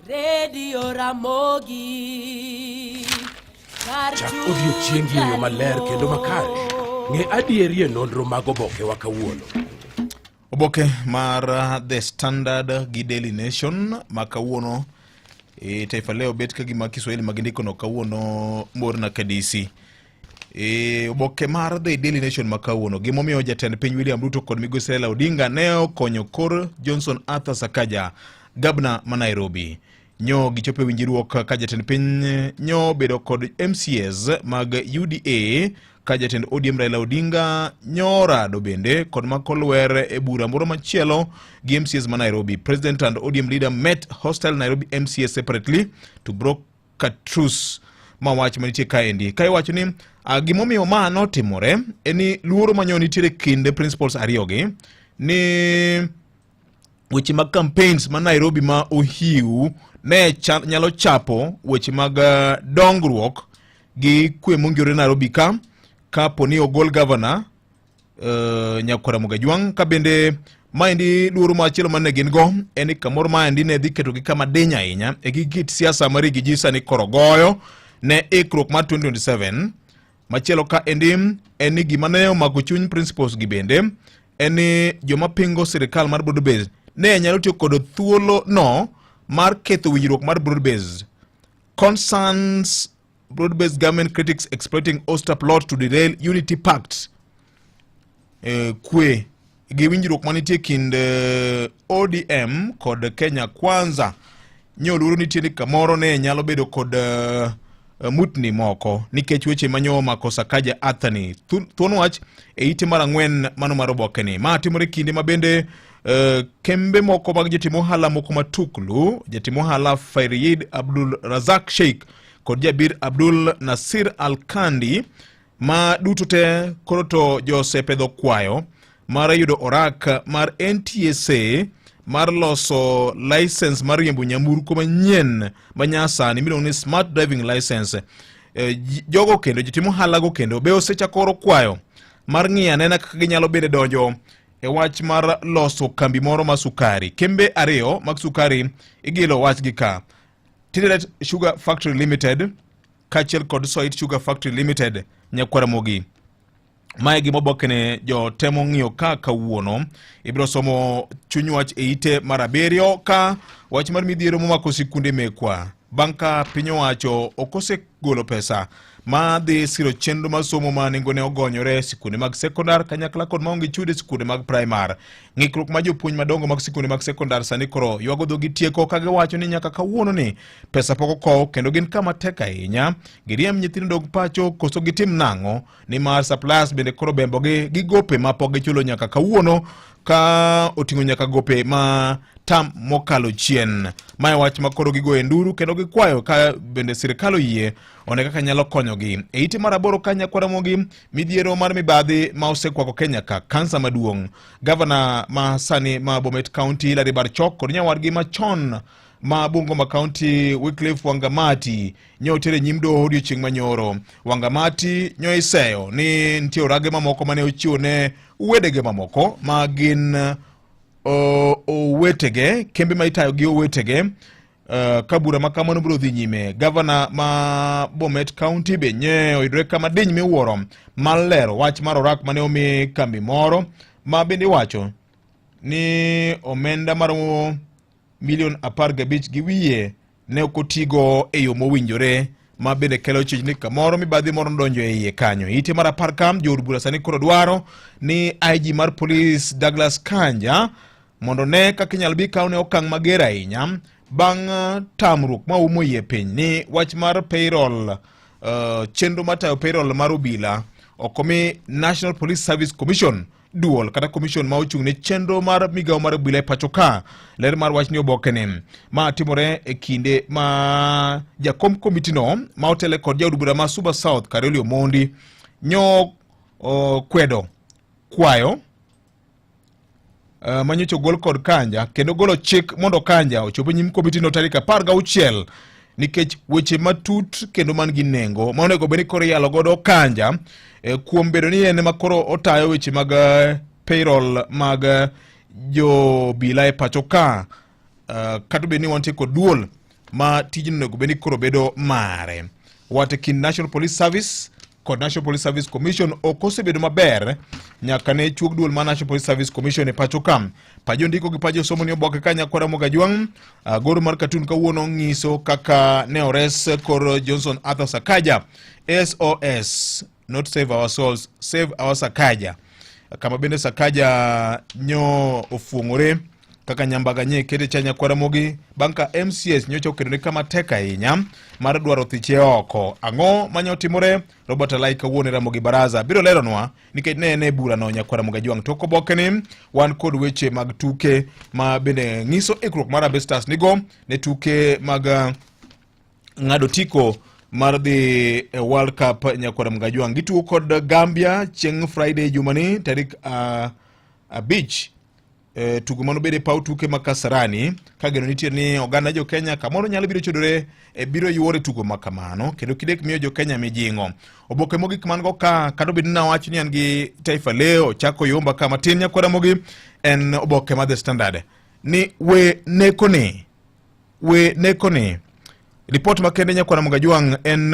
Radio Ramogi. Kar Chak odiechiengi e yo maler kendo makare. Ng'e adieri e nonro mag obokewa kawuono. Oboke mar The Standard gi Daily Nation ma kawuono Taifa Leo bet ka gima Kiswahili ma gindiko no kawuono morna kadisi. Oboke mar The Daily Nation ma kawuono gimomiyo jatend piny William Ruto kod migosi Raila Odinga ne okonyo kor Johnson Arthur Sakaja gabna ma Nairobi. Nyo gichopo e winjruok ka jatend piny nyo bedo kod MCAs mag UDA ka jatend ODM Raila Odinga nyo orado bende kod mako lwer e bura moro machielo gi MCAs ma Nairobi. President and ODM leader met hostile Nairobi MCAs separately to broker truce ma wach manitie kaendi ka iwacho ni uh, gimomiyo ma notimore en ni luoro manyo nitiere kind principals ariyogi ni weche mag campaigns ma Nairobi ma ohiu ne cha, nyalo chapo weche mag eh, dongruok gi kwe mongirore Nairobi ka kapo ni ogol gavana uh, Nyakwar Ramogi Ajwang' ka bende maendi luoro machielo mane gin go en ni kamoro maendi ne dhi ketogi kama diny ahinya e gi kit siasa ma Riggy G sani koro goyo ne ikruok mar 2027 Machielo ka endi en ni gima ne omako chuny principals gi bende en ni joma pingo sirikal mar broad based ne nyalo tiyo kod thuolo no mar ketho winjruok mar broad based. Concerns broad based government critics exploiting Oster plot to derail unity pact. Eh, kwe gi winjruok manitie kind eh, ODM kod Kenya Kwanza nyo luoro nitie ni kamoro ne nyalo bedo kod eh, mutni moko nikech weche manyo omako Sakaja Athani. Thuon wach e ite mar ang'wen mano mar obokeni. Ma timore kinde ma bende uh, kembe moko mag jotim ohala moko matuklu, jatim ohala Farid Abdul Razak Sheikh kod Jabir Abdul Nasir Al-Kandi ma duto te koro to josepedho kwayo mar yudo orak mar NTSA mar loso license mar riembo nyamburko manyien ma nyasani miluongo ni smart driving license. E, jogo kendo jotim ohala go kendo be osechako oro kwayo mar ng'iyo anena kaka ginyalo bende donjo e wach mar loso kambi moro mar sukari. Kembe ariyo mag sukari igilo wachgi ka Tinderet Sugar Factory Limited kaachiel kod Soit Sugar Factory Limited Nyakwaramogi. Mae gima obokene jo temo ng'iyo ka kawuono ibiro somo chuny wach e ite mar abiriyo ka wach mar midhiero momako sikunde mekwa bang' ka piny owacho ok osegolo pesa ma dhi siro chenro mar somo ma nengone ogonyore sikunde mag sekondar kanyakla kod maonge chudo e sikunde mag primar. Ng'ikruok ma jopuonj madongo mag sikunde mag sekondar sani koro ywago dhogi tieko ka giwacho ni nyaka kawuono ni pesa pok okow kendo gin kama tek ahinya. Giriemb nyithindo dog pacho koso gitim nang'o nimar suppliers bende koro bembogi gi gope ma pok gichulo nyaka kawuono ka oting'o nyaka gope ma tam mokalo chien. Mae wach ma koro gigoye nduru kendo gikwayo ka bende sirikal oyie one kaka nyalo konyogi. E ite mar aboro ka nyakwaramogi midhiero mar mibadhi ma osekwako Kenya ka kansa maduong'. Gavana ma sani ma Bomet County Hilary Barchok kod nyawadgi machon ma Bungoma County Wycliffe Wangamati nyo oter e nyim doho odiochieng' manyoro. Wangamati nyo iseyo ni nitie orage mamoko mane ochiwo ne wedege mamoko ma gin owetege, kembe ma itayo gi owetege ka bura ma kamano biro dhi nyime. Gavana ma Bomet County be nye oyudore kama diny miwuoro mar lero wach mar orak mane omi kambi moro ma bende iwacho ni omenda maromo milion 15 gi wiye ne ok otigo e yo mowinjore ma bende kelo chich ni kamoro mibadhi moro nodonjo e iye kanyo. Ite mar apar kam jood bura sani koro dwaro ni IG mar polis Douglas Kanja mondo ne kaka inyalo bi kawne okang' mager ahinya bang' tamruok ma umo iye piny ni wach mar payroll chenro mar tayo payroll mar obila ok omi National Police Service Commission duol kata commission ma ochung' ne chenro mar migawo mar obila e pacho ka. Ler mar wach ni obokene ma timore e kinde ma jakom komitino ma otele kod jaod bura ma Suba South Karoli Omondi nyo kwedo kwayo manyocha ogol kod Kanja kendo golo chik mondo Kanja ochop e nyim komitino tarik 16 nikech weche matut kendo man gi nengo ma onego bed ni koro iyalo godo Kanja kuom bedo ni en ema koro otayo weche mag payroll mag jobila e pacho ka kata obedo ni wantie kod duol ma tijno onego bed ni koro bedo mare. Wat e kind National Police Service kod National Police Service Commission ok osebedo maber nyaka ne chuog duol mar National Police Service Commission e pacho ka. Pajo ndiko gi pajo somo ni oboke ka nyakwara Mogajwang' goro mar katun kawuono nyiso kaka ne ores kor Johnson Arthur Sakaja. SOS not save our souls, save our Sakaja. Kama bende Sakaja nyo ofuong'ore Kaka Nyambaga nye kete cha Nyakwar Ramogi bang' ka MCS nyocha okedone kama tek ahinya mar dwaro thiche oko. Ang'o manya otimore? Robert Alai kawuono e Ramogi Baraza biro leronwa nikech ne en e burano Nyakwar Ramogi Ajwang'. Tok obokeni wan kod weche mag tuke ma bende ng'iso ikruok mar Harambee Stars nigo ne tuke mag ng'ado tiko mar dhi e World Cup Nyakwar Ramogi Ajwang'. Gitugo kod Gambia chieng' Friday jumani tarik 5 tugo mano bede paw tuke ma Kasarani ka geno nitie ni oganda jo Kenya kamoro nyalo biro chodore e biro yuore tugo ma kamano kendo kidek miyo jo Kenya mijing'o. Oboke mogik man go ka kata obedo ni nawacho ni an gi Taifa Leo chako yomba ka matin Nyakwar Ramogi en oboke ma The Standard ni we neko ni we neko ni Ripot makende Nyakwar Ramogi Ajwang' en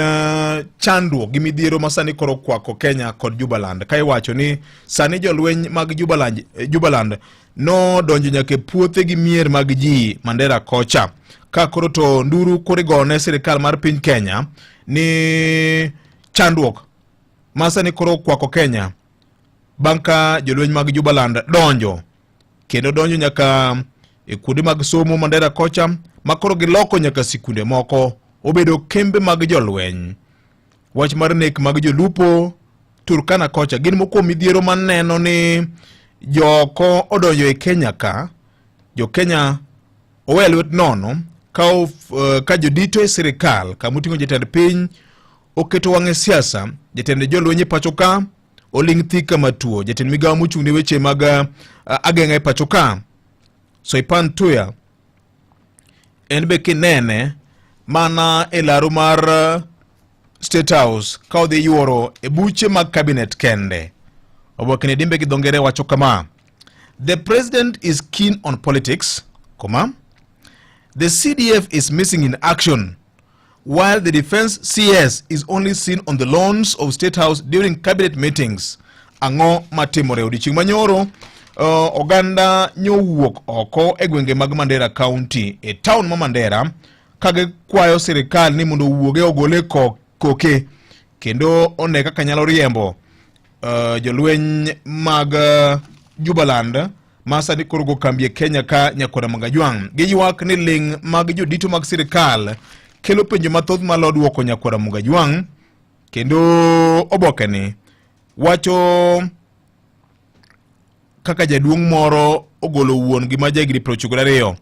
chandruok gi midhiero ma sani koro kwako Kenya kod Jubaland ka iwacho ni sani jolweny mag Jubaland, Jubaland nodonjo nyaka e puothe gi mier mag ji Mandera kocha ka koro to nduru koro igone sirikal mar piny Kenya ni chandruok ma sani koro kwako Kenya bang' ka jolweny mag Jubaland donjo kendo donjo nyaka e kuonde mag somo Mandera kocha ma koro giloko nyaka sikunde moko obedo kembe mag jolweny. Wach mar nek mag jolupo Turkana kocha gin moko kuom midhiero maneno ni joko odonjo e Kenya ka, jo Kenya owe lwet nono ka jodito e sirikal kama oting'o jatend piny oketo wang'e siasa, jatend jolweny e pacho ka oling' thi kama tuo. Jatend migawo mochung' ne weche mag ageng'a e pacho ka Soipan Tuya en be kinene mana e laro mar State House ka odhi yuoro e buche mag cabinet kende. Oboke ni dimbe gi dho ngere wacho kama: The president is keen on politics, comma, the CDF is missing in action, while the defense CS is only seen on the lawns of State House during cabinet meetings. Ang'o matimore odiochieng' manyoro? Oganda nyowuok oko e gwenge mag Mandera County e town ma Mandera ka gikwayo sirikal ni mondo owuoge ogole koke kendo one kaka nyalo riembo jolweny mag Jubaland ma sani koro go kambi e Kenya ka Nyakwar Ramogi Ajwang'. Giywak ni ling' mag jodito mag sirikal kelo penjo mathoth malo duoko Nyakwar Ramogi Ajwang', kendo oboke ni wacho kaka jaduong' moro ogolo wuon gi ma jahigni 92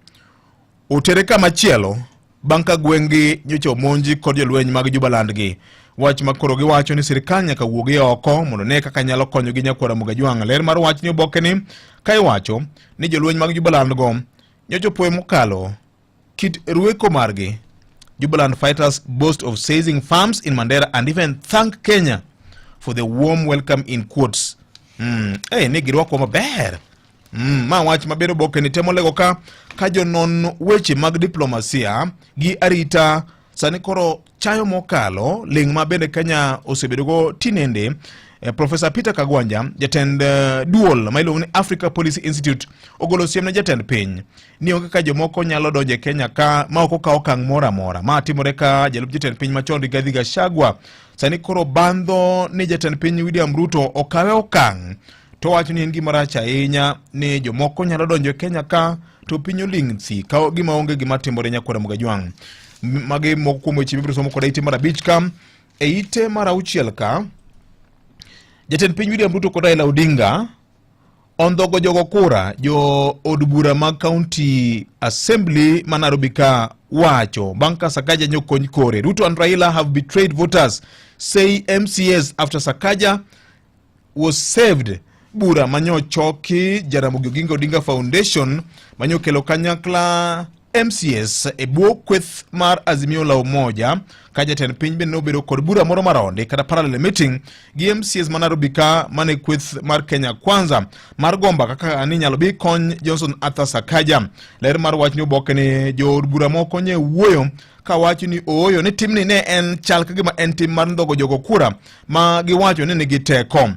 otere kama chielo bang' ka gweng'gi nyocha omonji kod jolweny mag Jubaland gi. Wach ma koro giwacho ni sirikal nyaka wuogi oko mondo ne kaka nyalo konyogi Nyakwar Ramogi Ajwang'. Ler mar wach ni oboke ni ka iwacho ni jolweny mag Jubaland go nyocha opoyo mokalo kit rweko margi. Jubaland fighters boast of seizing farms in Mandera and even thank Kenya for the warm welcome in quotes. Ni girwako maber. Ma wach maber oboke ni temo lego ka jonon weche mag diplomasia gi arita sani koro chayo mokalo ling' ma bende Kenya osebedogo tinende. Professor Peter Kagwanja, jatend duol ma iluongo ni Africa Policy Institute, ogolo siem ne jatend piny ni onge ka jomoko nyalo donjo e Kenya ka ma ok okaw okang' moro amora. Ma timore ka jalup jatend piny machon Rigathi Gachagua sani koro bandho ni jatend piny William Ruto okawe okang' to wacho ni en gima rach ahinya ni jomoko nyalo donjo e Kenya ka to piny oling' thi ka gima onge gima timore Nyakwar Ramogi Ajwang'. Magi moko kuom weche mibiro somo koda ite mar 5 ka. E ite mar 6 ka, jatend piny William Ruto kod Raila Odinga ondhogo jogo kura jo od bura mag County Assembly ma Nairobi ka wacho bang' ka Sakaja nyokony kore. Ruto and Raila have betrayed voters, say MCS after Sakaja was saved. Bura manyochoki Jaramogi Oginga Odinga Foundation manyokelo kanyakla MCS e bwo kweth mar Azimio la Umoja ka jatend piny bende nobedo kod bura moro maronde kata parallel meeting gi MCS ma Nairobi ka mane kweth mar Kenya Kwanza mar gomba kaka ni nyalo bi kony Johnson Arthur Sakaja. Ler mar wach ni oboke ni jood bura moko nye wuoyo ka wacho ni ooyo ni timni ne en chal ka gima en tim mar ndhogo jogo kura ma giwacho ni nigi teko.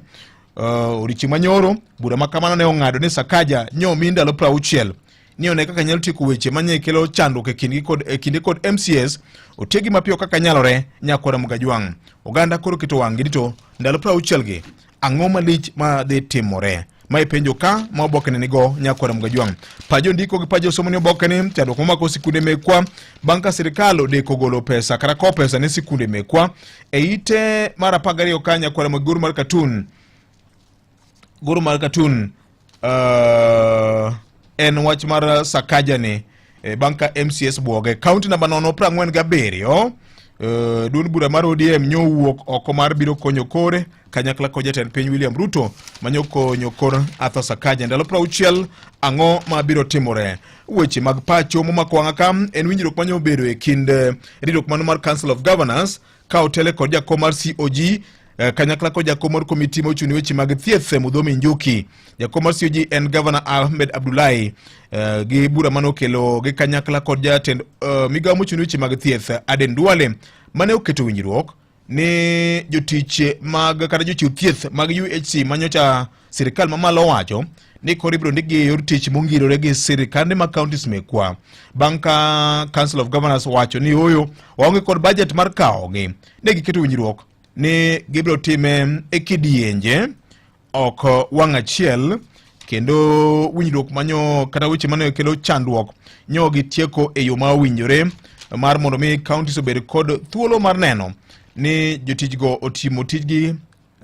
Odiochieng' manyoro bura ma kamano ne ong'ado ni Sakaja nyomi ndalo 60 ni one kaka nyalo tieko weche manye kelo chandruok e kindgi kod e kinde kod MCS otiegi mapiyo kaka nyalore Nyakwar Ramogi Ajwang'. Oganda koro keto wang'gi ni to ndalo 60 gi ang'o malich ma dhi timore. Ma ipenjo ka ma obokene nigo nyakwara Mgajwang'. Pa jondiko gi pa josomo ni obokeni chandruok momako sikunde mekwa bang' ka sirikal odeko golo pesa kata kowo pesa ne sikunde mekwa e ite mar 12 ka nyakwara Maguru mar Katun goro mar katun en wach mar Sakaja ni bang' ka MCS bwoge kaunti namba 047 duond bura mar ODM nyowuok oko mar biro konyo kore kanyakla kod jatend piny William Ruto manyo konyo kor Arthur Sakaja ndalo 60 ang'o ma biro timore weche mag pacho momako wang'a ka en winjruok manyo bedo e kind riwruok mano mar Council of Governors ka otele kod jakom mar COG kanyakla kod jakom mar komiti mochung' ne weche mag thieth Mudhomi Njuki. Jakom mar COG en Gavana Ahmed Abdullahi gi bura mane okelo gi kanyakla kod jatend migawo mochung' ne weche mag thieth Aden Duale mane oketo winjruok ni jotich mag kata jochiw thieth mag UHC manyocha sirikal mamalo owacho ni koro ibiro ndikgi e yor tich mongirore gi sirikande mag counties mekwa bang' ka Council of Governors owacho ni ooyo waonge kod budget mar kawogi ne giketo winjruok ni gibiro time e kidienje ok wang' achiel kendo winjruok manyo kata weche mane kelo chandruok nyo gitieko e yo ma owinjore mar mondo mi counties obed kod thuolo mar neno ni jotichgo otimo tijgi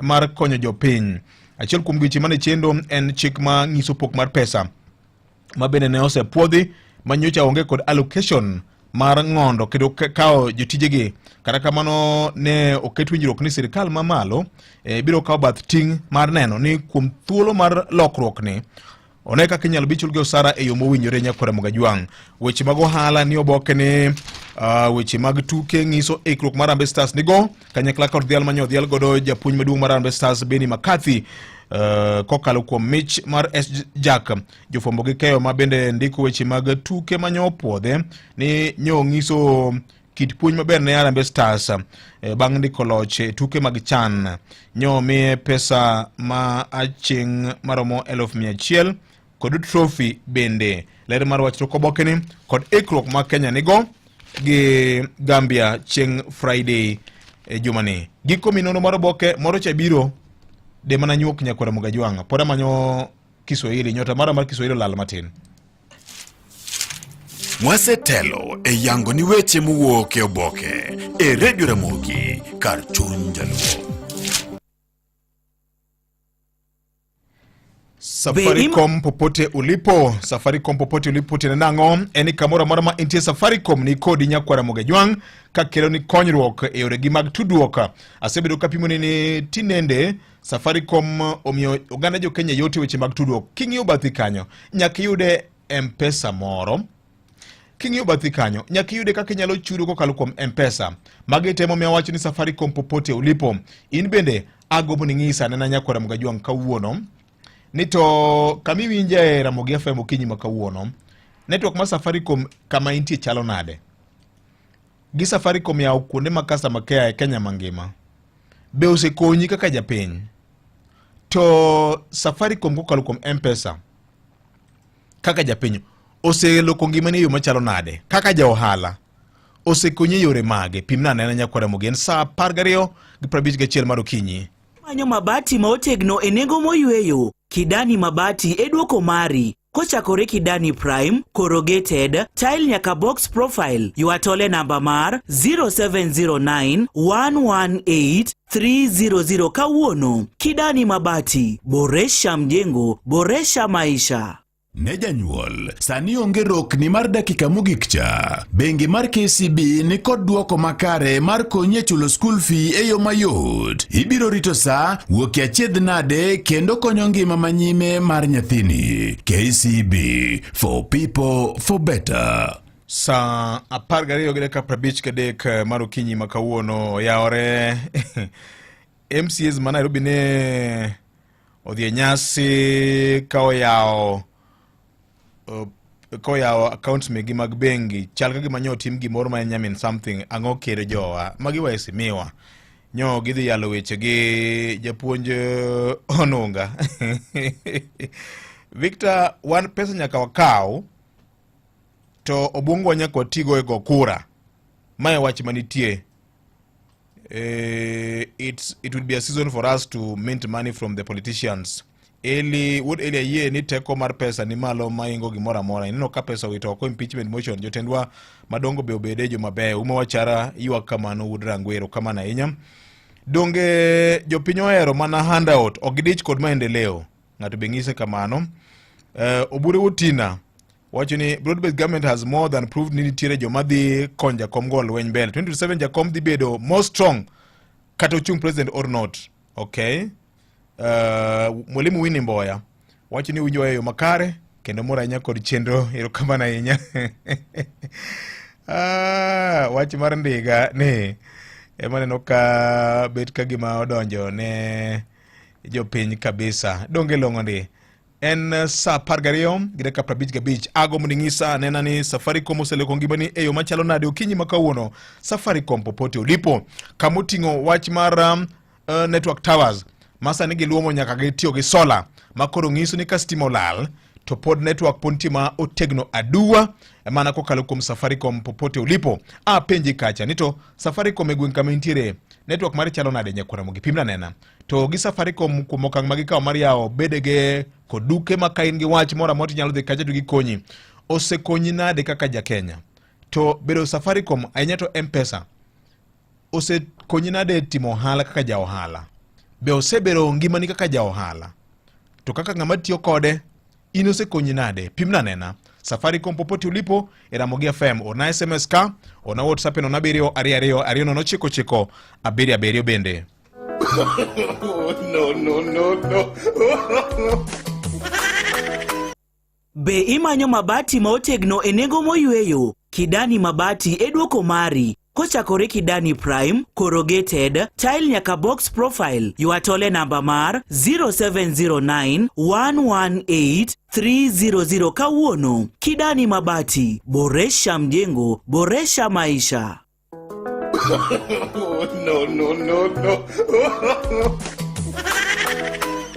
mar konyo jopiny. Achiel kuom weche mane chendo en chik ma ng'iso pok mar pesa ma bende ne osepuodhi ma nyocha onge kod allocation mar ng'ondo kendo kawo jotijegi. Kata kamano ne oket winjruok ni sirikal mamalo biro kawo bath ting' mar neno ni kuom thuolo mar lokruok ni one kaka inyalo bi chulgi osara e yo mowinjore nyakwara Mogajwang'. Weche mag ohala ni oboke ni weche mag tuke ng'iso ikruok mar Harambee Stars nigo kanyakla kod dhial manyo odhial godo japuonj maduong' mar Harambee Stars Benni McCarthy kokalo kuom mich mar S Jack. Jofwambo gi keyo ma bende ndiko weche mag tuke manyo opuodhe ni nyo ng'iso kit puonj maber ne Harambee Stars bang' ndiko loch e tuke mag CHAN. Nyo miye pesa ma aching' maromo 100,000 kod trophy bende. Ler mar wach tok obokeni kod ikruok ma Kenya nigo gi Gambia chieng' Friday e jumani. Giko minono mar oboke moro cha biro de mana nyuok nyakwara Mugajwang'. Pod amanyo Kiswahili, nyota mara mar Kiswahili olal matin. Wasetelo e yango ni weche mowuok e oboke e Radio Ramogi kar chuny Jaluo. Safaricom popote ulipo, Safaricom popote ulipo tiende nang'o? En ni kamoro amora ma intie Safaricom ni kodi nyakwara Mogejwang' ka kelo ni konyruok e yoregi mag tudruok. Asebedo kapimoni ni tinende Safaricom omiyo oganda jo Kenya yot e weche mag tudruok. King'iyo bathi kanyo, nyaka iyude M-Pesa moro. King'iyo bathi kanyo, nyaka iyude kaka inyalo chudo kokalo kuom M-Pesa. Magi temo miyo awacho ni Safaricom popote ulipo. In bende agombo ni ng'isa anena nyakwara Mgajwang' kawuono ni to kama iwinje e Ramogi FM okinyi ma kawuono, network mar Safaricom kama intie chalo nade? Gi Safaricom yawo kuonde ma customer care e Kenya mangima. Be osekonyi kaka japiny? To Safaricom kokalo kuom M-Pesa kaka japiny oseloko ngimani e yo machalo nade? Kaka ja ohala osekonyi e yore mage? Pimna anena nyakwara Mogen saa 12:51 mar okinyi. Manyo mabati ma otegno e nengo moyweyo. Kidani Mabati e duoko mari. Kochakore Kidani Prime, Corrugated, Tile nyaka Box Profile. Ywa tole namba mar 0709 118 300 kawuono. Kidani Mabati, boresha mjengo, boresha maisha. Ne janyuol, sani onge rokni mar dakika mogik cha. Bengi mar KCB ni kod duoko makare mar konyi e chulo school fee e yo mayot. Ibiro rito sa, wuok e achiedh nade kendo konyo ngima manyime mar nyathini. KCB, for people, for better. Saa 12 gi dakika 53 mar okinyi ma kawuono oyawore. MCAs ma Nairobi ne odhi e nyasi ka oyawo accounts megi mag bengi chal ka gima nyo otim gimoro ma en nyamin something ang'o kere jowa magi waheshimiwa nyo gidhi yalo weche gi japuonj Onunga Victor wan pesa nyaka wakaw to obwongowa nyaka watigo e go kura mae wach manitie. It will be a season for us to mint money from the politicians. Eli wuod Eli ayie ni teko mar pesa ni malo maingo gimoro amora. Ineno ka pesa owito oko impeachment motion jotendwa madongo be obede joma beyo. Uma wachara ywak kamano wuod Rangwero kamano ahinya. Donge jopiny ohero mana handout ok gidich kod maendeleo. Ng'ato be ng'ise kamano. Obure Wotina wacho ni broad based government has more than proved ni nitiere joma dhi konyo jakom go lweny mbele. 2027 jakom dhi bedo more strong kata ochung president or not. Okay. Mwalimu Winnie Mboya wacho ni winjo e yo makare kendo mor ahinya kod chenro erokamano ahinya. Wach mar ndiga ni ema neno ka bet ka gima odonjo ne jopiny kabisa. Donge long'o ndi. En saa 12 gi dakika 55. Ago mondo ing'isa anena ni Safaricom oseloko ngimani e yo machalo nade okinyi ma kawuono. Safaricom popote ulipo. Kama oting'o wach mar network towers ma sani giluomo nyaka gitiyo gi sola ma koro ng'iso ni ka stima olal to pod network pod nitie ma otegno aduwa mana kokalo kuom Safaricom popote ulipo. Apenji kacha ni to Safaricom e gweng' kama intiere network mari chalo nade nyakwar Ramogi? Pimna nena. To gi Safaricom kuom okang' ma gikawo mar yawo bedege kod duke ma ka in gi wach moro amora tinyalo dhi kacha to gikonyi. Osekonyi nade kaka ja Kenya? To bedo Safaricom ahinya to M-Pesa osekonyi nade timo ohala kaka ja ohala? Be osebero ngimani kaka ja ohala? To kaka ng'ama tiyo kode, in osekonyi nade? Pimna nena. Safaricom popote ulipo e Ramogi FM, orna SMS ka, orna WhatsApp e 07 22 2 0 9 9 7 7 bende. No, no, no, no. Be imanyo mabati ma otegno e nengo moyweyo? Kidani Mabati e duoko mari. Kochakore Kidani Prime, Corrugated, Tile nyaka Box Profile, ywa tole namba mar 0709 118 300 kawuono. Kidani Mabati, boresha mjengo, boresha maisha. No, no, no, no.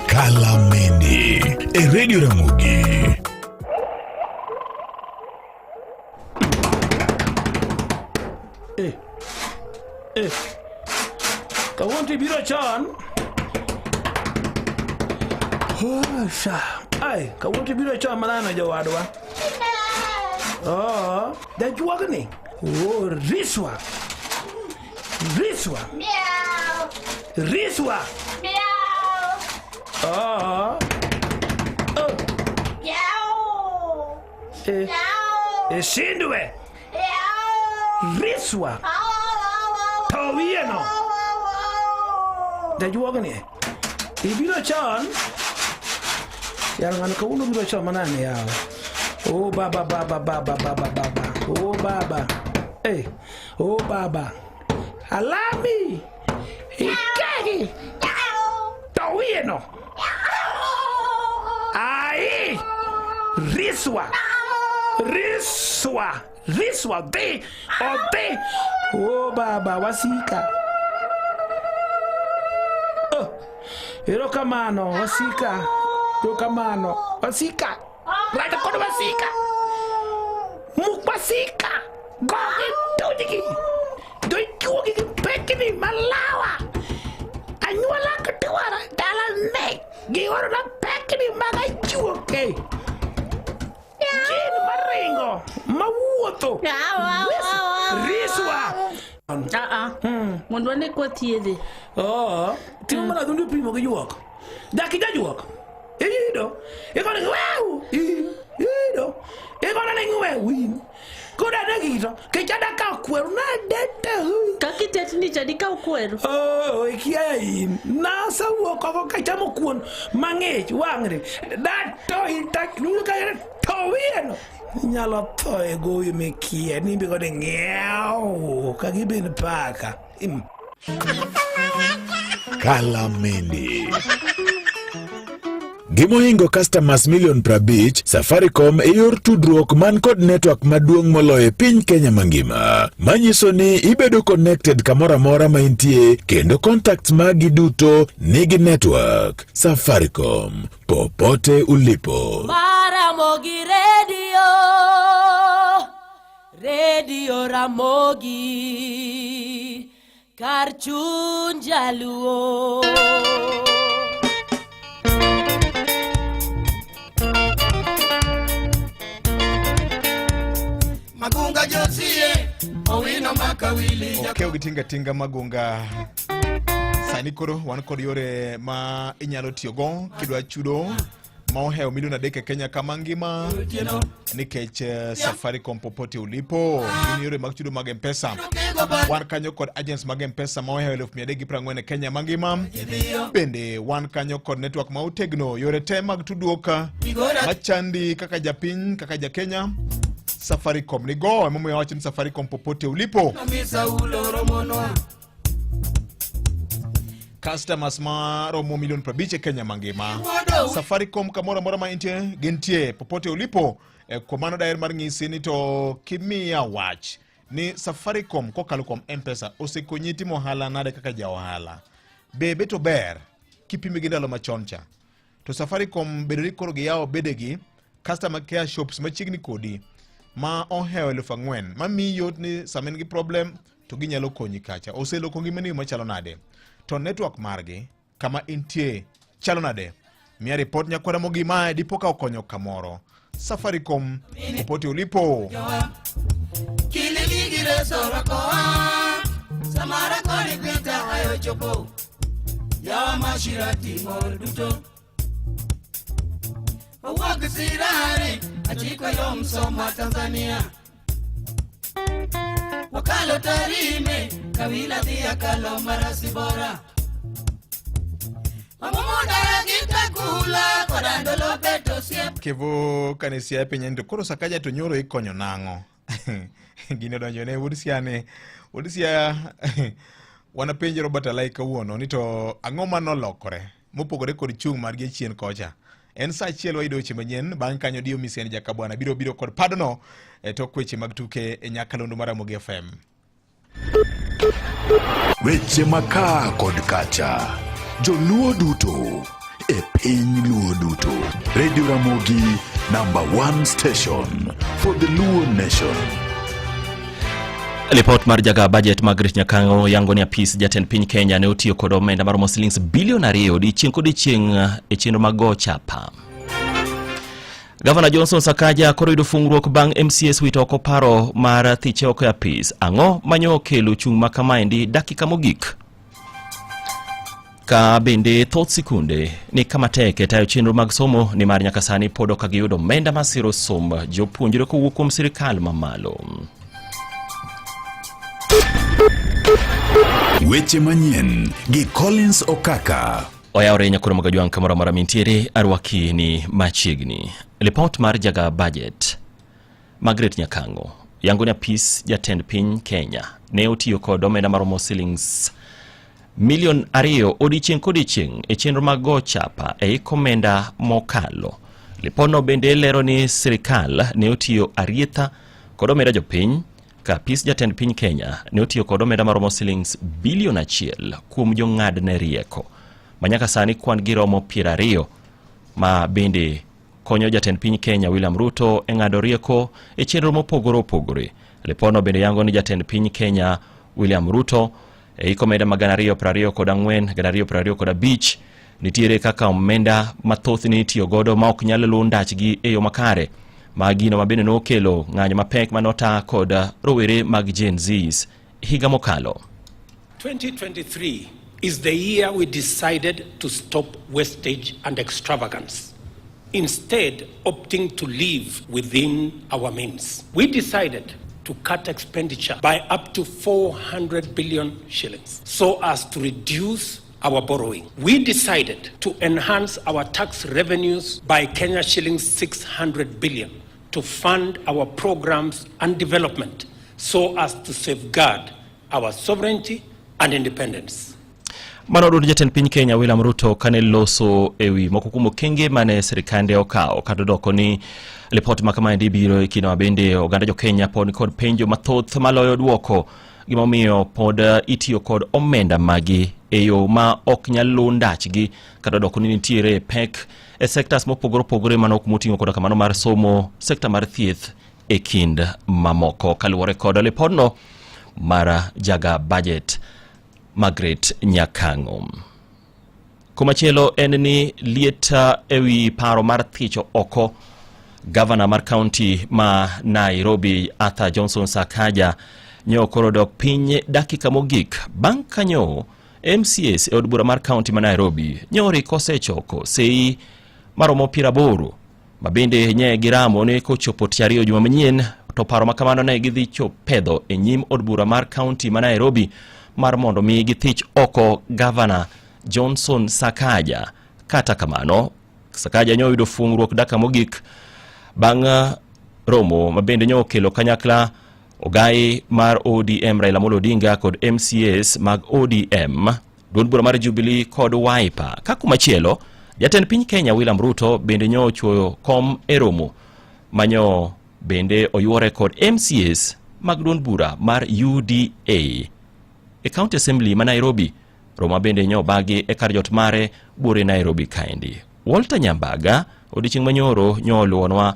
Kalamende e Radio Ramogi. Kawuono to ibiro chon. Oh, sha. Ai, kawuono to ibiro chon manano jowadwa. Oh, jajuogni. Oh, riswa. Riswa. Meow. Riswa. Meow. Oh. Oh. Meow. Eh. Ishindwe. Riswa. To wiye no. Jajuogni. Ibiro chon. Yar ng'ano kawuono biro chon manane yawa. Oh baba baba baba baba baba. Oh baba. Eh. Oh baba. Alami. Ikegi. To wiye no. Ai. Riswa. Riswa. Riswa dhi. Odhi. Oh baba wasika. Oh. Erokamano wasika. Erokamano wasika. Rada kod wasika. Muk wasika. Gogi tujgi. Doichuogi gi pekni malawa. Anyuola kdwara dala ne. Giorona pekni mag ajuoke. Jin maringo mawuotho. Riswa. Mondo wane kwa thiedhe. Oh, timo mana dhundi pimo gi juok. Dak ijajuok. Iyudo. Igone ni wew. Iyudo. Igone ni ng'we win. Koda ne gito. Kech ada kawo kweru na dete. Kaka itetni cha dikaw kweru. Oh, ikia in. Nasewuok oko kachamo kuon mang'ich wang'ni. Da to ita nuyo ka to wiye no. Inyalo tho e gowi mikia nimbi kode ng'iew ka gibin paka. Kalamende. Gimohingo customers milion 50, Safaricom e yor tudruok man kod network maduong' moloyo e piny Kenya mangima. Manyiso ni ibedo connected kamoro amora ma intie kendo contacts magi duto nigi network. Safaricom, popote ulipo. Ramogi Radio, Radio Ramogi, kar chuny jaluo. Okew gi tinga tinga magunga. Sani koro wan kod yore ma inyalo tiyogo kidwa chudo ma ohewo milion 3 e Kenya kama ngima nikech Safaricom popote ulipo. Gin yore mag chudo mag M-Pesa. Wan kanyo kod agents mag M-Pesa ma ohewo 340,000 e Kenya mangima. Bende wan kanyo kod network ma otegno, yore te mag tudruok machandi kaka japiny, kaka ja Kenya. Safaricom ni go, emomiyo awacho ni Safaricom popote ulipo. Customers ma romo milion 50 e Kenya mangima. Safaricom kamoro amora ma intie, gintie popote ulipo. Kuom mano daher mar ng'isi ni to kimiya wach ni Safaricom kokalo kuom M-Pesa osekonyi timo ohala nade kaka ja ohala. Be bet ober kipime gi ndalo machon cha. To Safaricom bedo ni koro giyawo bedegi customer care shops machiegni kodi ma ohewo 4,000 mamiyi yot ni sama in gi problem to ginyalo konyi kacha. Oseloko ngimani yo machalo nade? To network margi kama intie chalo nade? Miya ripot nyakwara mogi mae dipo ka okonyo kamoro. Safaricom popote ulipo. Yawa mashira timo duto Owuok sirari achiko yo Msoma Tanzania Wakalo Tarime Kawila dhi akalo Marasi bora Mamumudara gitakula koda ndolo beto siep Kevo kane siaya piny en to koro Sakaja to nyoro ikonyo nang'o? Gini odonjo ne wuod Siaya wuod Siaya wanapenj Robert Alai kawuono ni to ang'o manolokore mopogore kod chung' margi chien kocha. En saa achiel wayudo weche manyien, bang' kanyo Dio Misiani Jakabwana biro biro kod padono e tok weche mag tuke e nyakalondo mar Ramogi FM. Weche makaa kod kacha, joluo duto e piny luo duto. Radio Ramogi number 1 station for the Luo nation. Lipot mar jaga budget Margaret Nyakango yango ni apis jatend piny Kenya ne otiyo kod omenda maromo silings bilion 2 odiechieng' kodiechieng' e chenro mag go chapa. Gavana Johnson Sakaja koro yudo fungruok bang' MCS wito oko paro mar thiche oko e apis. Ang'o manyo okelo chung' ma kamaendi dakika mogik? Ka bende thoth sikunde ni kama tek e tayo chenro mag somo nimar nyaka sani pod ok giyudo omenda masiro somb jopuonjre kowuok kuom sirikal mamalo. Weche manyien gi Collins Okaka. Oyawre nyakoro magajwang' kamoro amora mintiere arwaki ni machiegni. Lipot mar jaga budget Margaret Nyakango yango ni apis jatend piny Kenya ne otiyo kod omenda maromo silings milion 2 odiechieng' kodiechieng' e chenro mag go chapa e ik omenda mokalo. Lipodno bende lero ni sirikal ne otiyo arietha kod omenda jopiny ka apis jatend piny Kenya ne otiyo kod omenda maromo silings bilion 1 kuom jong'adne rieko ma nyaka sani kwan gi romo 20 ma bende konyo jatend piny Kenya William Ruto e ng'ado rieko e chenro mopogore opogore. Lipodno bende yango ni jatend piny Kenya William Ruto e hik omenda ma 2024 2025 nitiere kaka omenda mathoth ne itiyo godo ma ok nyal luw ndachgi e yo makare ma gino ma bende nokelo ng'anyo mapek manota kod rowere mag Gen Zs higa mokalo. 2023 is the year we decided to stop wastage and extravagance, instead opting to live within our means. We decided to cut expenditure by up to 400 billion shillings so as to reduce our borrowing. We decided to enhance our tax revenues by Kenya shillings 600 billion to fund our programs and development so as to safeguard our sovereignty and independence. Mano duond jatend piny Kenya William Ruto kane loso ewi moko kuom okenge mane sirikande okawo kata doko ni lipot ma kamaendi biro e kinde ma bende oganda jo Kenya pod nikod penjo mathoth maloyo duoko gimomiyo pod itiyo kod omenda magi e yo ma ok nyal luw ndachgi kata doko ni nitiere pek e sectors mopogore opogore mano moting'o koda kamano mar somo, sekta mar thieth e kind mamoko kaluwore kod lipodno mar jaga budget Margaret Nyakango. Komachielo en ni liet ewi paro mar thicho oko gavana mar kaunti ma Nairobi Arthur Johnson Sakaja nyo koro dok piny dakika mogik bang' kanyo MCAs e od bura mar kaunti ma Nairobi nyori kosechoko sei maromo 80 ma bende nye giramo ni kochopo tich ariyo juma manyien to paro ma kamano ne gidhi pedho e nyim od bura mar kaunti ma Nairobi mar mondo mi githich oko gavana Johnson Sakaja. Kata kamano, Sakaja nyo oyudo fuong'ruok dakika mogik bang' romo ma bende nyo okelo kanyakla ogai mar ODM Raila Amolo Odinga kod MCAs mag ODM, duond bura mar Jubilee kod Wiper. Ka kumachielo, jatend piny Kenya William Ruto bende nyo ochuoyo kom e romo manyo bende oyuore kod MCAs mag duond bura mar UDA e County Assembly ma Nairobi. Roma bende nyo obagi e kar jot mare buore Nairobi kaendi. Walter Nyambaga odiechieng' manyoro nyo oluwonwa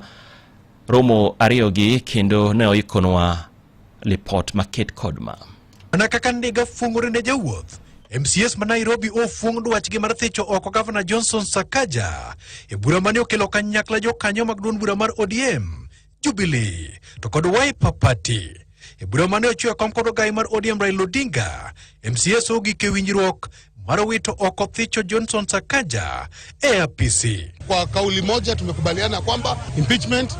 romo ariyogi kendo ne oikonwa lipot maket kod ma. Mana kaka ndiga fuong'ore ne jawuoth, MCAs ma Nairobi ofuong' dwachgi mar thicho oko Gavana Johnson Sakaja e bura mane okelo kanyakla jokanyo mag duond bura mar ODM, Jubilee to kod Wiper Party. E bura mane ochwe kom kod ogai mar ODM Raila Odinga, MCAs ogik e winjruok mar wito oko thicho Johnson Sakaja e apisi. Kwa kauli moja tumekubaliana kwamba impeachment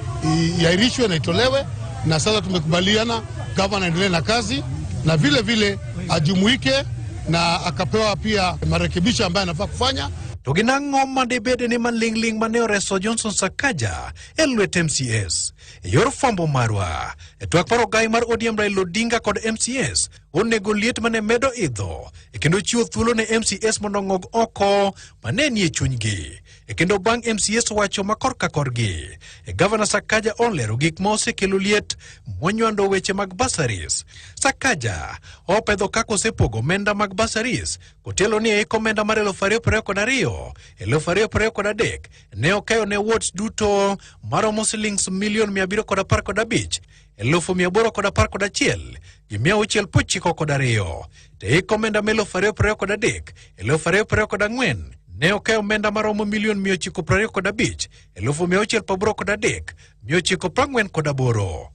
iahirishwe na itolewe, na sasa tumekubaliana gavana aendelee na kazi na vile vile ajumuike na akapewa pia marekebisho ambayo anafaa kufanya. To gin ang'o ma dibed ni maling'ling' mane oreso Johnson Sakaja e lwet MCAs? E yor fwambo marwa, e twak mar ogai mar ODM Raila Odinga kod MCAs onego liet mane medo idho e kendo chiwo thuolo ne MCAs mondo ong'og oko mane nie chunygi. E kendo bang' MCAs wacho ma korka korgi, e Gavana Sakaja olero gik ma osekelo liet monywando weche mag bursaries. Sakaja opedho kaka osepogo omenda mag bursaries kotielo ni e iko omenda mar 2022, 2023 ne okeyo ne wards duto maromo silings milion 715 811 gi 692. To e hik omenda ma 2023, 2024 ne okeyo omenda maromo milion 925 683 948.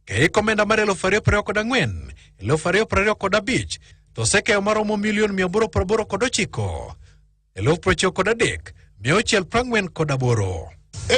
E hik omenda mar 2024, 2025 to osekeyo maromo milion 889 938.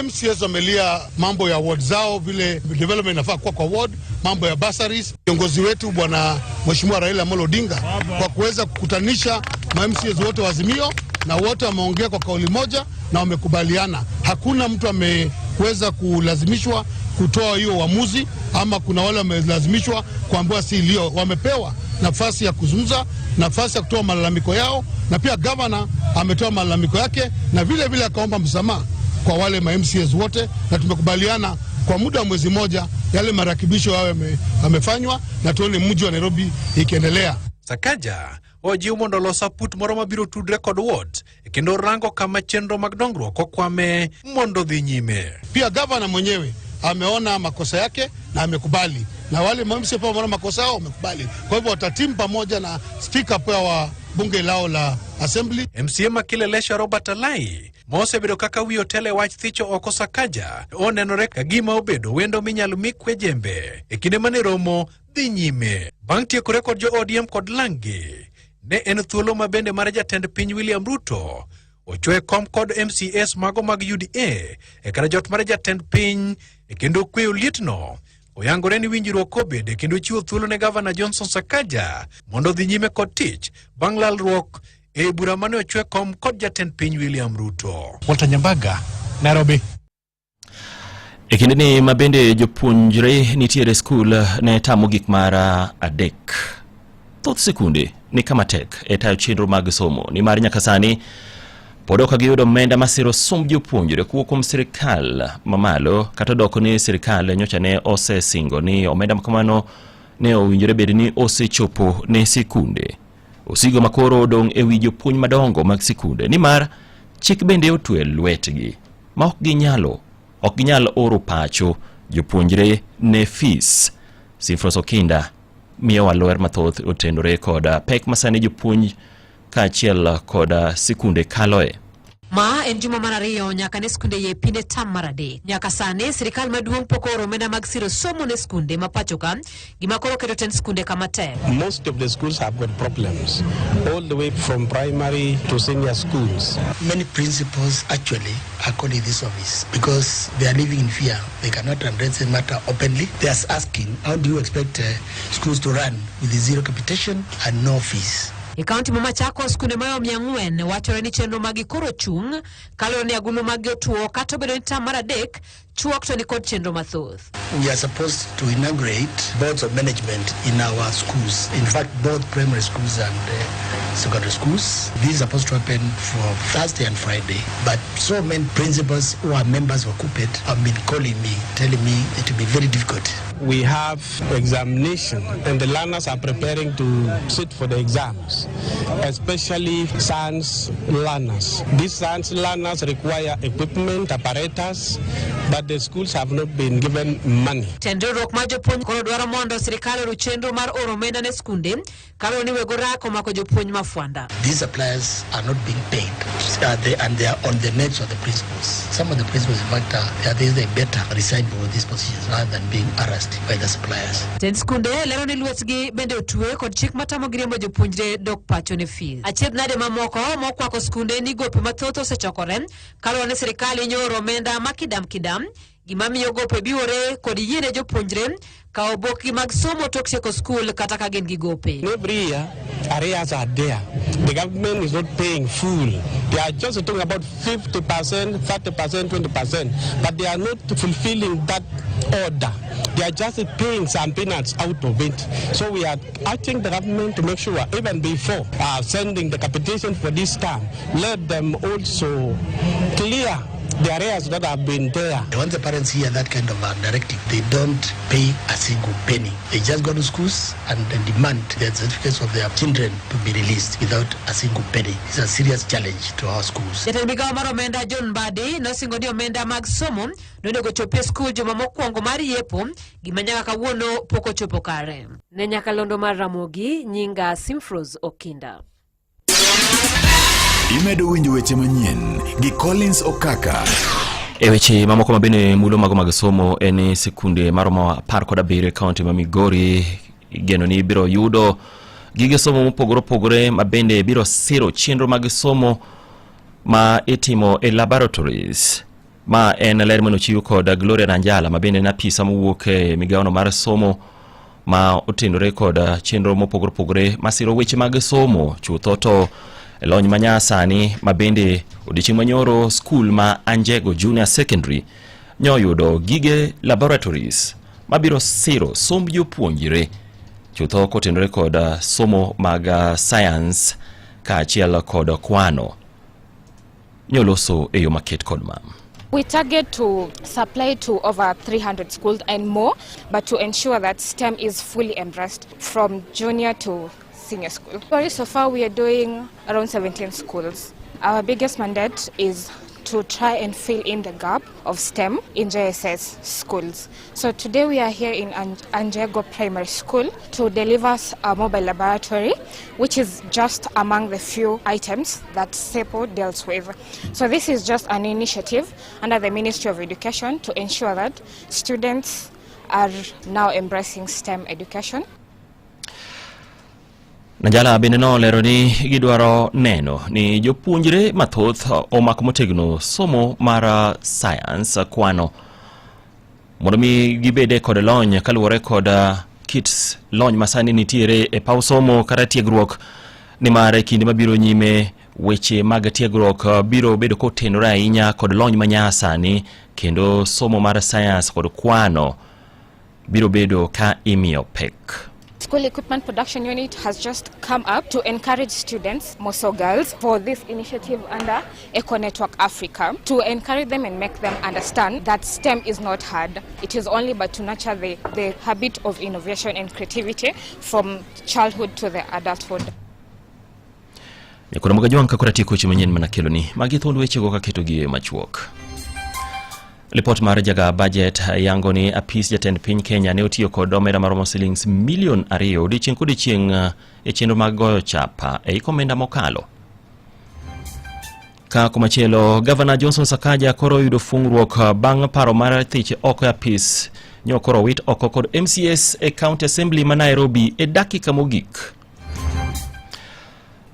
MCAs wamelia mambo ya ward zao, vile development inafaa kuwa kwa ward, mambo ya bursaries. Kiongozi wetu bwana Mheshimiwa Raila Amolo Odinga kwa kuweza kukutanisha ma MCAs wote wa Azimio, na wote wameongea kwa kauli moja na wamekubaliana. Hakuna mtu ameweza kulazimishwa kutoa hiyo uamuzi, ama kuna wale wamelazimishwa kuambiwa si lio. Wamepewa nafasi ya kuzungumza, nafasi ya kutoa malalamiko yao, na pia gavana ametoa malalamiko yake na vile vile akaomba msamaha kwa wale ma MCAs wote, na tumekubaliana kwa muda wa mwezi mmoja yale marekebisho yao yamefanywa na tuone mji wa Nairobi ikiendelea. Sakaja ojiw mondo olos aput moro mabiro tudre kod wards e kendo rango kama chenro mag dongruok okwame mondo dhi nyime. Pia gavana mwenyewe ameona makosa yake na amekubali, na wale ma MCA pia wameona makosa yao wamekubali. Kwa hivyo watatimu pamoja na speaker pia wa bunge lao la assembly. MCA ma Kileleshwa Robert Alai ma osebedo kaka wi otelo e wach thicho oko Sakaja onenore ka gima obedo wendo minyalo mi kwe jembe e kinde mane romo dhi nyime. Bang' tiekore kod jo ODM kod langgi, ne en thuolo ma bende mar jatend piny William Ruto ochwe kom kod MCAs mago mag UDA e kar jot mar jatend piny e kendo kweyo lietno. Oyangore ni winjruok obede kendo chiwo thuolo ne gavana Johnson Sakaja mondo odhi nyime kod tich bang' lalruok e bura mane ochwe kom kod jatend piny William Ruto. Walter Nyambaga, Nairobi. E kindeni ma bende jopuonjre nitiere e skul ne tamo gik mar adek. Thoth sikunde ni kama tek e tayo chenro mag somo nimar nyaka sani pod ok giyudo omenda masiro somb jopuonjre kowuok kuom sirikal mamalo kata doko ni sirikal nyocha ne osesingo ni omenda makamano ne owinjore bed ni osechopo ne sikunde. Osigo makoro odong' e wi jopuonj madongo mag sikunde nimar chik bende otwe lwetgi ma ok ginyalo ok ginyal oro pacho jopuonjre ne fees. Sifros Okinda miyowa ler mathoth otenore kod pek masani jopuonj kaachiel kod sikunde kaloe. Ma en juma mar ariyo nyaka ne skunde yepi ne tam mar adek. Nyaka sani sirikal maduong' pok ooro omenda mag siro somo ne skunde ma pacho ka, gima koro keto tend skunde kama tek. Most of the schools have got problems, all the way from primary to senior schools. Many principals actually are calling this office because they are living in fear. They cannot address the matter openly. They are asking, how do you expect schools to run with zero capitation and no fees? E kaunti ma Machakos, skunde mayo 400 wachore ni chenro maggi koro chung' kaluwore ni agulu maggi otuo kata obedo ni tam mar adek chuok to nikod chenro mathoth. We are supposed to inaugurate boards of management in our schools. In fact, both primary schools and secondary schools. This is supposed to happen for Thursday and Friday. But so many principals who are members of KUPPET have been calling me, telling me it will be very difficult. We have examination and the learners are preparing to sit for the exams, especially science learners. These science learners require equipment, apparatus, but the schools have not been given money. Tend riwruok mar jopuonj koro dwaro mondo sirikal oru chenro mar oro omenda ne skunde kaluwore ni weg orako omako jopuonj ma fwanda. These suppliers are not being paid, and they are on the necks of the principals. Some of the principals, in fact, they better resign from these positions rather than being harassed by the suppliers. Tend skunde lero ni lwetgi bende otwe kod chik matamogi riembo jopuonjre dok pacho ne fees. Achiedh nade mamoko mokwako skunde ni gope mathoth osechokore kaluwore ni sirikal hinyo oro omenda ma kidam kidam, gima miyo gope biwore kod yiene jopuonjre kawo obokgi mag somo tok tieko skul kata ka gin gi gope. Every year, arrears are there. The government is not paying full. They are just talking about 50%, 30%, 20%, but they are not fulfilling that order. They are just paying some peanuts out of it. So we are asking the government to make sure, even before sending the capitation for this term, let them also clear the areas that have been there. Once the parents hear that kind of a directive, they don't pay a single penny. They just go to schools and demand the certificates of their children to be released without a single penny. It's a serious challenge to our schools. Jatend migawo mar omenda John Mbadi nosingo ni omenda mag somo nonego chopi e skul juma mokwongo mar yepo, gima nyaka kawuono pok ochopo kare. Ne nyakalondo mar Ramogi, nyinga Simfrose Okinda. Imedo winjo weche manyien gi Collins Okaka. E weche mamoko ma bende mulo mago mag somo en ni sikunde maromo 17 e kaunti ma Migori igeno ni biro yudo gige somo mopogore opogore ma bende biro siro chenro mag somo ma itimo e laboratories. Ma en ler mane ochiw kod Gloria Nanjala ma bende en apisa mowuok e migawono mar somo ma otenore kod chenro mopogore opogore masiro weche mag somo chutho to lony manyasani ma bende odiechieng' manyoro skul ma Anjego Junior Secondary nyoyudo gige laboratories mabiro siro somb jopuonjre chutho kotenore kod somo mag science kaachiel kod kwano nyoloso e yo maket kod ma. We target to supply to over 300 schools and more, but to ensure that STEM is fully embraced from junior to senior school. So far we are doing around 17 schools. Our biggest mandate is to try and fill in the gap of STEM in JSS schools. So today we are here in Anjego Primary School to deliver a mobile laboratory, which is just among the few items that SEPO deals with. So this is just an initiative under the Ministry of Education to ensure that students are now embracing STEM education. Nanjala bende nolero ni gidwaro neno ni jopuonjre mathoth omako motegno somo mar science kwano mondo mi gibede kod lony kaluwore kod kit lony masani nitiere e paw somo kata tiegruok nimar e kinde mabiro nyime weche mag tiegruok biro bedo kotenore ahinya kod lony manyasani kendo somo mar science kod kwano biro bedo ka imiyo pek. School Equipment Production Unit has just come up to encourage students, more so girls, for this initiative under Eco Network Africa, to encourage them and make them understand that STEM is not hard. It is only but to nurture the habit of innovation and creativity from childhood to the adulthood. Nyakoro Magajwang' ka koro atieko weche manyien mana keloni. Magi thuond wechego kaketogi e machuok. Lipot mar jaga budget yango ni apis jatend piny Kenya ne otiyo kod omenda maromo silings milion 2 odiechieng' kodiechieng' e chenro mag goyo chapa e hik omenda mokalo. Ka komachielo, Gavana Johnson Sakaja koro oyudo fungruok bang' paro mar thiche oko e apis nyo koro owit oko kod MCAs e County Assembly ma Nairobi e dakika mogik.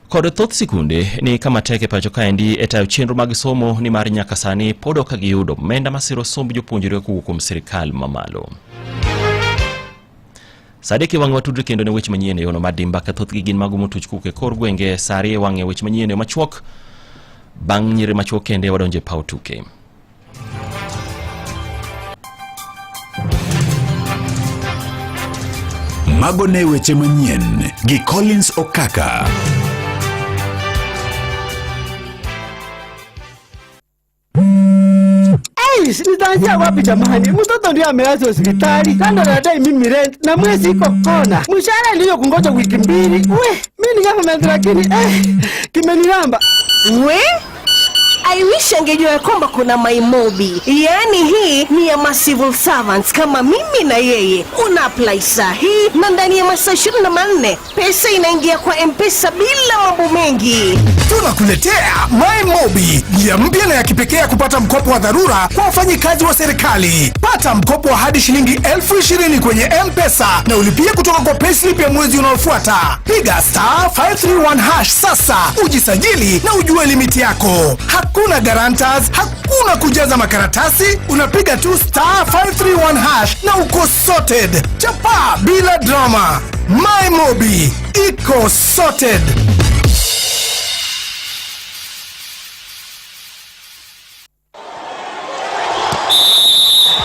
Kod thoth sikunde ni kama tek e pacho kaendi e tayo chenro mag somo nimar nyaka sani pod ok giyudo omenda masiro somb jopuonjre kowuok kuom sirikal mamalo. Sa adek e wang'e watudre kendo ne weche manyien e yono mar dimba ka thothgi gin mago motuch kowuok e kor gwenge. Sa ariyo e wang'e weche manyien e yo machuok. Bang' nyiri machuok kende wadonjo e paw tuke. Mago ne weche manyien gi Collins Okaka. Hey, nitaanzia wapi jamani? Mtoto ndiye amelazwa hospitali, kando nadai mimi rent na mwezi iko kona, mshahara ndiyo kungoja wiki mbili. We, mimi ni government lakini eh, kimeniramba. We I wish angejua ya kwamba kuna MyMobi, yaani hii ni ya ma civil servants kama mimi na yeye. Una apply saa hii na ndani ya masaa 24 pesa inaingia kwa M-Pesa bila mambo mengi. Tunakuletea MyMobi, njia mpya na ya kipekee ya kupata mkopo wa dharura kwa wafanyikazi wa serikali. Pata mkopo wa hadi shilingi 20,000 kwenye M-Pesa na ulipie kutoka kwa payslip ya mwezi unaofuata. Piga star 531 hash sasa ujisajili na ujue limiti yako. Hakuna guarantors, hakuna kujaza makaratasi, unapiga tu star 531 hash na uko sorted. Chapa bila drama. MyMobi iko sorted.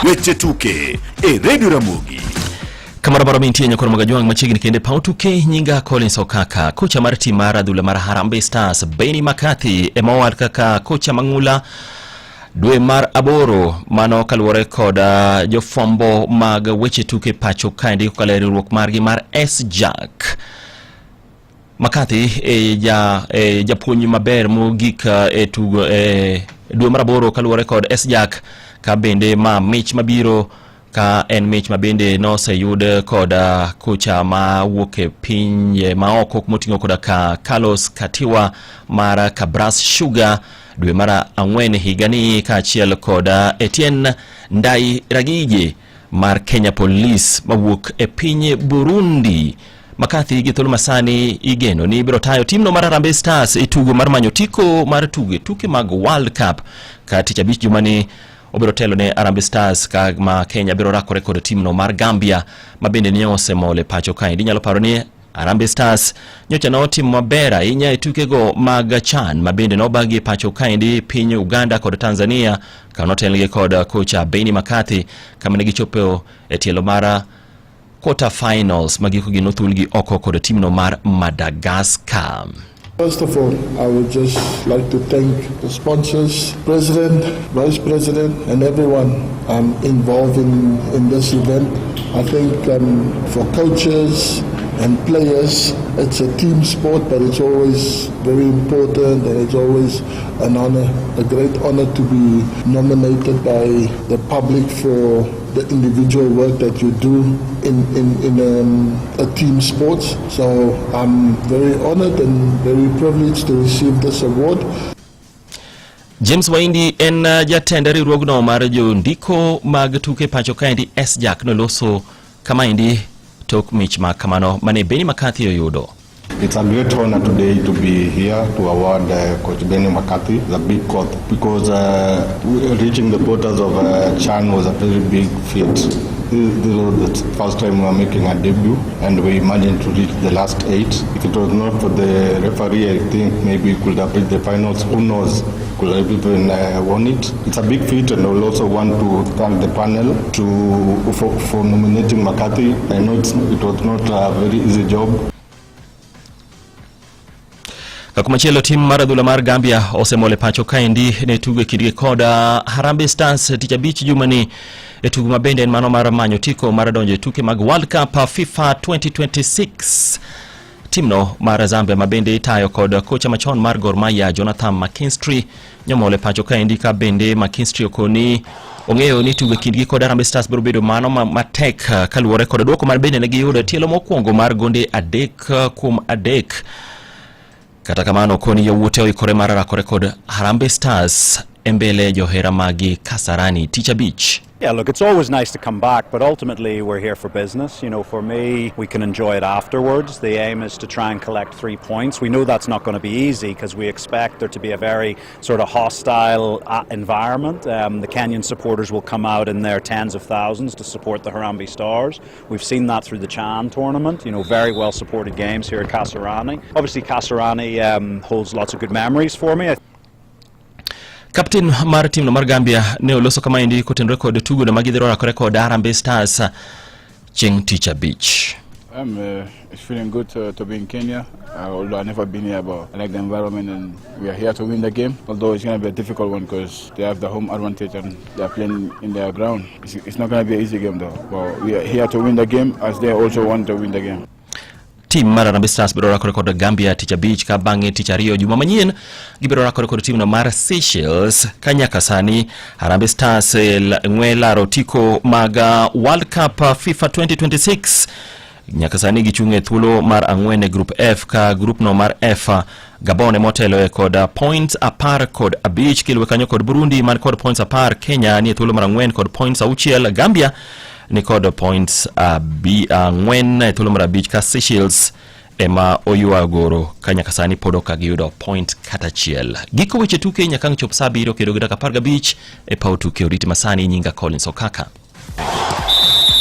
Weche tuke e Radio Ramogi. Kamoro moro mintie nyakoro magajwang' machiegni kende paw tuke nyinga Collins Okaka kocha mar tim mar adhula mar Harambee Stars Benni McCarthy ema owal kaka kocha mang'ula dwe mar aboro mano kaluwore kod jofwambo mag weche tuke pacho kaendi kokalo e riwruok margi mar SJAK. McCarthy e ja e japuonj maber mogik e tugo e dwe mar aboro kaluwore kod SJAK ka bende ma mich mabiro ka en mich ma bende noseyud kod kocha ma wuok e pinje maoko moting'o koda ka Carlos Katiwa mar Kabras Sugar dwe mar ang'wen higani kaachiel kod Etienne Ndairagije mar Kenya Police mawuok e piny Burundi. McCarthy gi thuolo masani igeno ni biro tayo timno mar Harambee Stars e tugo mar manyo otiko mar tugo e tuke mag World Cup ka tich abich jumani obiro telo ne Harambee Stars ka ma Kenya biro rakore kod timno mar Gambia ma bende ne osemol e pacho kaendi. Inyalo paro ni Harambee Stars nyocha notimo maber ahinya e tukego mag CHAN ma bende nobagi e pacho kaendi piny Uganda kod Tanzania ka notelnegi kod kocha Benni McCarthy kama ne gichopo e tielo mar quarter finals ma gikogi nothulgi oko kod timno mar Madagascar. First of all, I would just like to thank the sponsors, President, Vice President, and everyone involved in this event. I think for coaches and players, it's a team sport, but it's always very important, and it's always an honor, a great honor to be nominated by the public for the individual work that you do in a team sports. So I'm very honored and very privileged to receive this award. James Waindi en jatend riwruogno mar jondiko mag tuke pacho kaendi SJAK noloso kamaendi tok mich ma kamano mane Benni McCarthy oyudo. It's a great honor today to be here to award Coach Benni McCarthy the big court, because reaching the quarters of CHAN was a very big feat. This was the first time we were making a debut, and we managed to reach the last 8. If it was not for the referee, I think maybe we could have reached the finals. Who knows? Could have even won it. It's a big feat, and I will also want to thank the panel for nominating McCarthy. I know it was not a very easy job. Kakumachielo tim mar adhula mar Gambia osemol e pacho kaendi ne tugo e kindgi kod Harambee Stars tich abich jumani e tugo ma bende en mano mar manyo otiko mar donjo e tuke mag World Cup FIFA 2026. Timno mar Zambia ma bende itayo kod kocha machon mar Gor Mahia Jonathan McKinstry nyomol e pacho kaendi ka bende McKinstry okoni ong'eyo ni tugo e kindgi kod Harambee Stars biro bedo mano matek kaluwore kod duoko mar bende ne giyudo e tielo mokwongo mar gonde 3-3. Kata kamano koni yawuote oikore mar rakore kod Harambee Stars e mbele johera magi Kasarani tich abich. Yeah, look, it's always nice to come back, but ultimately we're here for business. You know, for me, we can enjoy it afterwards. The aim is to try and collect 3 points. We know that's not going to be easy because we expect there to be a very sort of hostile environment. The Kenyan supporters will come out in their tens of thousands to support the Harambee Stars. We've seen that through the Chan tournament, you know, very well supported games here at Kasarani. Obviously, Kasarani holds lots of good memories for me. Captain mar timno mar Gambia ne oloso kamaendi kotenore kod tugono ma gidhi rakore kod Harambee Stars chieng' tich abich. It's feeling good to be in Kenya, although I've never been here, but I like the environment and we are here to win the game, although it's going to be a difficult one because they have the home advantage and they are playing in their ground. It's not going to be an easy game though, but we are here to win the game as they also want to win the game. Tim mar Harambee Stars biro rakore kod Gambia tich abich ka bang'e tich ariyo juma manyien gibiro rakore kod timno mar Seychelles. Ka nyaka sani Harambee Stars ng'we laro otiko mag World Cup FIFA 2026 nyaka sani gichung' e thuolo mar 4 e Group F ka grup no mar F Gabon emotelo e kod points 15 kiluwe kanyo kod Burundi man kod points 10, Kenya ni e thuolo mar 4 kod points 6, Gambia ni kod points 4 e thuolo mar 5 ka Seychelles ema oywa goro ka nyaka sani pod ok giyudo point kata achiel. Giko weche tuke nyaka ang' chop saa 7 kedo gi dakika 15 e paw tuke. Oriti masani nyinga Collins Okaka.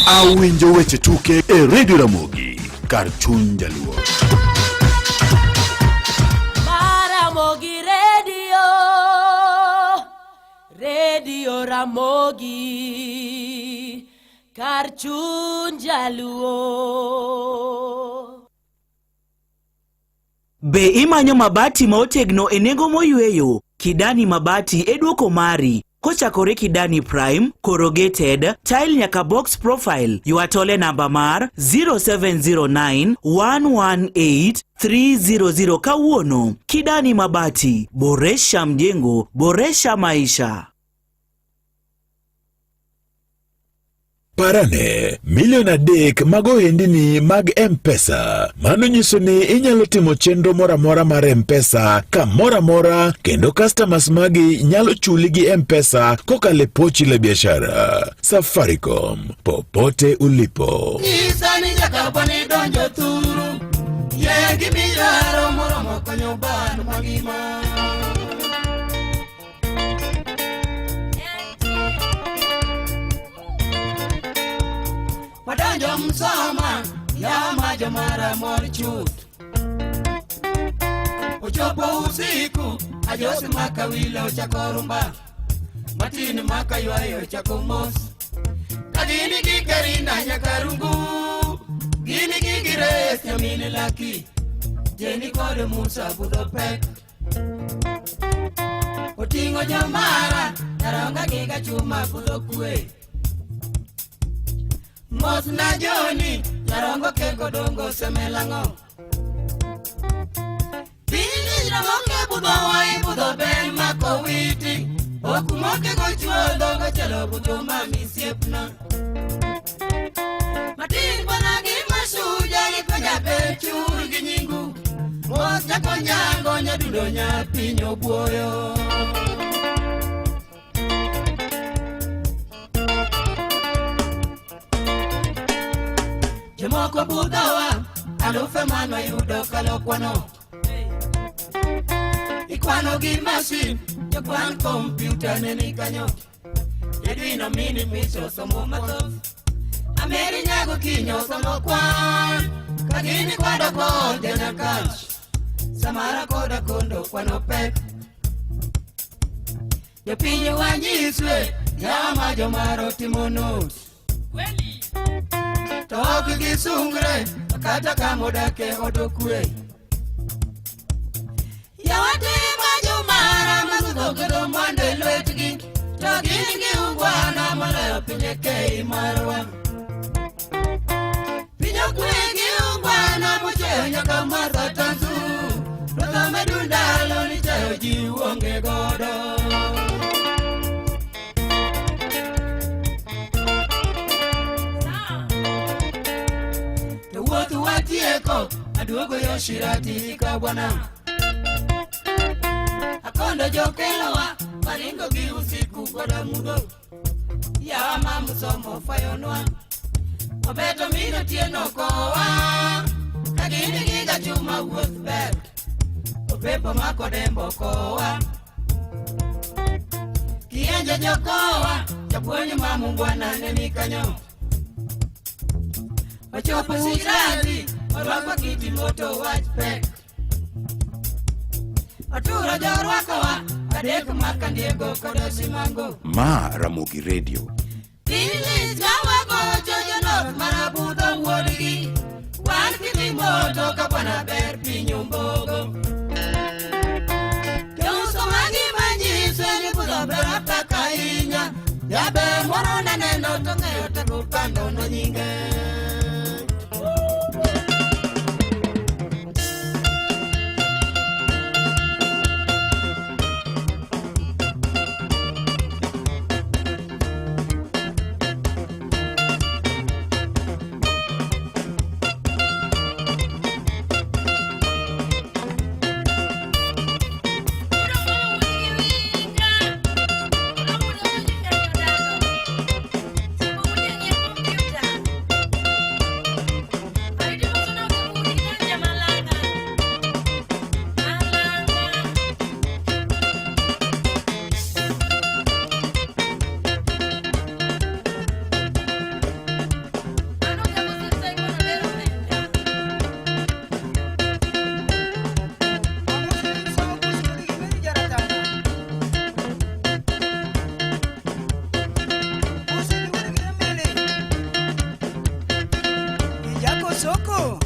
Awinjo weche tuke e Radio Ramogi kar chuny Jaluo. Ramogi Radio, Radio Ramogi, kar chuny Jaluo. Be imanyo mabati ma otegno e nengo moyweyo? Kidani Mabati e duoko mari. Kochakore Kidani Prime, Corrugated, Tile nyaka Box Profile. Ywa tole namba mar 0709 118 300 kawuono. Kidani Mabati, boresha mjengo, boresha maisha. Parane, milion 3 mag ohendni mag M-Pesa. Mano nyiso ni inyalo timo chenro moro amora mar M-Pesa kamoro amora kendo customers magi nyalo chuli gi M-Pesa kokalo e pochi la biashara. Safaricom, popote ulipo. Nyisa ni jakabwa ni donjo thuru, yie gimidwaro moromo konyo band mangima. Wadonjo Msoma, yama jomara mor chuth. Ochopo usiku, ajosi makawilo ochako rumba. Matin maka ywayo ochako mos. Ka gini gi Karina Nyakarungu, gini gi Grace nyamin Laki, Jeni kod Musa budho pek. Oting'o jomara, Taronga gi Gachuma budho kwe. Mos na Joni, Nyarongo keko dongo semelang'o. Piny ramoke budho wai budho ber mako witi. Okumoke go chuodho gochalo budho mami siepna. Matin bwana gi masuja gi konya ber chur gi nyingu. Mos nyakonyango nyadundo nyapiny obuoyo. Jomoko budhowa, alufe manwayudo kalokwano. Ikwano gi masin, jokwan kompyuta ne ni kanyo. Edwin Omini Micho somo mathoth. Ameri Nyago Kinyo somo kwan. Kagini kwado kod Janakach. Samara koda kondo kwano pek. Jopiny wanyiswe, yama jomaro timo not. To ok gisungre, kata kamodake odokwe. Yawate majumara masudho kedo mondo e lwetgi, to gin gi ungwana moloyo pinje kei marwa. Piny okwe gi ungwana mocheyo nyaka Martha Tanzu, to tho medundalo ni chayo ji onge godo. To wuoth watieko, aduogo yo Shirati ka bwana. Kabondo jokelowa waringo gi usiku koda mudho yawa ma musomo fwayonwa obeto mino tieno kowa kagini gi gachuma wuoth ber opepo makodembo kowa kienje jokowa japuonj ma mungwana ne ni kanyo ochopo sirati orwako kiti moto wach pek Oturo jorwakowa adek makandiego kod osimango Ma Ramogi Radio. Pilis kawagocho jonorth marabudho wuodgi wan kilimo to ka bwana ber piny ombogo Jouso magi manyiso ni budho ber apaka ahinya jaber moro naneno to ng'eyo tego pando no nyinge. Soko.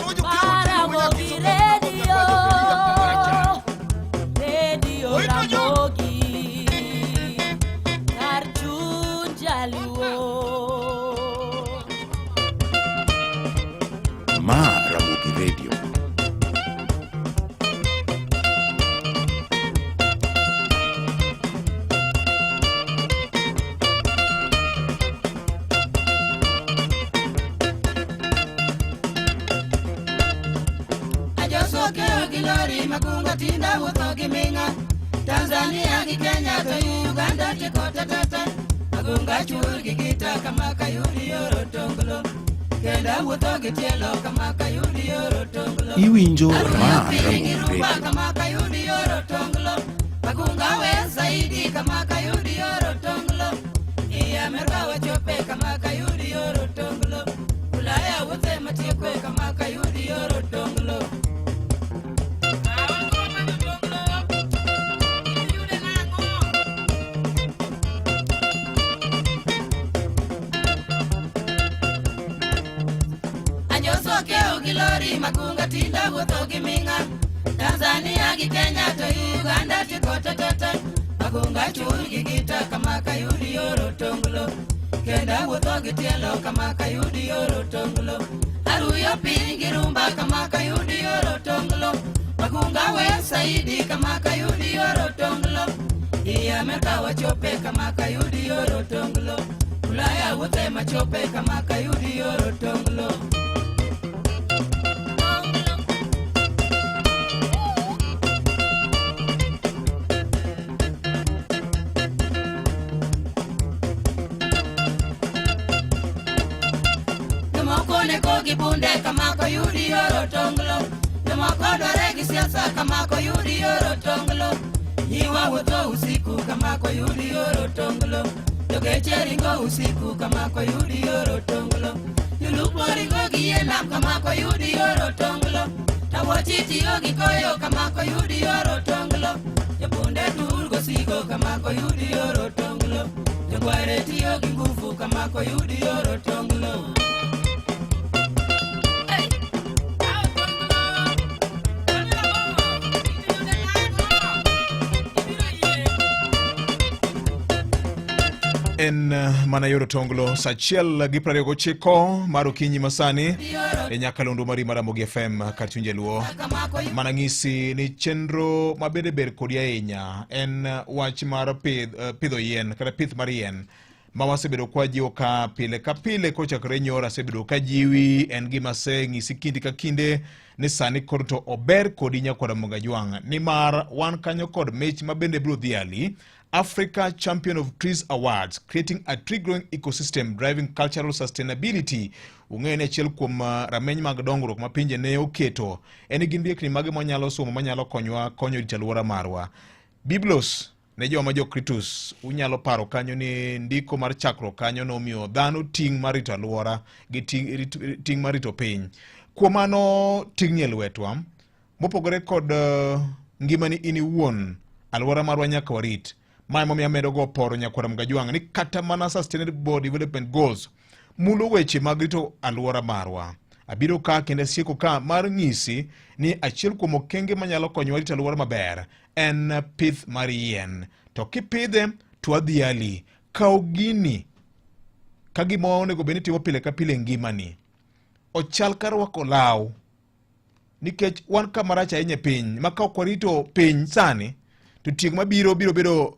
Ramogi Radio, Radio Ramogi, kar chuny jaluo. Ma Ramogi Radio. Ajosokeyo gi lori magunga tinda wuotho gi ming'a Tanzania gi Kenya to Uganda tieko tetete Magunga chur gi gita kama kayudi yoro tonglo Kenda wuotho gi tielo kama kayudi yoro tonglo Iwinjo Aruyo Ma piny gi Ramogi rumba Radio. kama kayudi yoro tonglo Magunga we zaidi kama kayudi yoro tonglo I Amerka wachope kama kayudi yoro tonglo Ulaya wuothe matiekwe kama kayudi yoro tonglo. Anjosokeyo gi lori magunga tinda wuotho gi ming'a Tanzania gi Kenya to Uganda tieko tetete Magunga chur gi gita kama kayudi yoro tonglo Kenda wuotho gi tielo kama kayudi yoro tonglo Aruyo piny gi rumba kama kayudi yoro tonglo Magunga we saidi kama kayudi yoro tonglo I Amerka wachope kama kayudi yoro tonglo Ulaya wuothe machope kama kayudi yoro tonglo. Jomoko neko gi bunde kama koyudi yoro tonglo Jomoko dware gi siasa kama koyudi yoro tonglo Nyiwa wuotho usiku kama koyudi yoro tonglo Jogeche ringo usiku kama koyudi yoro tonglo Jolupo ringo gi yie nam kama koyudi yoro tonglo Tawochi tiyo gi koyo kama koyudi yoro tonglo Jopunde tur gosigo kama koyudi yoro tonglo Jogware tiyo gi ngufu kama koyudi yoro tonglo. En mana yor otonglo sa achiel gi 29 mar okinyi masani e nyakalondo mari mar Ramogi FM kar chuny jaluo. Mana ng'isi ni chenro mabende ber kodi ahinya en wach mar pidho yien kata pith mar yien ma wasebedo kwa jiwo ka pile ka pile kochakore nyoro asebedo ka jiwi en gima aseng'isi kinde ka kinde ni sani koro to ober kodi nyakwar Ramogi Ajwang' nimar wan kanyo kod mich ma bende biro dhiali Africa Champion of Trees Awards, creating a tree growing ecosystem driving cultural sustainability. Ung'eyo ni achiel kuom rameny mag dongruok ma pinje ne oketo en gin riekni mage mwanyalo somo manyalo konywa konyo rito alwora marwa. Biblos ne joma jokritus unyalo paro kanyo ni ndiko mar chakruok kanyo nomiyo dhano ting' mar rito alwora gi ting' mar rito piny. Kuom mano ting'ni e lwetwa mopogore kod ngimani in iwuon, alwora marwa nyaka warit. Ma emomiyo amedo go poro nyakwar Mgajwang' ni kata mana Sustainable Development Goals mulo weche mag rito alwora marwa. Abiro ka kendo asieko ka mar ng'isi ni achiel kuom okenge manyalo konyowa rito alwora maber en pith mar yien. To kipidhe to adhiali, kaw gini ka gima onego bed ni itimo pile ka pile e ngimani. Ochal ka rwako law nikech wan kama rach ahinya e piny ma ka ok warito piny sani to tieng' mabiro biro bedo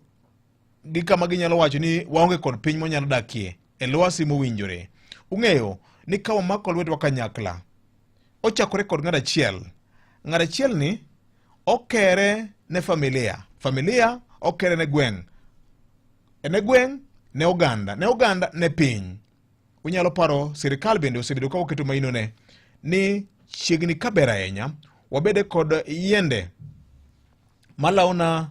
gi kama ginyalo wacho ni waonge kod piny mwanyalo dakie e lwasi mowinjore. Ung'eyo ni ka wamako lwetwa kanyakla, ochakore kod ng'at achiel. Ng'at achiel ni okere ne familia, familia okere ne gweng', ne gweng' ne oganda, ne oganda ne piny. Unyalo paro sirikal bende osebedo ka oketo maino ne ni chiegni ka ber ahinya wabede kod yiende malawona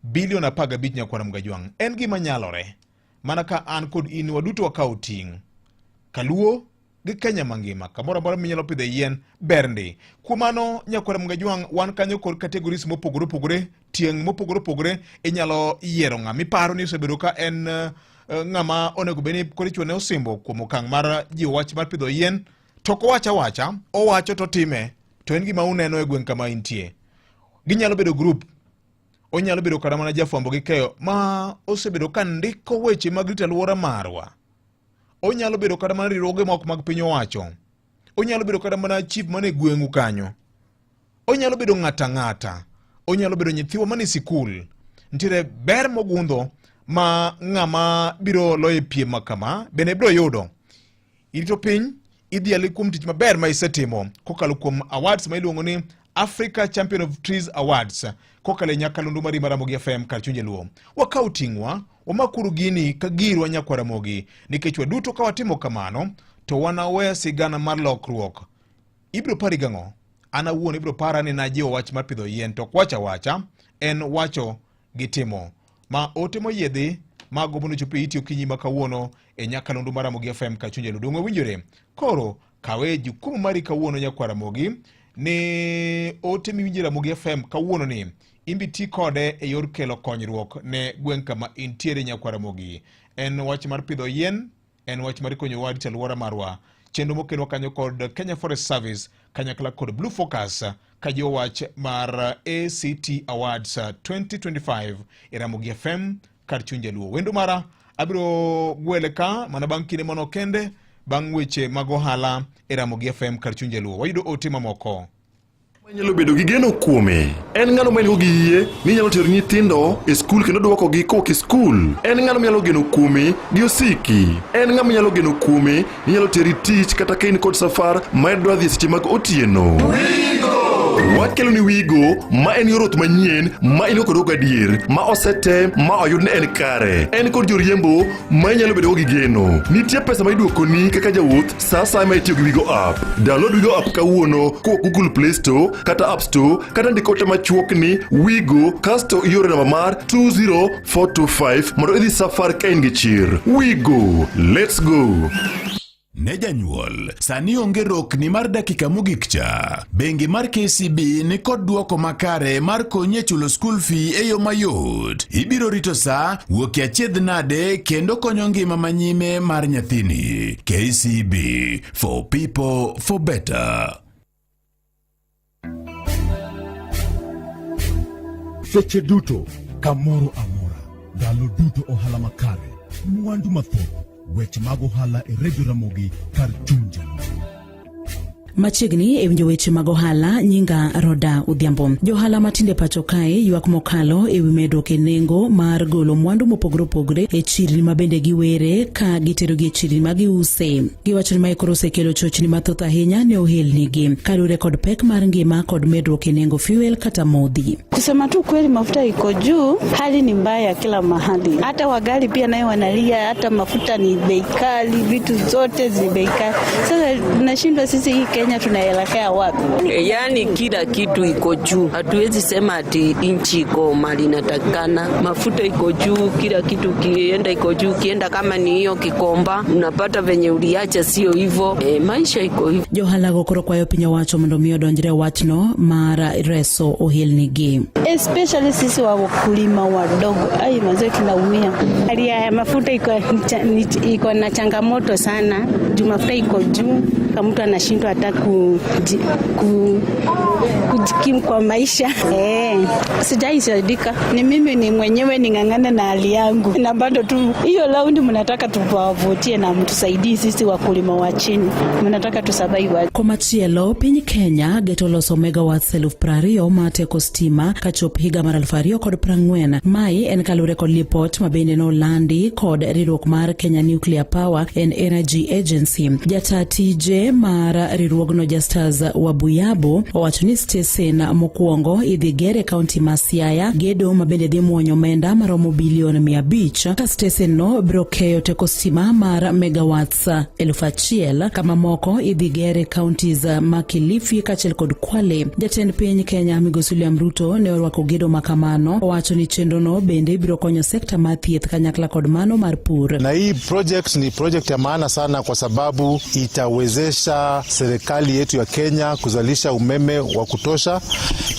bilion 15 nyakwar Mgajwang'. En gima nyalore mana ka an kod in waduto wakawo ting'. Kaluo gi Kenya mangima kamoro amora minyalo pidhe yien ber ndi. Kuom mano nyakwar Mgajwang' wan kanyo kod categories mopogore opogore, tieng' mopogore opogore, inyalo yiero ng'ama iparo ni osebedo ka en ng'ama onego bed ni koro ichuone osimbo kuom okang' mar jiwo wach mar pidho yien to ok owach awacha, owacho to otime to en gima uneno e gweng' kama intie. Ginyalo bedo group, onyalo bedo kata mana jafwambo gi keyo ma osebedo ka ndiko weche mag rito alwora marwa. Onyalo bedo kata mana riwruoge moko mag piny owacho. Onyalo bedo kata mana chief mane gweng'u kanyo. Onyalo bedo ng'ata ng'ata. Onyalo bedo nyithiwa mane sikul. Nitiere ber mogundho ma ng'ama biro loyo piem ma kama bende biro yudo. Irito piny, idhiali kuom tich maber ma isetimo kokalo kuom awards ma iluongo ni Africa Champion of Trees Awards kokalo e nyakalondo mari mar Ramogi FM kar chuny Jaluo. Wakaw ting'wa, wamakuru gini ka girwa nyakwar Ramogi, nikech waduto ka watimo kamano to wanawe sigana mar lokruok. Ibiro pari gang'o? An awuon ibiro para ni najiwo wach mar pidho yien to ok wacho awacha, en wacho gi timo. Ma ote moyiedhi ma gombo nochopo e iti okinyi ma kawuono e nyakalondo mar Ramogi FM ka chuny Jaluo. Donge owinjore? Koro kawe jukumu mari kawuono nyakwar Ramogi ni ote miwinjo e Ramogi FM kawuono ni imbi ti kode e yor kelo konyruok ne gweng' kama intiere nyakwar Ramogi. En wach mar pidho yien, en wach mar konyowa rito alwora marwa. Chenro mokelwa kanyo kod Kenya Forest Service kanyakla kod Blue Focus kajiwo wach mar ACT Awards 2025 e Ramogi FM kar chuny Jaluo. Wendo mara abiro gwele ka mana bang' kinde mano kende bang' weche mag ohala e Ramogi FM kar chuny Jaluo. Wayudo ote mamoko. Nyalo bedo gi geno kuome. En ng'ano ma en gi yie ni nyalo tero nyithindo e skul kendo dwokogi kowuok e skul? En ng'ano minyalo geno kuome gi osiki? En ng'ama inyalo geno kuome ni nyalo teri tich kata ka in kod safar ma idwa dhi e seche mag otieno? Wakelo ni Wigo ma en yor wuoth manyien ma in go kod gadier ma osetem ma oyud ni en kare. En kod joriembo ma inyalo bedo go gi geno. Nitie pesa ma iduokoni kaka jawuoth sa asaya ma itiyo gi Wigo app. Download Wigo app kawuono kowuok Google Play Store kata App Store kata ndik ote machuok ni Wigo kasto ioro namba mar 20425 mondo idhi safar ka in gi chir. Wigo, let's go. Ne janyuol, sani onge rokni mar dakika mogik cha. Bengi mar KCB ni kod duoko makare mar konyi e chulo school fee e yo mayot. Ibiro rito sa, wuok e achiedh nade kendo konyo ngima manyime mar nyathini. KCB, for people, for better. Seche duto, kamoro amora, ndalo duto ohala makare. Mwandu mathoth, weche mag ohala e Radio Ramogi kar chuny Jaluo. Machiegni e winjo weche mag ohala nyinga Roda Odhiambo. Johala matindo e pacho kae ywak mokalo e wi medruok e nengo mar golo mwandu mopogore opogore e chirni ma bende giwere ka giterogi e chirni ma giuse. Giwacho ni mae koro osekelo chochni mathoth ahinya ne ohelnigi kaluwore kod pek mar ngima kod medruok e nengo fuel kata modhi. Kusema tu kweli, mafuta iko juu, hali ni mbaya kila mahali, hata wagari pia nayo wanalia, hata mafuta ni bei kali, vitu zote ni bei kali. Sasa tunashindwa sisi, hii Kenya tunaelekea wapi? Yaani kila kitu iko juu, hatuwezi sema ati nchi iko mali inatakikana. Mafuta iko juu, kila kitu kienda iko juu, kienda kama ni hiyo Kikomba unapata venye uliacha sio hivyo. E, maisha iko hivyo. Johalago koro kwayo piny owacho mondo mi odonjre e wachno mar reso ohelnigi. Especially sisi wakulima wadogo, ai mazee, tunaumia. Hali ya mafuta iko na changamoto sana juu mafuta iko juu, kama mtu anashindwa hata kujikimu kwa maisha eh. Sijaisaidika, ni mimi ni mwenyewe ning'ang'ane na hali yangu, na bado tu hiyo raundi mnataka tuwavutie na mtusaidie sisi wakulima wa chini, mnataka tusurvive aje? Komachielo, piny Kenya geto loso megawatts 20,000 mar teko stima kachop higa mar 2040. Mae en kaluwore kod lipot ma bende nolandi kod riwruok mar Kenya Nuclear Power and Energy Agency. Jata tije mar riwruogno Justus Wabuyabo owacho ni stesen mokwongo idhi ger e kaunti ma Siaya, gedo ma bende dhi muonyo omenda maromo bilion 500 ka stesen no biro keyo teko stima mar megawatts 1,000 kama moko idhi ger e counties ma Kilifi kaachiel kod Kwale. Jatend piny Kenya Migosi William Ruto ne orwako gedo ma kamano, owacho ni chenrono bende biro konyo sekta mar thieth kanyakla kod mano mar pur. Na hii project ni project ya maana sana kwa sababu itawezesha serikali yetu ya Kenya kuzalisha umeme wa kutosha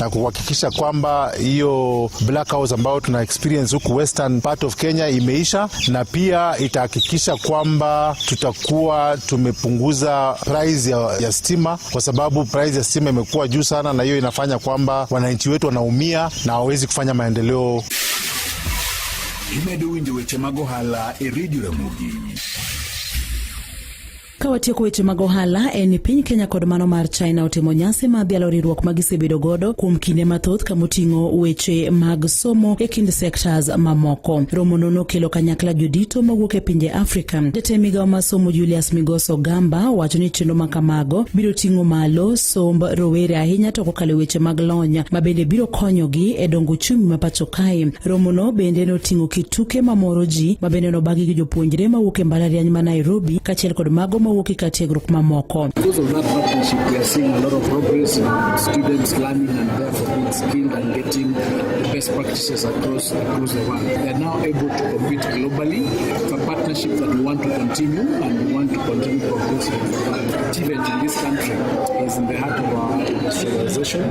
na kuhakikisha kwamba hiyo blackouts ambayo tuna experience huku western part of Kenya imeisha, na pia itahakikisha kwamba tutakuwa tumepunguza price ya stima, kwa sababu price ya stima imekuwa juu sana, na hiyo inafanya kwamba wananchi wetu wanaumia na hawawezi kufanya maendeleo. Imedo winjo weche mag ohala e Radio Ramogi. Ka watieko weche mag ohala en ni piny Kenya kod mano mar China otimo nyasi mar dhialo riwruok ma gisebedo godo kuom kinde mathoth kamoting'o weche mag somo e kind sectors mamoko. Romono nokelo kanyakla jodito mawuok e pinje Afrika. Jatend migawo mar somo Julius Migoso Gamba owacho ni chenro ma kamago biro ting'o malo somb rowere ahinya to kokalo e weche mag lony ma bende biro konyogi e dongo uchumi ma pacho kae. Romono bende noting'o kituke mamoro ji ma bende nobagi gi jopuonjre mawuok e mbalariany ma Nairobi kaachiel kod mago mawuok e kar tiegruok mamoko. Because of that partnership, we are seeing a lot of progress in students learning and therefore being skilled and getting the best practices across the world. They are now able to compete globally. It's a partnership that we want to continue and we want to continue progressing. TVET in this country is in the heart of our industrialization.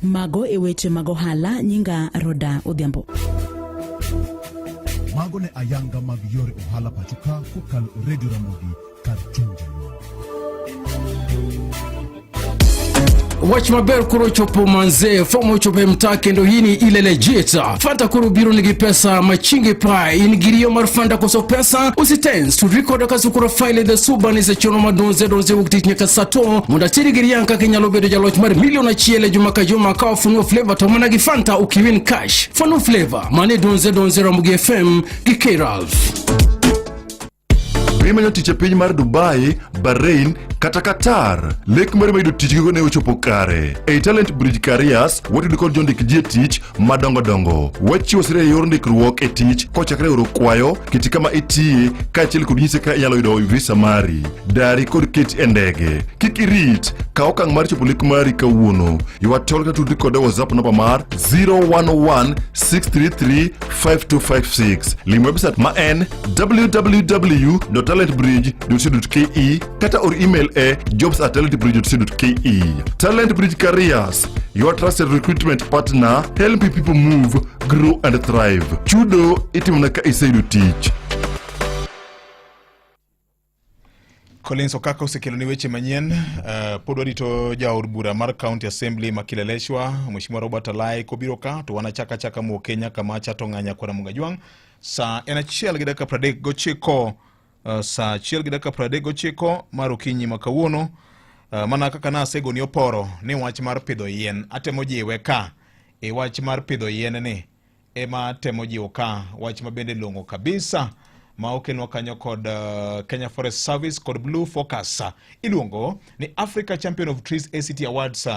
Mago e weche mag ohala nyinga Roda Odhiambo. Mago ne ayanga mag yore ohala pacho ka kokalo e Radio Ramogi kar chuny Jaluo. Wach maber koro ochopo manze, fom ochopo e mtaa kendo hii ni ile legit. Fanta koro biro nigi pesa machingi pa in gi riyo mar Fanta koso pesa usitense to record ka sukura file the suban is chono madonze donze wuok tich nyaka saa to mondo ateri gi riang kaka inyalo bedo jaloch mar milion achiel e juma ka juma ka ofuno flavor to mana gi Fanta ukiwin cash. Fano flavor mane donze donze Ramogi FM gi K-Ralph. Be imanyo tich e piny mar Dubai, Bahrain kata Qatar? Lek mari mar yudo tich gikone ochopo kare. Ei Talent Bridge Careers, watudo kod jondik ji e tich madongo dongo. Wachiwo sire e yor ndikruok e tich kochakre oro kwayo, kiti kama itiye, kaachiel kod nyise ka inyalo yudo visa mari, dari kod keti e ndege. Kik irit, kaw okang' mar chopo lek mari kawuono. Ywa tol kata tudri kod e WhatsApp namba mar 011 633 5256. Lim website ma en www.talentbridge.co.ke kata or email e jobs@talentbridge.co.ke. Talent Bridge Careers, your trusted recruitment partner, helping people move, grow and thrive. Chudo itimona ka iseyudo tich. Collins Okaka osekelo ni weche manyien. Pod warito jaod bura mar County Assembly ma Kileleshwa, Mheshimiwa Robert Alai kobiro ka to wanachaka chaka muok Kenya kamacha to ng'anya kwara Mugajwang' Sa en achiel gi dakika 39, sa achiel gi dakika 39 mar okinyi ma kawuono. Mana kaka nasegoni oporo ni wach mar pidho yien atemo jiwe ka e wach mar pidho yien ni ema temo jiwo ka wach ma bende long'o kabisa ma okelnwa kanyo kod Kenya Forest Service kod Blue Focus iluongo ni Africa Champion of Trees ACT Awards.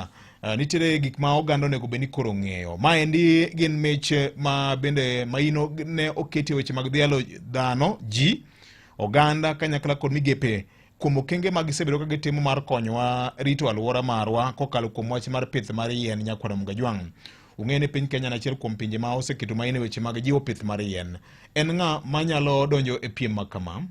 Nitiere gik ma oganda onego bed ni koro ng'eyo. Maendi gin mich ma bende maino ne oketi e weche mag dhialo dhano ji oganda kanyakla kod migepe kuom okenge ma gisebedo ka gitimo mar konyowa rito alwora marwa kokalo kuom wach mar pith mar yien nyakwar Mgajwang'. Ung'eyo ni piny Kenya en achiel kuom pinje ma oseketo maino e weche mag jiwo pith mar yien. En ng'a manyalo donjo e piem ma kama?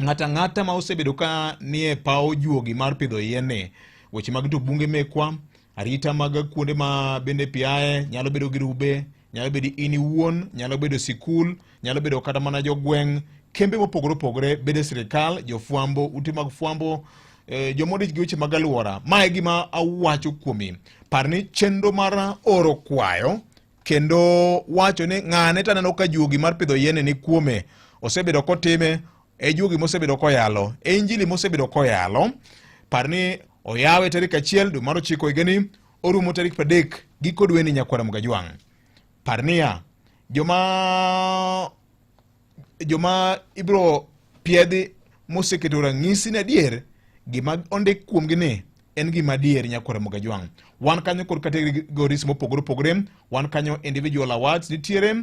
Ng'ato ang'ata ma osebedo ka nie paw juogi mar pidho yien ni, weche mag rito bunge mekwa, arita mag kuonde ma bende pi aye, nyalo bedo girube, nyalo bedo in iwuon, nyalo bedo sikul, nyalo bedo kata mana jogweng', kembe mopogore opogore, bede sirikal, jofwambo, ute mag fwambo, joma odich gi weche mag alwora. Ma e gima awacho kuomi. Par ni chenro mar oro kwayo kendo wacho ni ng'ane to aneno ka juogi mar pidho yien ni kuome osebedo kotime e juogi mosebedo koyalo e injili mosebedo koyalo. Par ni oyawe tarik 1 dwe mar 9 higani, orumo tarik 30 giko dweni nyakwara Mgajwang'. Par niya, joma ibiro piedhi moseketo ranyisi ni adier gima ondik kuomgi ni en gima adier nyakwara Mgajwang'. Wan kanyo kod categories mopogore opogore, wan kanyo individual awards nitiere,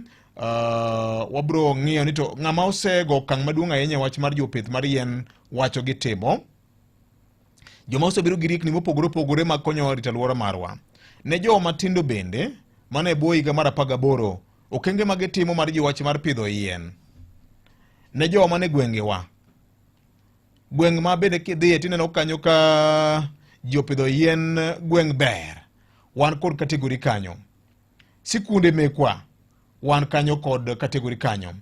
wabro ng'iyo ni to ng'ama osego okang' maduong' ahinya e wach mar jopith mar yien wacho gi timo. Joma osebedo gi riekni mopogore opogore mag konyo rito alwora marwa. Ne joma tindo bende, mana e bwo higa mar 18, okenge ma gitimo mar jiwo wach mar pidho yien. Ne joma ne gwengewa, gweng' ma bende kidhiye tineno kanyo ka ji opidho yien, gweng' ber. Wan kod kategori kanyo. Sikunde mekwa, wan kanyo kod kategori kanyo.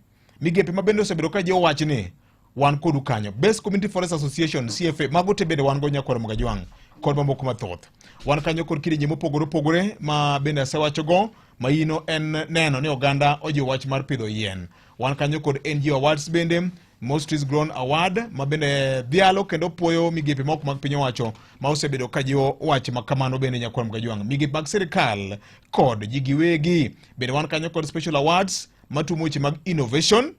Migepe ma bende osebedo ka jiwo wach ni wan kodu kanyo. Best Community Forest Association CFA, mago te bende wan go nyakwar Mgajwang' kod mamoko mathoth. Wan kanyo kod kidienje mopogore opogore ma bende asewachogo, maino en neno ni oganda ojiwo wach mar pidho yien. Wan kanyo kod NGO Awards bende, Most Trees Grown Award ma bende dhialo kendo puoyo migepe moko mag piny owacho ma osebedo ka jiwo wach ma kamano bende nyakwar Mgajwang'. Migepe mag sirikal kod ji giwegi bende wan kanyo kod Special Awards matumo weche mag innovation.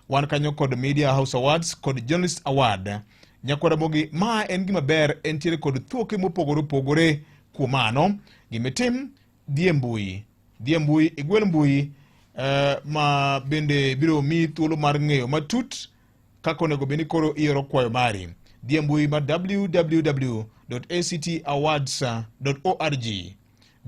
Wan kanyo kod Media House Awards kod Journalist Award. Nyakwar Ramogi, ma en gima ber, entiere kod thuoke mopogore opogore. Kuom mano, gimitim, dhi e mbui, dhi e mbui, igwel mbui ma bende biro miyi thuolo mar ng'eyo matut kaka onego bed ni koro ioro kwayo mari. Dhi e mbui mar www.actawards.org,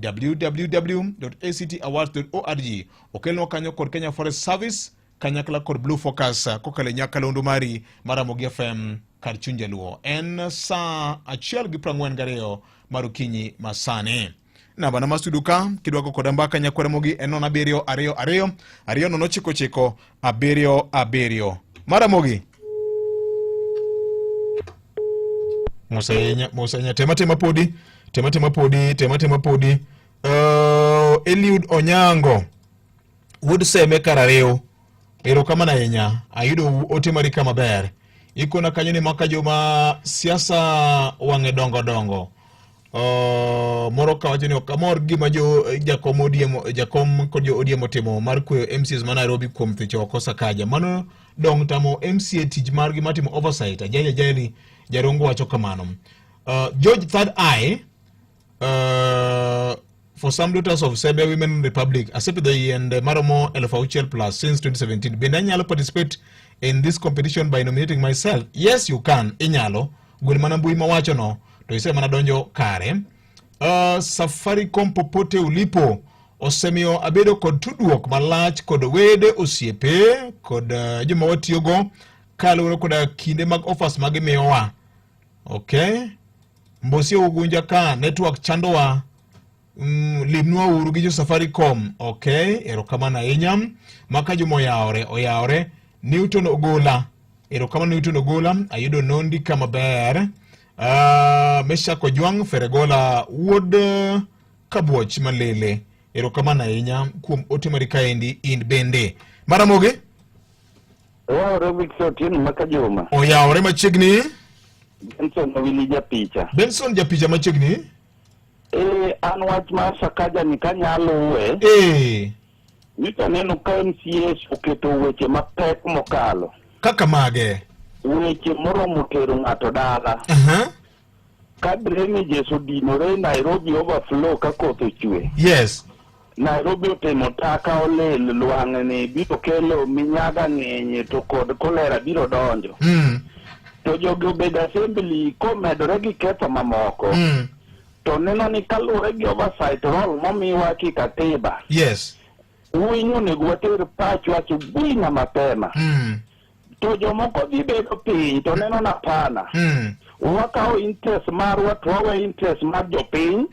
www.actawards.org. Okelnwa kanyo kod Kenya Forest Service kanyakla kod Blue Focus kokalo e nyakalondo mari mar Ramogi FM kar chuny jaluo. En saa 1:42 mar okinyi masani. Namba na mar studio ka kidwako koda mbaka nyakwar Ramogi en 0 7 2 2 2 0 9 9 7 7. Mar Ramogi. Mos ahinya, mos ahinya. Tema tema podi, tema tema podi, tema tema podi. Eliud Onyango wuod Seme Karariw, erokamano ahinya, ayudo ote mari ka maber. Ikona kanyo ni maka joma siasa wang'e dongo dongo. Moro ka wacho ni ok amor gima jo jakom ODM, jakom kod jo ODM otimo mar kweyo MCAs ma Nairobi kuom thicho oko Sakaja. Mano dong tamo MCA tich margi mar timo oversight. Ajali ajali Jarongo wacho kamano. George Third Eye, for some daughters of Sebe Women Republic, asepidho yiende maromo 6,000 plus since 2017. Bende anyalo participate in this competition by nominating myself? Yes, you can. Inyalo. Gwel mana mbui mawacho no, to ise mana donjo kare. Safaricom popote ulipo osemiyo abedo kod tudruok malach kod wede, osiepe kod joma watiyogo kaluwore koda kinde mag offers ma gimiyowa. Okay. Mbosi Ugunja ka network chandowa. Limnwa uru gi jo Safaricom. Okay, erokamano ahinya. Maka Juma oyawore, oyawore. Newton Ogola. Erokamano Newton Ogola, ayudo nondi ka maber. Meshak Ojwang' Feregola wuod Kabuoch Malele. Erokamano ahinya kuom ote mari kaendi in bende. Maramogi? Oyawore Victor Otieno maka Juma. Oyawore machiegni. Benson Owili japicha. Benson japicha machiegni. Eh, an wach mar Sakaja ni kanyaluwe. Eh. Nyocha aneno ka MCAs oketo weche mapek mokalo. Kaka mage? Weche moromo tero ng'ato dala. Ka drainages odinore Nairobi overflow ka koth ochwe. Yes. Nairobi otimo taka olil lwang'ni biro kelo minyaga ng'eny to kod kolera biro donjo. To jogi obedo assembly komedore gi ketho mamoko. To neno ni kaluwore gi oversight role momiwa ki katiba. Yes. Winyo onego water pachwa asubuhi na mapema. To jomoko dhi bedo piny to neno na pana. Wakawo interest marwa to wawe interest mar jopiny.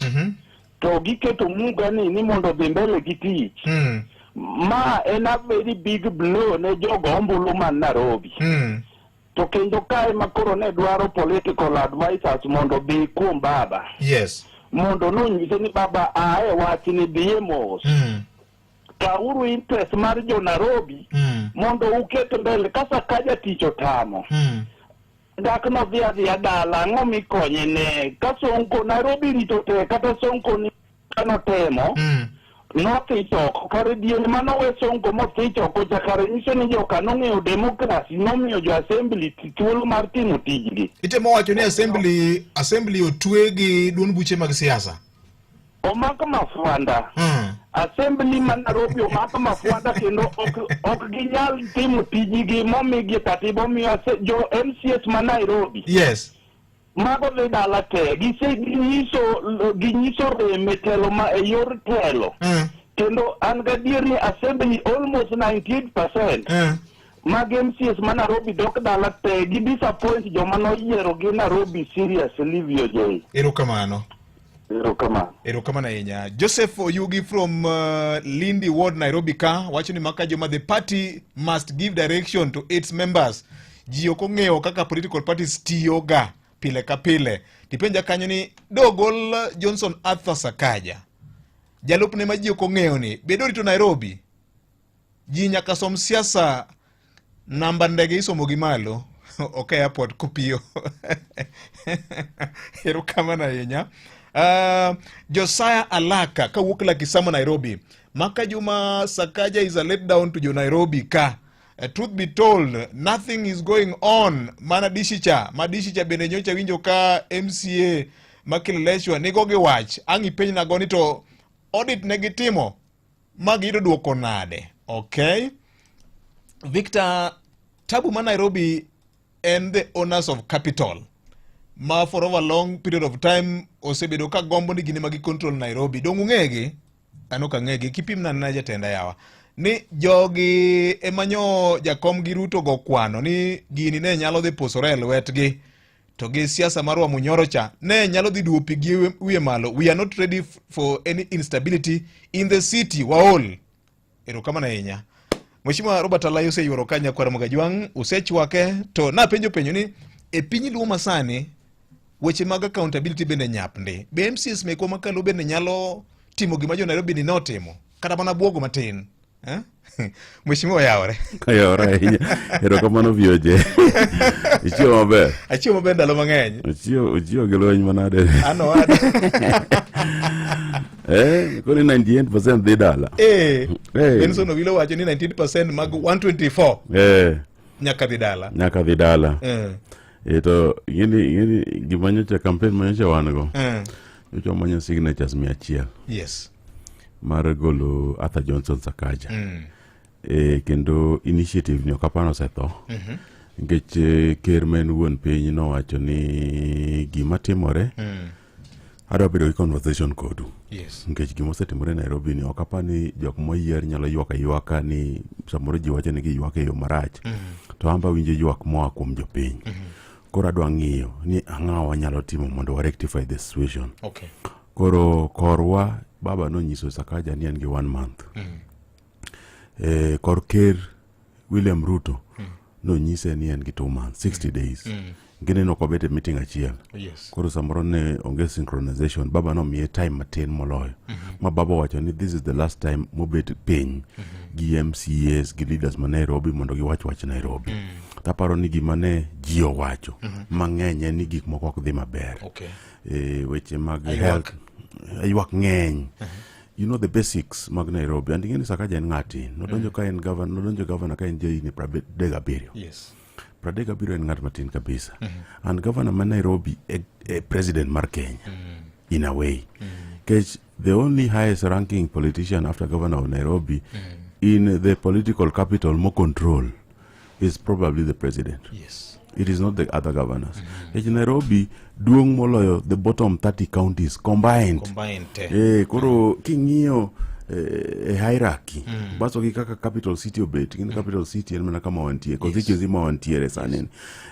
To giketo muga ni mondo odhi mbele gi tich. Ma en a very big blow ne jogo ombulu man Nairobi. To kendo kae ma koro ne dwaro political advisors mondo obi kuom baba. Yes. Mondo nonyise ni baba ae wachni dhiye mos. Kawuru interest mar jo Nairobi mondo uket mbele ka Sakaja tich otamo. Dak nodhi adhiya dala ang'o mikonye ne ka Sonko Nairobi rito tek kata Sonko ni kanotemo nothich oko kare diere manowe Sonko mothich oko cha kare nyiso ni joka nong'eyo demokrasi nomiyo jo assembly thuolo mar timo tijgi. Itemo wacho ni assembly otwe gi duond buche mag siasa. Omak mafwanda. Assembly ma Nairobi omak mafwanda kendo ok ginyal timo tijgi momigi e katiba omiyo jo MCS ma Nairobi. Yes. Mago dhi dala te gise ginyiso rem e telo ma e yor telo. Kendo an gadier ni assembly almost 98% mag MCS ma Nairobi dok dala te gi disappoint joma noyiero gi Nairobi seriously VOJ. Erokamano. Erokamano. Erokamano ahinya. Joseph Oyugi from Lindi Ward Nairobi ka wacho ni maka joma the party must give direction to its members. Ji ok ong'eyo kaka political parties tiyoga pile ka pile. Tipenja kanyo ni dogol Johnson Arthur Sakaja. Jalupne ma ji ok ong'eyo ni bedo rito Nairobi. Ji nyaka som siasa namba ndege isomo gi malo. Ok airport kopiyo. Erokamano ahinya. Josiah Alaka kawuok Lakisama Nairobi. Maka Juma Sakaja is a let down to jo Nairobi ka. Truth be told, nothing is going on. Mana dishicha, ma dishicha bende nyocha winjo ka MCA ma Kileleshwa nigo gi wach. Ang' ipenj nago ni to audit ne gitimo ma giyudo duoko nade? Okay. Victor, tabu ma Nairobi en the owners of capital ma for over long period of time osebedo ka gombo ni gin ema gi control Nairobi. Dong ung'egi? An ok ang'egi. Kipimna na jatenda yawa. Ni jogi ema nyo jakom gi Ruto go kwano ni gini ne nyalo dhi pusore e lwetgi to gi siasa mar Wamunyoro cha ne nyalo dhi duwo pi gi wiye malo. We are not ready for any instability in the city. Waol. Erokamano ahinya. Mheshimiwa Robert Alai oseyuoro ka nyakwar Mogajwang' osechwake to napenjo penjo ni e piny Luo masani weche mag accountability bende nyap ndi. Be MCAs mekwa makalo bende nyalo timo gima jo Nairobi ni notimo kata mana buogo matin eh? Mheshimiwa oyawore. Oyawore ahinya. Erokamano VOJ. Ichiemo maber. Achiemo maber ndalo mang'eny. Ochiewo gi lweny manade. An owada. Koro 98% dhi dala. Benson Owilo wacho ni 98% mag 124 nyaka dhi dala. Nyaka dhi dala. To ing'eni gima nyocha campaign ma nyocha wan go. Nyocha wamanyo signatures 100. Yes. Mar golo Arthur Johnson Sakaja. Kendo initiative ni ok apar osetho. Nikech ker ma en wuon piny nowacho ni gima timore adwa bedo gi conversation kodu. Yes. Nikech gima osetimore Nairobi ni ok apar ni jok moyier nyalo ywak aywaka ni samoro ji wacho ni giywak e yo marach. To an be awinjo ywak moa kuom jopiny. Koro adwa ng'iyo ni ang'o wanyalo timo mondo wa rectify the situation. Okay. Koro korwa baba nonyiso Sakaja ni en gi 1 month. Kor ker William Ruto nonyise ni en gi 2 months, 60 days. Gineno ok wabet e meeting achiel. Yes. Koro samoro ne onge synchronization, baba nomiye time matin moloyo. Ma baba owacho ni this is the last time mobet piny gi MCAs gi leaders ma Nairobi mondo giwach wach Nairobi. Taparo ni gima ne ji owacho mang'eny en ni gik moko ok dhi maber. Okay. E, weche mag Aywak. health ywak ng'eny. You know the basics mag Nairobi. And ing'e ni Sakaja en ng'ati. Nodonjo ka en governor, nodonjo governor ka en jahigni 37. Yes. 37 en ng'at matin kabisa. And governor ma Nairobi e, e president mar Kenya in a way. Kech the only highest ranking politician after governor of Nairobi in the political capital mo control is probably the president. Yes. It is not the other governors. Kech Nairobi duong' moloyo the bottom 30 counties combined. Combined te. Eh, koro king'iyo eh, e hierarchy baso gi kaka capital city obet gin capital city en mana kama wantie constituency ma wantiere sani en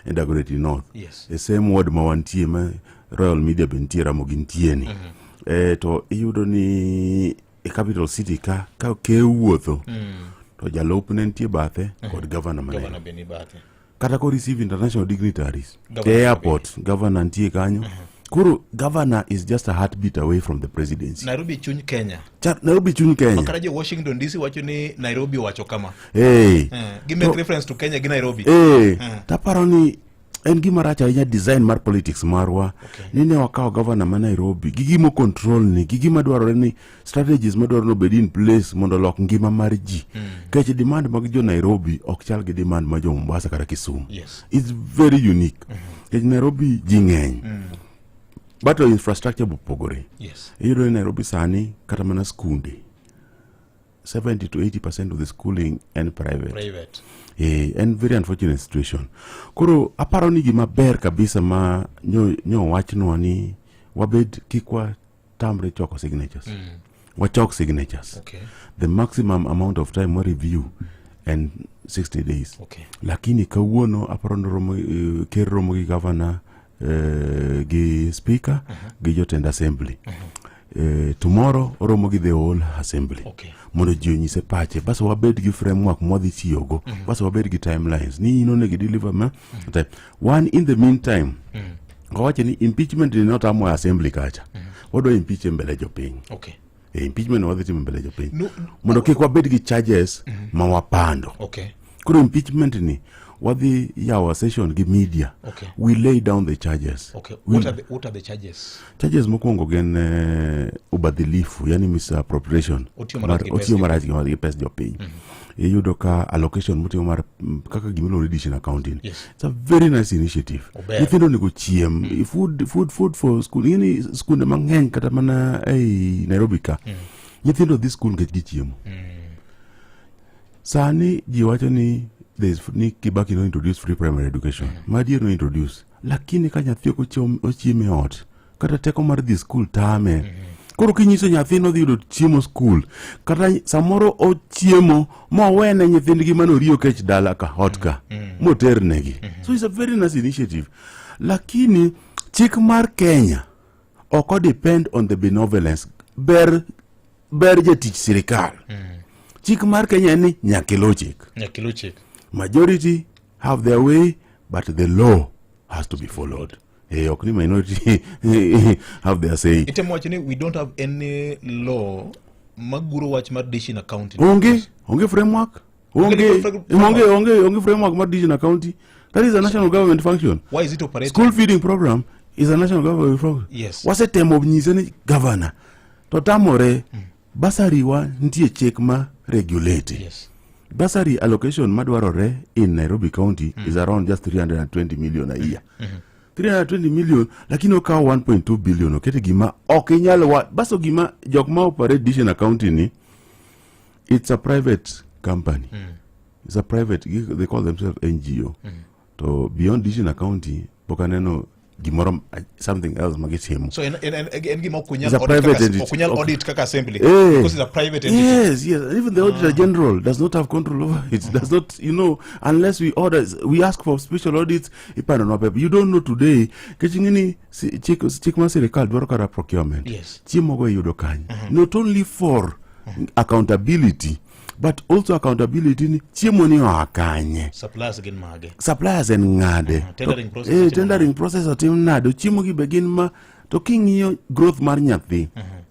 e Dagoretti North Yes. e same ward ma wantie ma Royal Media be nitie Ramogi nitie ni eh, to iyudo ni e capital city ka ka ker wuotho to jalupne nitie bathe kod governor ma Governor Nairobi. be ni bathe. kata ko receive international dignitaries Governor the airport governor nitie kanyo koro governor is just a heartbeat away from the presidency Nairobi chuny Kenya. Nairobi chuny Kenya Makata jo Washington DC wacho ni Nairobi owacho kama. hey. Eh, gi make reference to Kenya gi Nairobi. Eh, Eh. taparo ni en gima rach ahinya design mar politics marwa ni ne wakawo governor ma Nairobi gi gimo control ni gi gima dwarore ni strategies madwarore ni obed in place mondo olok ngima mar ji nikech demand mag jo Nairobi ok chal gi demand ma jo Mombasa kata Kisumu Yes. it's very unique nikech Nairobi ji ng'eny but infrastructure bopogore Yes. iyudo ni Nairobi sani kata mana skunde 70 to 80% of the schooling en private Private. Eh, en very unfortunate situation. Koro aparo ni gima ber kabisa ma nyo, nyo wachnwa ni wabed kik watamre choko signatures. Wachok signatures. Okay. The maximum amount of time wa review en 60 days. Okay. Lakini kawuono aparo ni romo, eh, ker romo gi governor eh, gi speaker gi jotend assembly. Eh, tomorrow oromo gi the whole assembly Okay. mondo ji onyise pache bas wabed gi framework mwadhi tiyogo bas wabed gi timelines ni in onego deliver ma time one in the meantime wawacho ni impeachment ni notamo e assembly kacha wadwa impeach e mbele jopiny Okay. e impeachment wadhi timo mbele jopiny No- mondo kik wabed gi charges ma wapando Okay. koro impeachment ni wadhi yawo session gi media Okay. we lay down the charges Okay. We- What are the charges? charges mokwongo gin eh, ubadhilifu yani misappropriation Otiyo marach gi pes otiyo marach gi pes jopiny iyudo ka allocation motimo mar kaka gimiluongo ni dish accounting Yes. it's a very nice initiative Ober. nyithindo onego chiem food, food, food for school ing'eni skunde mang'eny kata mana ei Nairobi ka nyithindo dhi skul nikech gichiemo sani ji wacho ni there is, ni Kibaki no introduce free primary education ma adier no introduce lakini ka nyathi ok ochiemo e ot kata teko mar dhi skul tame koro kinyiso nyathi nodhi yudo chiemo skul kata samoro ochiemo mowene nyithindgi mane oriyo kech dala ka ot ka moternegi so it's a very nice initiative lakini chik mar Kenya ok o depend on the benevolence ber ber jatich sirikal chik mar Kenya en ni nyaka iluw chik Nyaka iluw chik. majority have their way but the law has to be followed eh, ok ni minority have their say Itemo wacho ni we don't have any law maguro wach mar dish in accounting. onge onge framework Onge onge legal framework. onge onge onge framework mar dish in accounting that is a national government function Why is it operating? school feeding program is a national government program Yes. wasetemo nyise ni governor to tamore basari wa nitie chik ma regulate Yes. Bursary allocation madwarore in Nairobi County is around just 320 million a year. 320 million lakini okawo 1.2 billion okete gima ok inyal wa baso gima jok ma operate dish in a county ni it's a private company. It's a private they call themselves NGO. To beyond dish in a county pok aneno gimoro something else magitimo. So en gima ok It's unyal a audit private kaka, entity. ok unyal Ok. audit kaka assembly Eh. because it's a private entity. Yes, yes. Even the auditor general does not have control over it. Does not, you know, unless we order, we ask for special audits. Ipano paper. You don't know today. Kech ing'eni si- chik chik mar sirikal dwaro kata procurement. Yes. Chiemo go iyudo kanye. Not only for accountability. But also accountability ni chiemo ni oa kanye. Suppliers gin mage? Suppliers en ng'ade. Tendering To- process eh, otimo tendering process otim nade? Chiemo gi be gin ma to king'iyo growth mar nyathi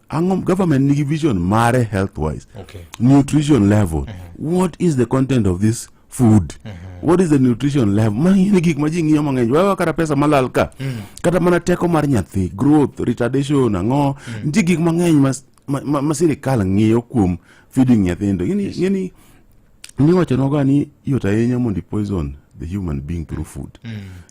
ang'o government nigi vision mare health wise Okay. nutrition level what is the content of this food what is the nutrition level magi ni gik ma ji ng'iyo mang'eny wewa kata pesa malal ka kata mana teko mar nyathi growth retardation ang'o nitie gik mang'eny ma, ma, ma, ma sirikal ng'iyo kuom feeding nyithindo ng'eni ng'eni niwachonwaga ni yot ahinya mondo i poison the human being through food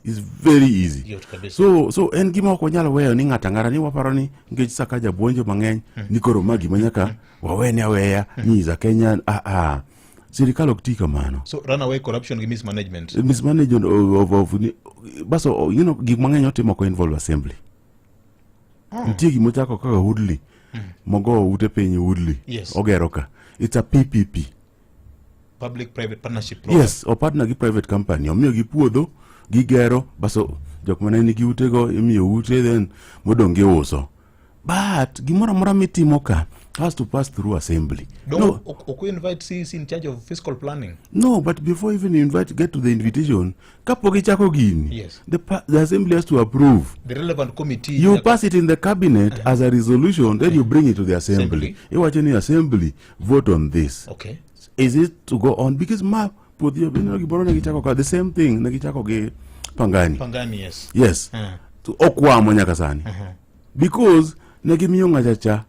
is very easy Yot kabisa. so so en gima ok wanyal weyo ni ng'ato ang'ata ni waparo ni nikech Sakaja buonjo mang'eny ni koro ma gima nyaka wawene aweya ni is a Kenyan ah ah sirikal ok ti kamano So runaway corruption gi mismanagement. mismanagement of baso you know gik mang'eny otimo ko involve assembly nitie gimochako kaka Woodley mogo ute piny Woodley Yes. ogero ka it's a PPP Public private partnership program. yes opartner gi private company omiyo gi puodho gigero baso jok mane nigi utego imiyo ute then modong' giuso but gimoro amora mitimo ka has to pass through assembly Don't no, ok invite CEC in charge of fiscal planning. no but before even you invite get to the invitation kapok ichako gini Yes. the assembly has to approve The relevant committee. you pass it in the cabinet as a resolution then you bring it to the assembly iwacho ni assembly vote on this Okay. is it to go on because ma puoth jo ineno gimoro ne gichako ka the same thing ne gichako gi pangani Pangani, yes. yes To okwamo nyaka sani because ne gimiyo ng'acha cha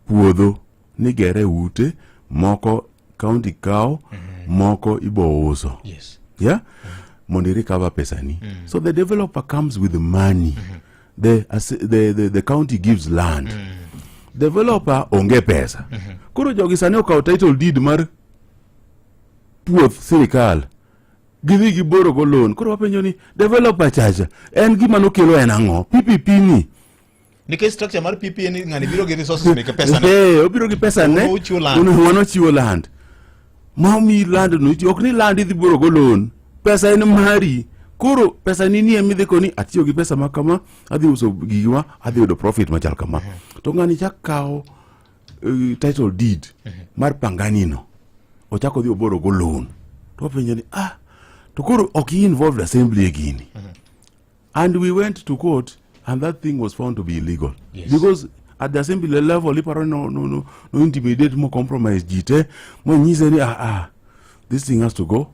puodho ni gere ute moko county kawo moko ibo uso Yes. yeah mondo i recover pesani so the developer comes with money the county gives land developer onge pesa koro jogi sani okawo title deed mar puoth sirikal gidhi giboro go loan koro wapenjo ni developer chacha en gima nokelo en ang'o ppp ni Nikech structure mar PPA ni ng'ani biro gi resources meke pesa ne. Eh, obiro gi pesa ne Un ochiwo land. Un- wan ochiwo land ma omiyi land no iti- ok ni land idhi boro go loan pesa en mari koro pesa ni nie midhi koni atiyo gi pesa ma kama adhi uso gigiwa adhi yudo profit machal kama to ng'ani chak kawo title deed mar pangani no ochako odhi oboro go loan to wapenjo ni ah to koro ok i involved assembly e gini and we went to court and that thing was found to be illegal Yes. because at the assembly level iparo no intimidate mo compromise ji te monyise ni ah, ah this thing has to go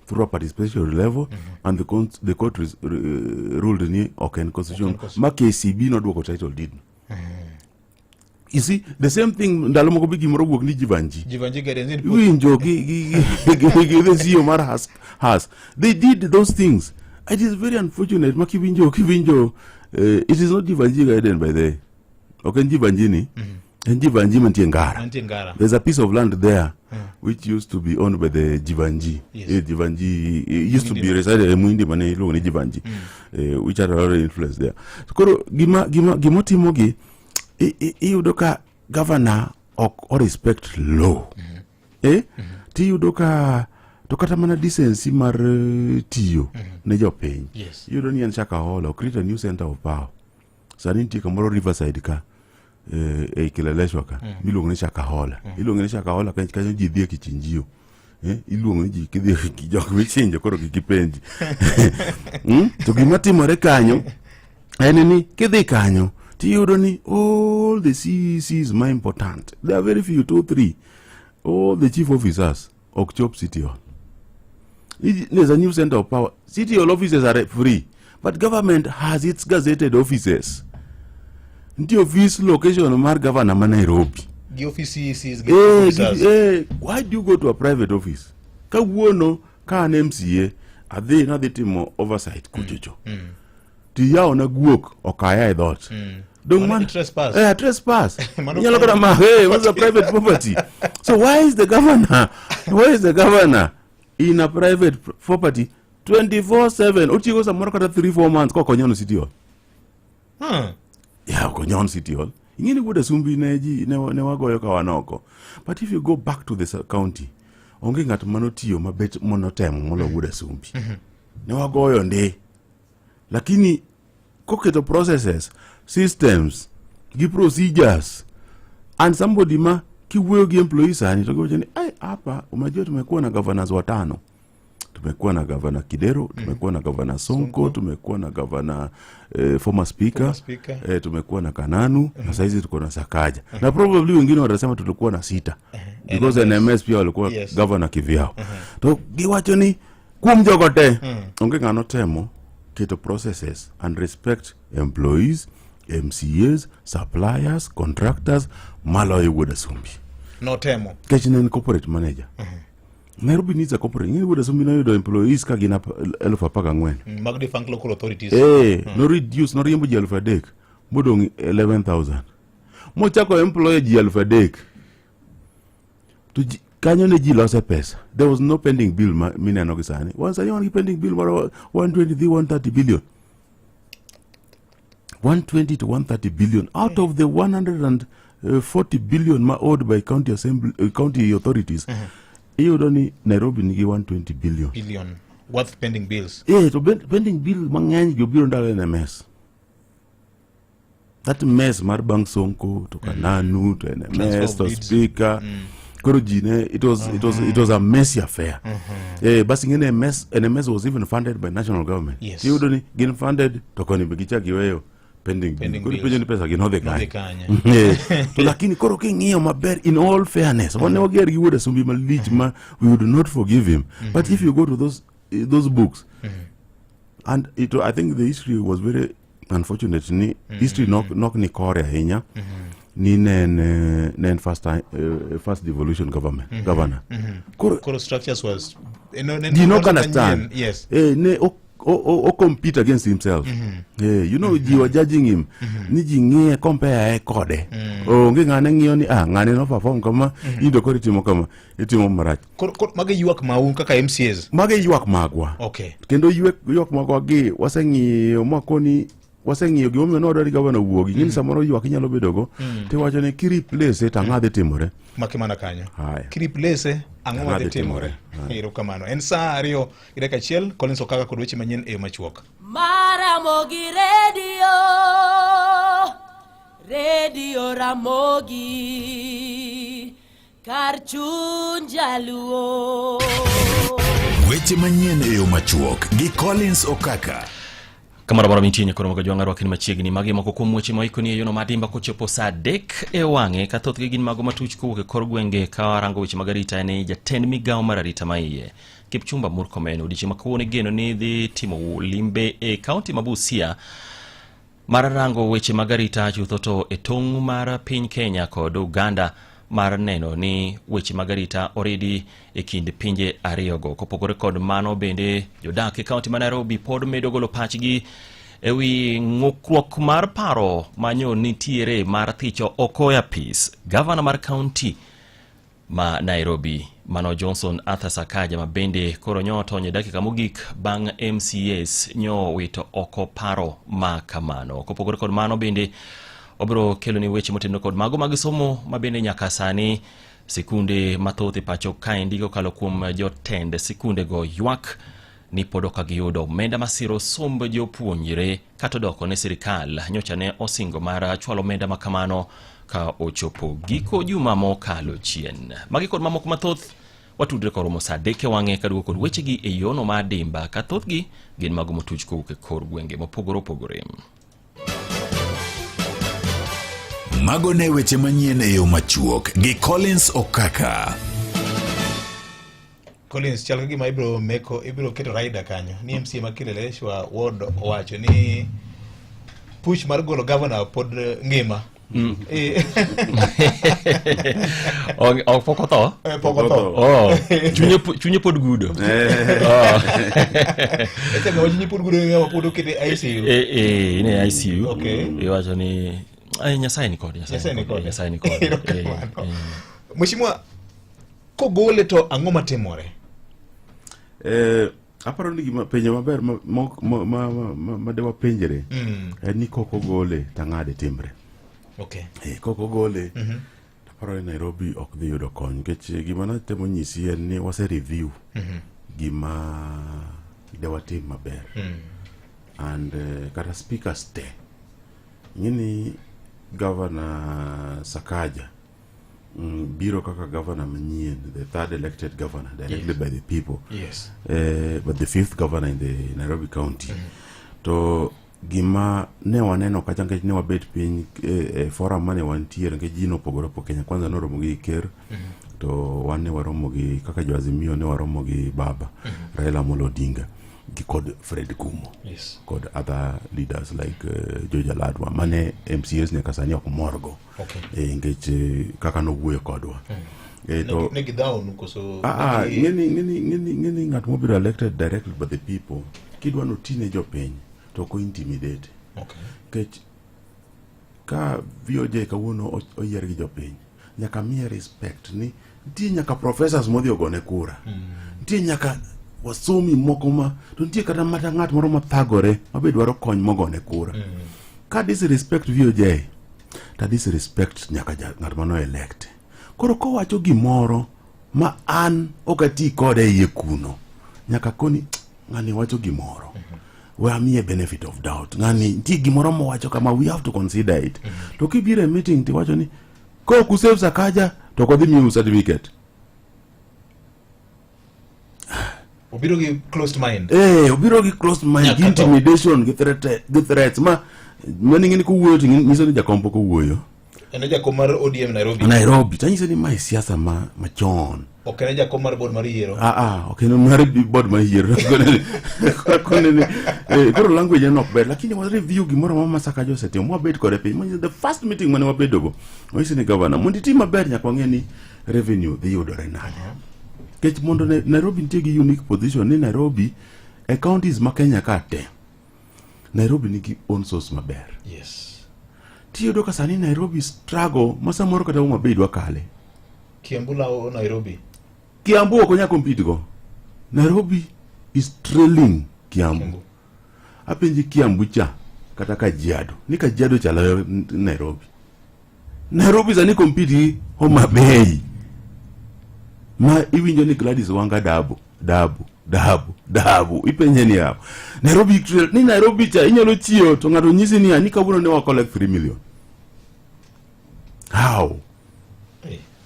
through a participatory level and the court ruled ni ok en constitution ma KCB noduoko title deed you see the same thing ndalo moko bi gimoro wuok ni Jivanji Jivanji Gardens in iwinjo gi the CEO mar has they did those things it is very unfortunate ma kiwinjo it is not Jivanji Garden by the way ok en Jivanji ni en Jivanji mantie Ngara Mantie Ngara. there's a piece of land there which used to be owned by the Jivanji Yes. Jivanji used to be Muhindi. resided e Muhindi mane iluongo ni Jivanji which had a lot of influence there so koro gima gima gimotimogi iyudo ka governor ok o respect law eh tiyudo ka to kata mana decency mar tiyo ne jopiny Yes. iyudo ni en Shakahola o create a new center of power sani nitie kamoro Riverside ka ei Kileleshwa ka miluongo ni Shakahola iluongo ni Shakahola kanyo ji dhi e kichinjio iluongo ni ji kidhi e jok michinjo koro kik ipenji To gima timore kanyo en ni kidhi kanyo tiyudo ni all the CECs ma important there are very few 2 3 all the chief officers ok chop City Hall. There's a new center of power. City Hall offices are free, but government has its gazetted offices. Nitie office location mar governor ma Nairobi. Gi office CECs gi officers. Why do you go to a private office? Kawuono ka an MCA adhi nadhi timo oversight kuchocho. Tiyawona guok okaya e dhoot. Dong Mano man trespass. Trespass. Mano Inyalo kata ma, hey, what's a private property? So why is the governor? Why is the governor in a private property 24/7? Otieko samoro kata 3-4 months kok onyono City Hall. Yeah, ok onyon City Hall. Ing'e ni wuod Asumbi ne ji ne wagoyo ka wan oko. But if you go back to the county, onge ng'at manotiyo mabet monotemo molo wuod Asumbi. Ne wagoyo ndi. Lakini koketo processes, systems, gi procedures and somebody ma Kiwuoyo gi employees sani to giwacho ni ai hapa unajua tumekuwa na governors watano. Tumekuwa na governor Kidero, tumekuwa na governor Sonko, tumekuwa na governor former speaker, Former speaker. Tumekuwa na Kananu na saizi tuko na Sakaja. Na probably wengine watasema tulikuwa na sita. Because NMS pia walikuwa governor kivyao. To giwacho ni kuom jogo te onge ng'ano temo keto processes and respect employees, MCAs, suppliers, contractors maloyo Wuod Asumbi. Notemo. Nikech ne en corporate manager. Nairobi needs a corporate. Ing'e ni Wuod Asumbi noyudo employees ka gin 14,000. Mag defunct local authorities. No reduce, noriembo ji 3,000 modong' 11,000. Mochako employ ji 3,000. To ji, kanyo ne ji lose pesa. There was no pending bill ma, mineno gi sani. Wan sani wan gi pending bill mar 120 dhi 130 billion. 120 to 130 billion out of the 140 billion ma owed by county assembly, county authorities. Iyudo ni Nairobi nigi 120 billion. Billion worth pending bills. To pending bill mang'eny gi obiro ndalo NMS. That mess mar Bank Sonko to Kananu to NMS Transfer to of deeds. Speaker. Koro ji ne it was a messy affair. Basi ng'e ni NMS was even funded by national government. Iyudo ni gin funded to koni be gichak giweyo pending bill. Pending Koro bills. ipenjo ni pesa gi nodhi Nodhi kanye. kanye. To lakini koro king'iyo maber in all fairness, wan ne wager gi Wuod Asumbi malich ma we would not forgive him. But if you go to those books, and I think the history was very unfortunate ni history nok ni kore ahinya ni ne en first time, first devolution government governor. Koro Koro structures was no, ne, ji nok ne- understand. Yes. Ne o compete against himself. Ji were judging him. Ni ji ng'iye compare e kode. Onge ng'ane ng'iyo ni ng'ane no perform kama, in to koro itimo kama, itimo marach. Koro magi ywak mau kaka MCAs. Magi ywak magwa. Kendo ywak magwa gi waseng'iyo makoni waseng'iyo gimomiyo ne wadwaro ni gavana owuogi. Ing'e ni samoro ywak inyalo bedogo, tiwacho ni kireplace to ang'o dhi timore? Maki mana kanyo. Haya. Kireplace ang'o Ang'o madhi dhi timore? timore? Erokamano. En saa 2:01, Collins Okaka kod weche manyien e yo machuok. Maramogi Radio, Radio Ramogi, kar chuny jaluo. Weche manyien e yo machuok gi Collins Okaka. Kamoro amora mintie nyakoro mag jwang'o arwakni machiegni. Magi moko kuom weche ma waikoni e yono madimba kochopo saa 3 e wang'e, ka thothgi gin mago matuch kowuok e kor gwenge. Ka warango weche mag arita, en ni jatend migawo mar arita ma iye Kipchumba Murkomen odiechieng' ma kawuono igeno ni dhi timo limbe e kaunti ma Busia mar rango weche mag arita chutho to e tong' mar piny Kenya kod Uganda mar neno ni weche mag arita oridi e kind pinje ariyogo. Kopogore kod mano bende jodak e kaunti ma Nairobi pod medo golo pachgi e wi ng'ukruok mar paro manyo nitiere mar thicho oko e apis gavana mar kaunti ma Nairobi mano Johnson Arthur Sakaja ma bende koro nyo otony e dakika mogik bang' MCAs nyo wito oko paro ma kamano. Kopogore kod mano bende obiro kelo ni weche motenore kod mago mag somo ma bende nyaka sani sikunde mathoth e pacho kaendi kokalo kuom jotend sikundego ywak ni pod ok giyudo omenda masiro somb jopuonjre kata odoko ne sirikal nyocha ne osingo mar chwalo omenda ma kamano ka ochopo giko juma mokalo chien. Magi kod mamoko mathoth watudre koromo saa 3 e wang'e kaduogo kod wechegi e yono ma adimba ka thothgi gin mago motuch kowuok e kor gwenge mopogore opogore. Mago ne weche manyien e yo machuok gi Collins Okaka. Collins, chal ka gima ibiro meko, ibiro keto rider kanyo. Ni MCA ma Kileleshwa ward owacho ni push mar golo governor pod ngima. Ok pok otho? Pok otho. Oh, chunye pod gudo. Oh. Ete ng'ama chunye pod gudo, ng'ama pod okete ICU. In e ICU. Iwacho ni ai, Nyasaye ni kode, Nyasaye ni kode. Nyasaye ni kode. Erokamano. Mheshimiwa, kogole to ang'o matimore? Aparo ni gima penjo maber ma dewa penjre en ni kok ogole to ang'ade timre. Kok ogole to aparo ni Nairobi ok dhi yudo kony nikech gima natemo nyisi en ni wase review gima dewa tim maber. And kata speakers te ng'e ni Governor Sakaja Biro kaka governor manyien, the third elected governor directly by the people. But the fifth governor in the Nairobi County. To gima ne waneno kacha nikech ne wabet piny e forum mane wantiere nikech ji nopogore opogore Kenya Kwanza noromo gi ker to wan ne waromo gi kaka jo Azimio ne waromo gi baba Raila Amolo Odinga gi kod Fred Kumo kod other leaders like George Aladwa mane MCAs nyaka sani ok morgo nikech kaka nowuoyo kodwa. To Ne gidhawonu koso? Ah, ah, ng'eni ng'at mobedo elected directly by the people kidwa notine jopiny to ok intimidate nikech ka VOJ kawuono oyier gi jopiny nyaka miye respect ni nitie nyaka professors modhi ogone kura, nitie nyaka wasomi moko ma to nitie kata mata ng'at moro mathagore mabe dwaro kony mogone kura. Ka disrespect VOJ ta disrespect nyaka ng'at mano elect. Koro kowacho gimoro ma an ok ati kode e iye kuno nyaka koni ng'ani wacho gimoro we amiye benefit of doubt, ng'ani nitie gimoro mowacho kama, we have to consider it. To kibiro e meeting tiwacho ni ka ok usave Sakaja to ok odhi miyou certificate. Obiro gi closed mind. Obiro gi closed mind gi Nyaka tho. intimidation gi threat, gi threats ma mani ng'eni kowuoyo to nyiso ni jakom pok owuoyo. En e jakom mar ODM Nairobi. Nairobi to anyiso ni mae siasa ma machon. Ok en e jakom mar board mar yiero. Ah ah, ok en mar board mar yiero. Kone ni koro language en ok ber, lakini wa review gimoro amora ma Sakaja osetimo mwabet kode piny. Manyiso the first meeting mane wabedogo wanyise ni governor mondo itim maber nyaka wang'e ni revenue dhi yudore nade nikech mondo Nairobi nitie gi unique position ni Nairobi e counties ma Kenya ka te Nairobi nigi own source maber. Tiyudo ka sani Nairobi struggle ma samoro kata Homa Bay dwa kale. Kiambu lawo Nairobi. Kiambu ok onyal compete go. Nairobi is trailing Kiambu. Apenji Kiambu cha kata Kajiado. Ni Kajiado cha loyo Nairobi. Nairobi sani compete gi Homa Bay. Ma iwinjo ni Gladys Wanga dabo, dabo, dabo, dabo. Ipenje ni yawo. Nairobi trail, ni Nairobi cha inyalo chiewo to ng'ato nyisi ni ni kawuono ne wa collect 3 million. How?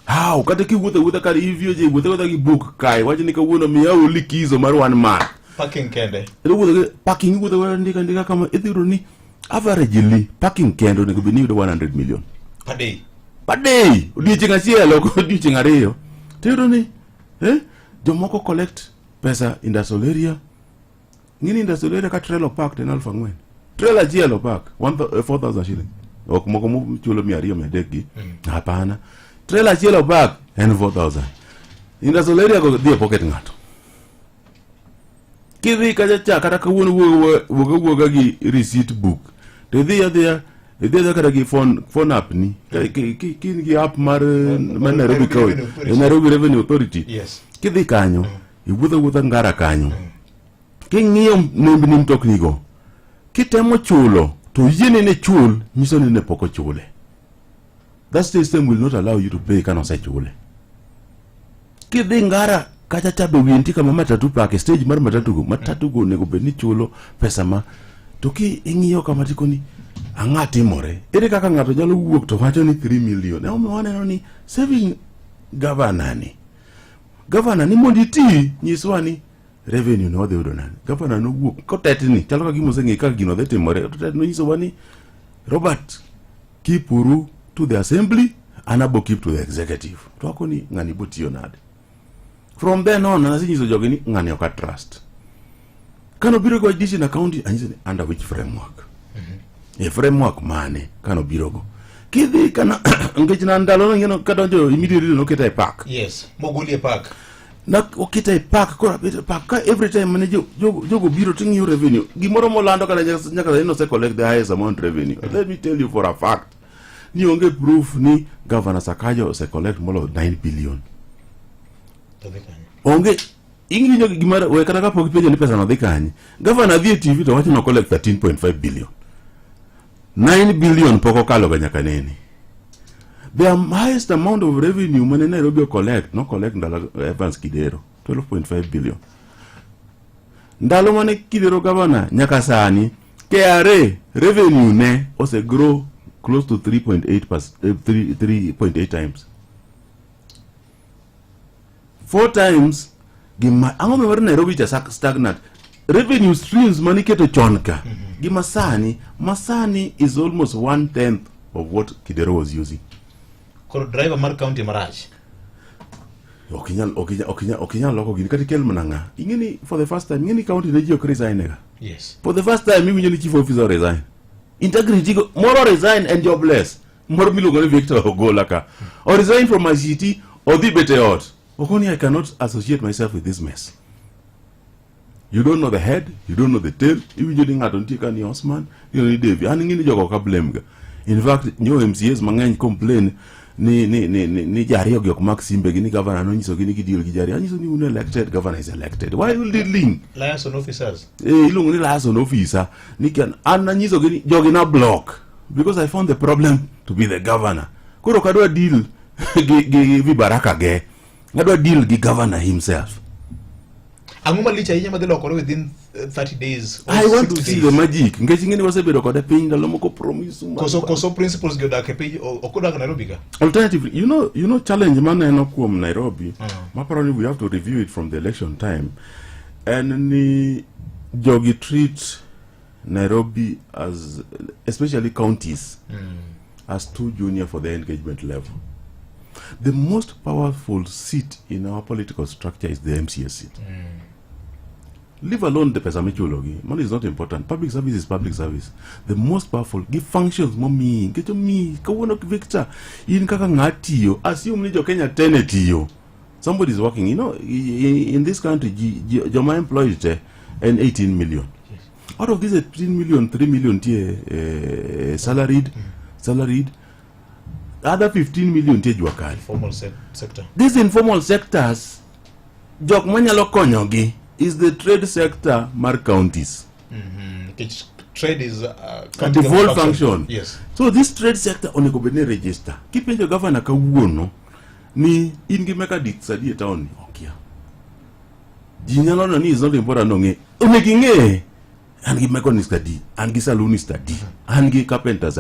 How? Kata kiwuotho awuotha kar ivioje wuotho awuotha gi book kae wach ni kawuono miya likizo mar one month. Parking kende. Iwuotho gi parking iwuotho awuotha ndika ndika kama idhi yudo ni averagely parking kende onego bed ni iyudo 100 million. Per day. Per day. Odiochieng' achiel ok odiochieng' ariyo. Tiyudo ni jomoko collect pesa industrial area. Ng'eni industrial area ka trailer park to en 4,000. Trailer achiel opark 4,000 shilling. Ok moko mochulo 200 300 gi. Hapana. Trailer achiel opark en 4,000. Industrial area go dhi e pocket ng'ato. Kidhi kacha cha kata kawuono wuog awuoga gi receipt book. To idhi adhiya idhi adhiya kata gi phone app ni. Ka in gi app mar Nairobi Revenue County, Authority. Nairobi Revenue Authority. Kidhi kanyo, iwuotho awuotha Ngara kanyo. King'iyo nembni mtoknigo, kitemo chulo to yieni ni chul nyiso ni ne pok ochule. That system will not allow you to pay kane osechule. Kidhi Ngara kacha cha be wiye nitie kama matatu park, e stage mar matatu go, matatu go onego bed ni chulo pesa ma to ki ing'iyo kama tikoni ang'a timore. Ere kaka ng'ato nyalo wuok to wacho ni 3 million? Emomiyo waneno ni saving governor ni. Governor ni mondo iti nyiswa ni revenue ne wadhi yudo nade. Governor nowuok kotetni chalo ka gima oseng'e kaka gino dhi timore. Totetni nonyisowa ni Robert keep uru to the assembly an abo keep to the executive. To akoni ng'ani bo tiyo nade. From then on asenyiso jogi ni ng'ani ok atrust. Kano biro go DC na county anyiso ni under which framework? E framework mane kano biro go? Kidhi kana nikech na ndalo no ing'eno kadonjo immediately noketa e park. Yes. Mogoli e park. Na oketa e park koro abet e park ka every time mane jogo biro ting'iyo revenue gimoro molando kata nyaka sani nose collect the highest amount revenue. Let me tell you for a fact ni onge proof ni Governor Sakaja ose collect moloyo 9 billion. Onge ing'injo gimoro we kata kapok ipenjo ni pesa no dhi kanye. Governor dhi e TV to wacho no collect 13.5 billion. 9 billion pok okalo ga nyaka nene. The highest amount of revenue mane Nairobi collect no collect ndalo Evans Kidero 12.5 billion. Ndalo mane Kidero governor nyaka sani KRA revenue ne ose grow close to 3.8 3.8 times. Four times gima ang'o miyo Nairobi cha stagnant? Revenue streams maniketo chon ka gi masani, masani is almost one tenth of what Kidero was using. Koro driver mar county marach. Ok inyal ok inyal ok inyal ok inyal loko gini kata ikel mana ng'a. Ing'e ni for the first time ing'e ni county ne ji ok resign ga. Yes. For the first time iwinjo ni chief officer resign. Integrity go moro resign and jobless. Moro miluongo ni Victor Ogola ka. O resign from ICT odhi bet e ot. Okoni I cannot associate myself with this mess. You don't know the head, you don't know the tail. Iwinjo ni ng'ato nitie ka ni Osman, iwinjo ni Devi. An ing'e ni jogo ok ablame ga. In fact, nyo MCAs mang'eny complain ni ni ni ni, ni jariyo gi ok mak simbe gi ni governor nonyisogi ni gideal gi jariyo. Anyiso ni un elected, governor is elected. Why you dealing? Liaison officers. Eh, iluongo ni liaison officer. Ni kan an nanyisogi ni jogi na block because I found the problem to be the governor. Koro ok adwa deal gi gi vibaraka ge. Adwa deal gi governor himself. Ang'o malich ahinya madhi lokore within 30 days or I want to 60 see days? the magic. Nikech ing'e ni wasebedo kode piny ndalo moko promise ma- Koso koso principles gi odak e piny ok odak Nairobi ka. Alternatively, you know challenge maneno kuom Nairobi, maparo ni we have to review it from the election time, en ni jogi treat Nairobi as, especially counties, as too junior for the engagement level. The most powerful seat in our political structure is the MCA seat. Leave alone the pesa michulogi. Money is not important. Public service is public service. The most powerful give functions momiyi nikech omiyi kawuono Victor in kaka ng'a tiyo assume ni jo Kenya te ne tiyo somebody is working you know in this country ji, ji, joma employed te en 18 million out of these 18 million 3 million tie salaried salaried other 15 million tie jua kali Formal sector. These informal sectors jok manyalo konyogi is the trade sector mar counties. Nikech trade is A county devolved government function. Yes. So this trade sector onego bed ni register. Kipenjo governor kawuono ni in gi mechanics adi e town ni okia. Ji nyalo neno ni is not important ong'e. Onego ing'e an gi mechanics adi, an gi saloonist adi, an gi carpenters.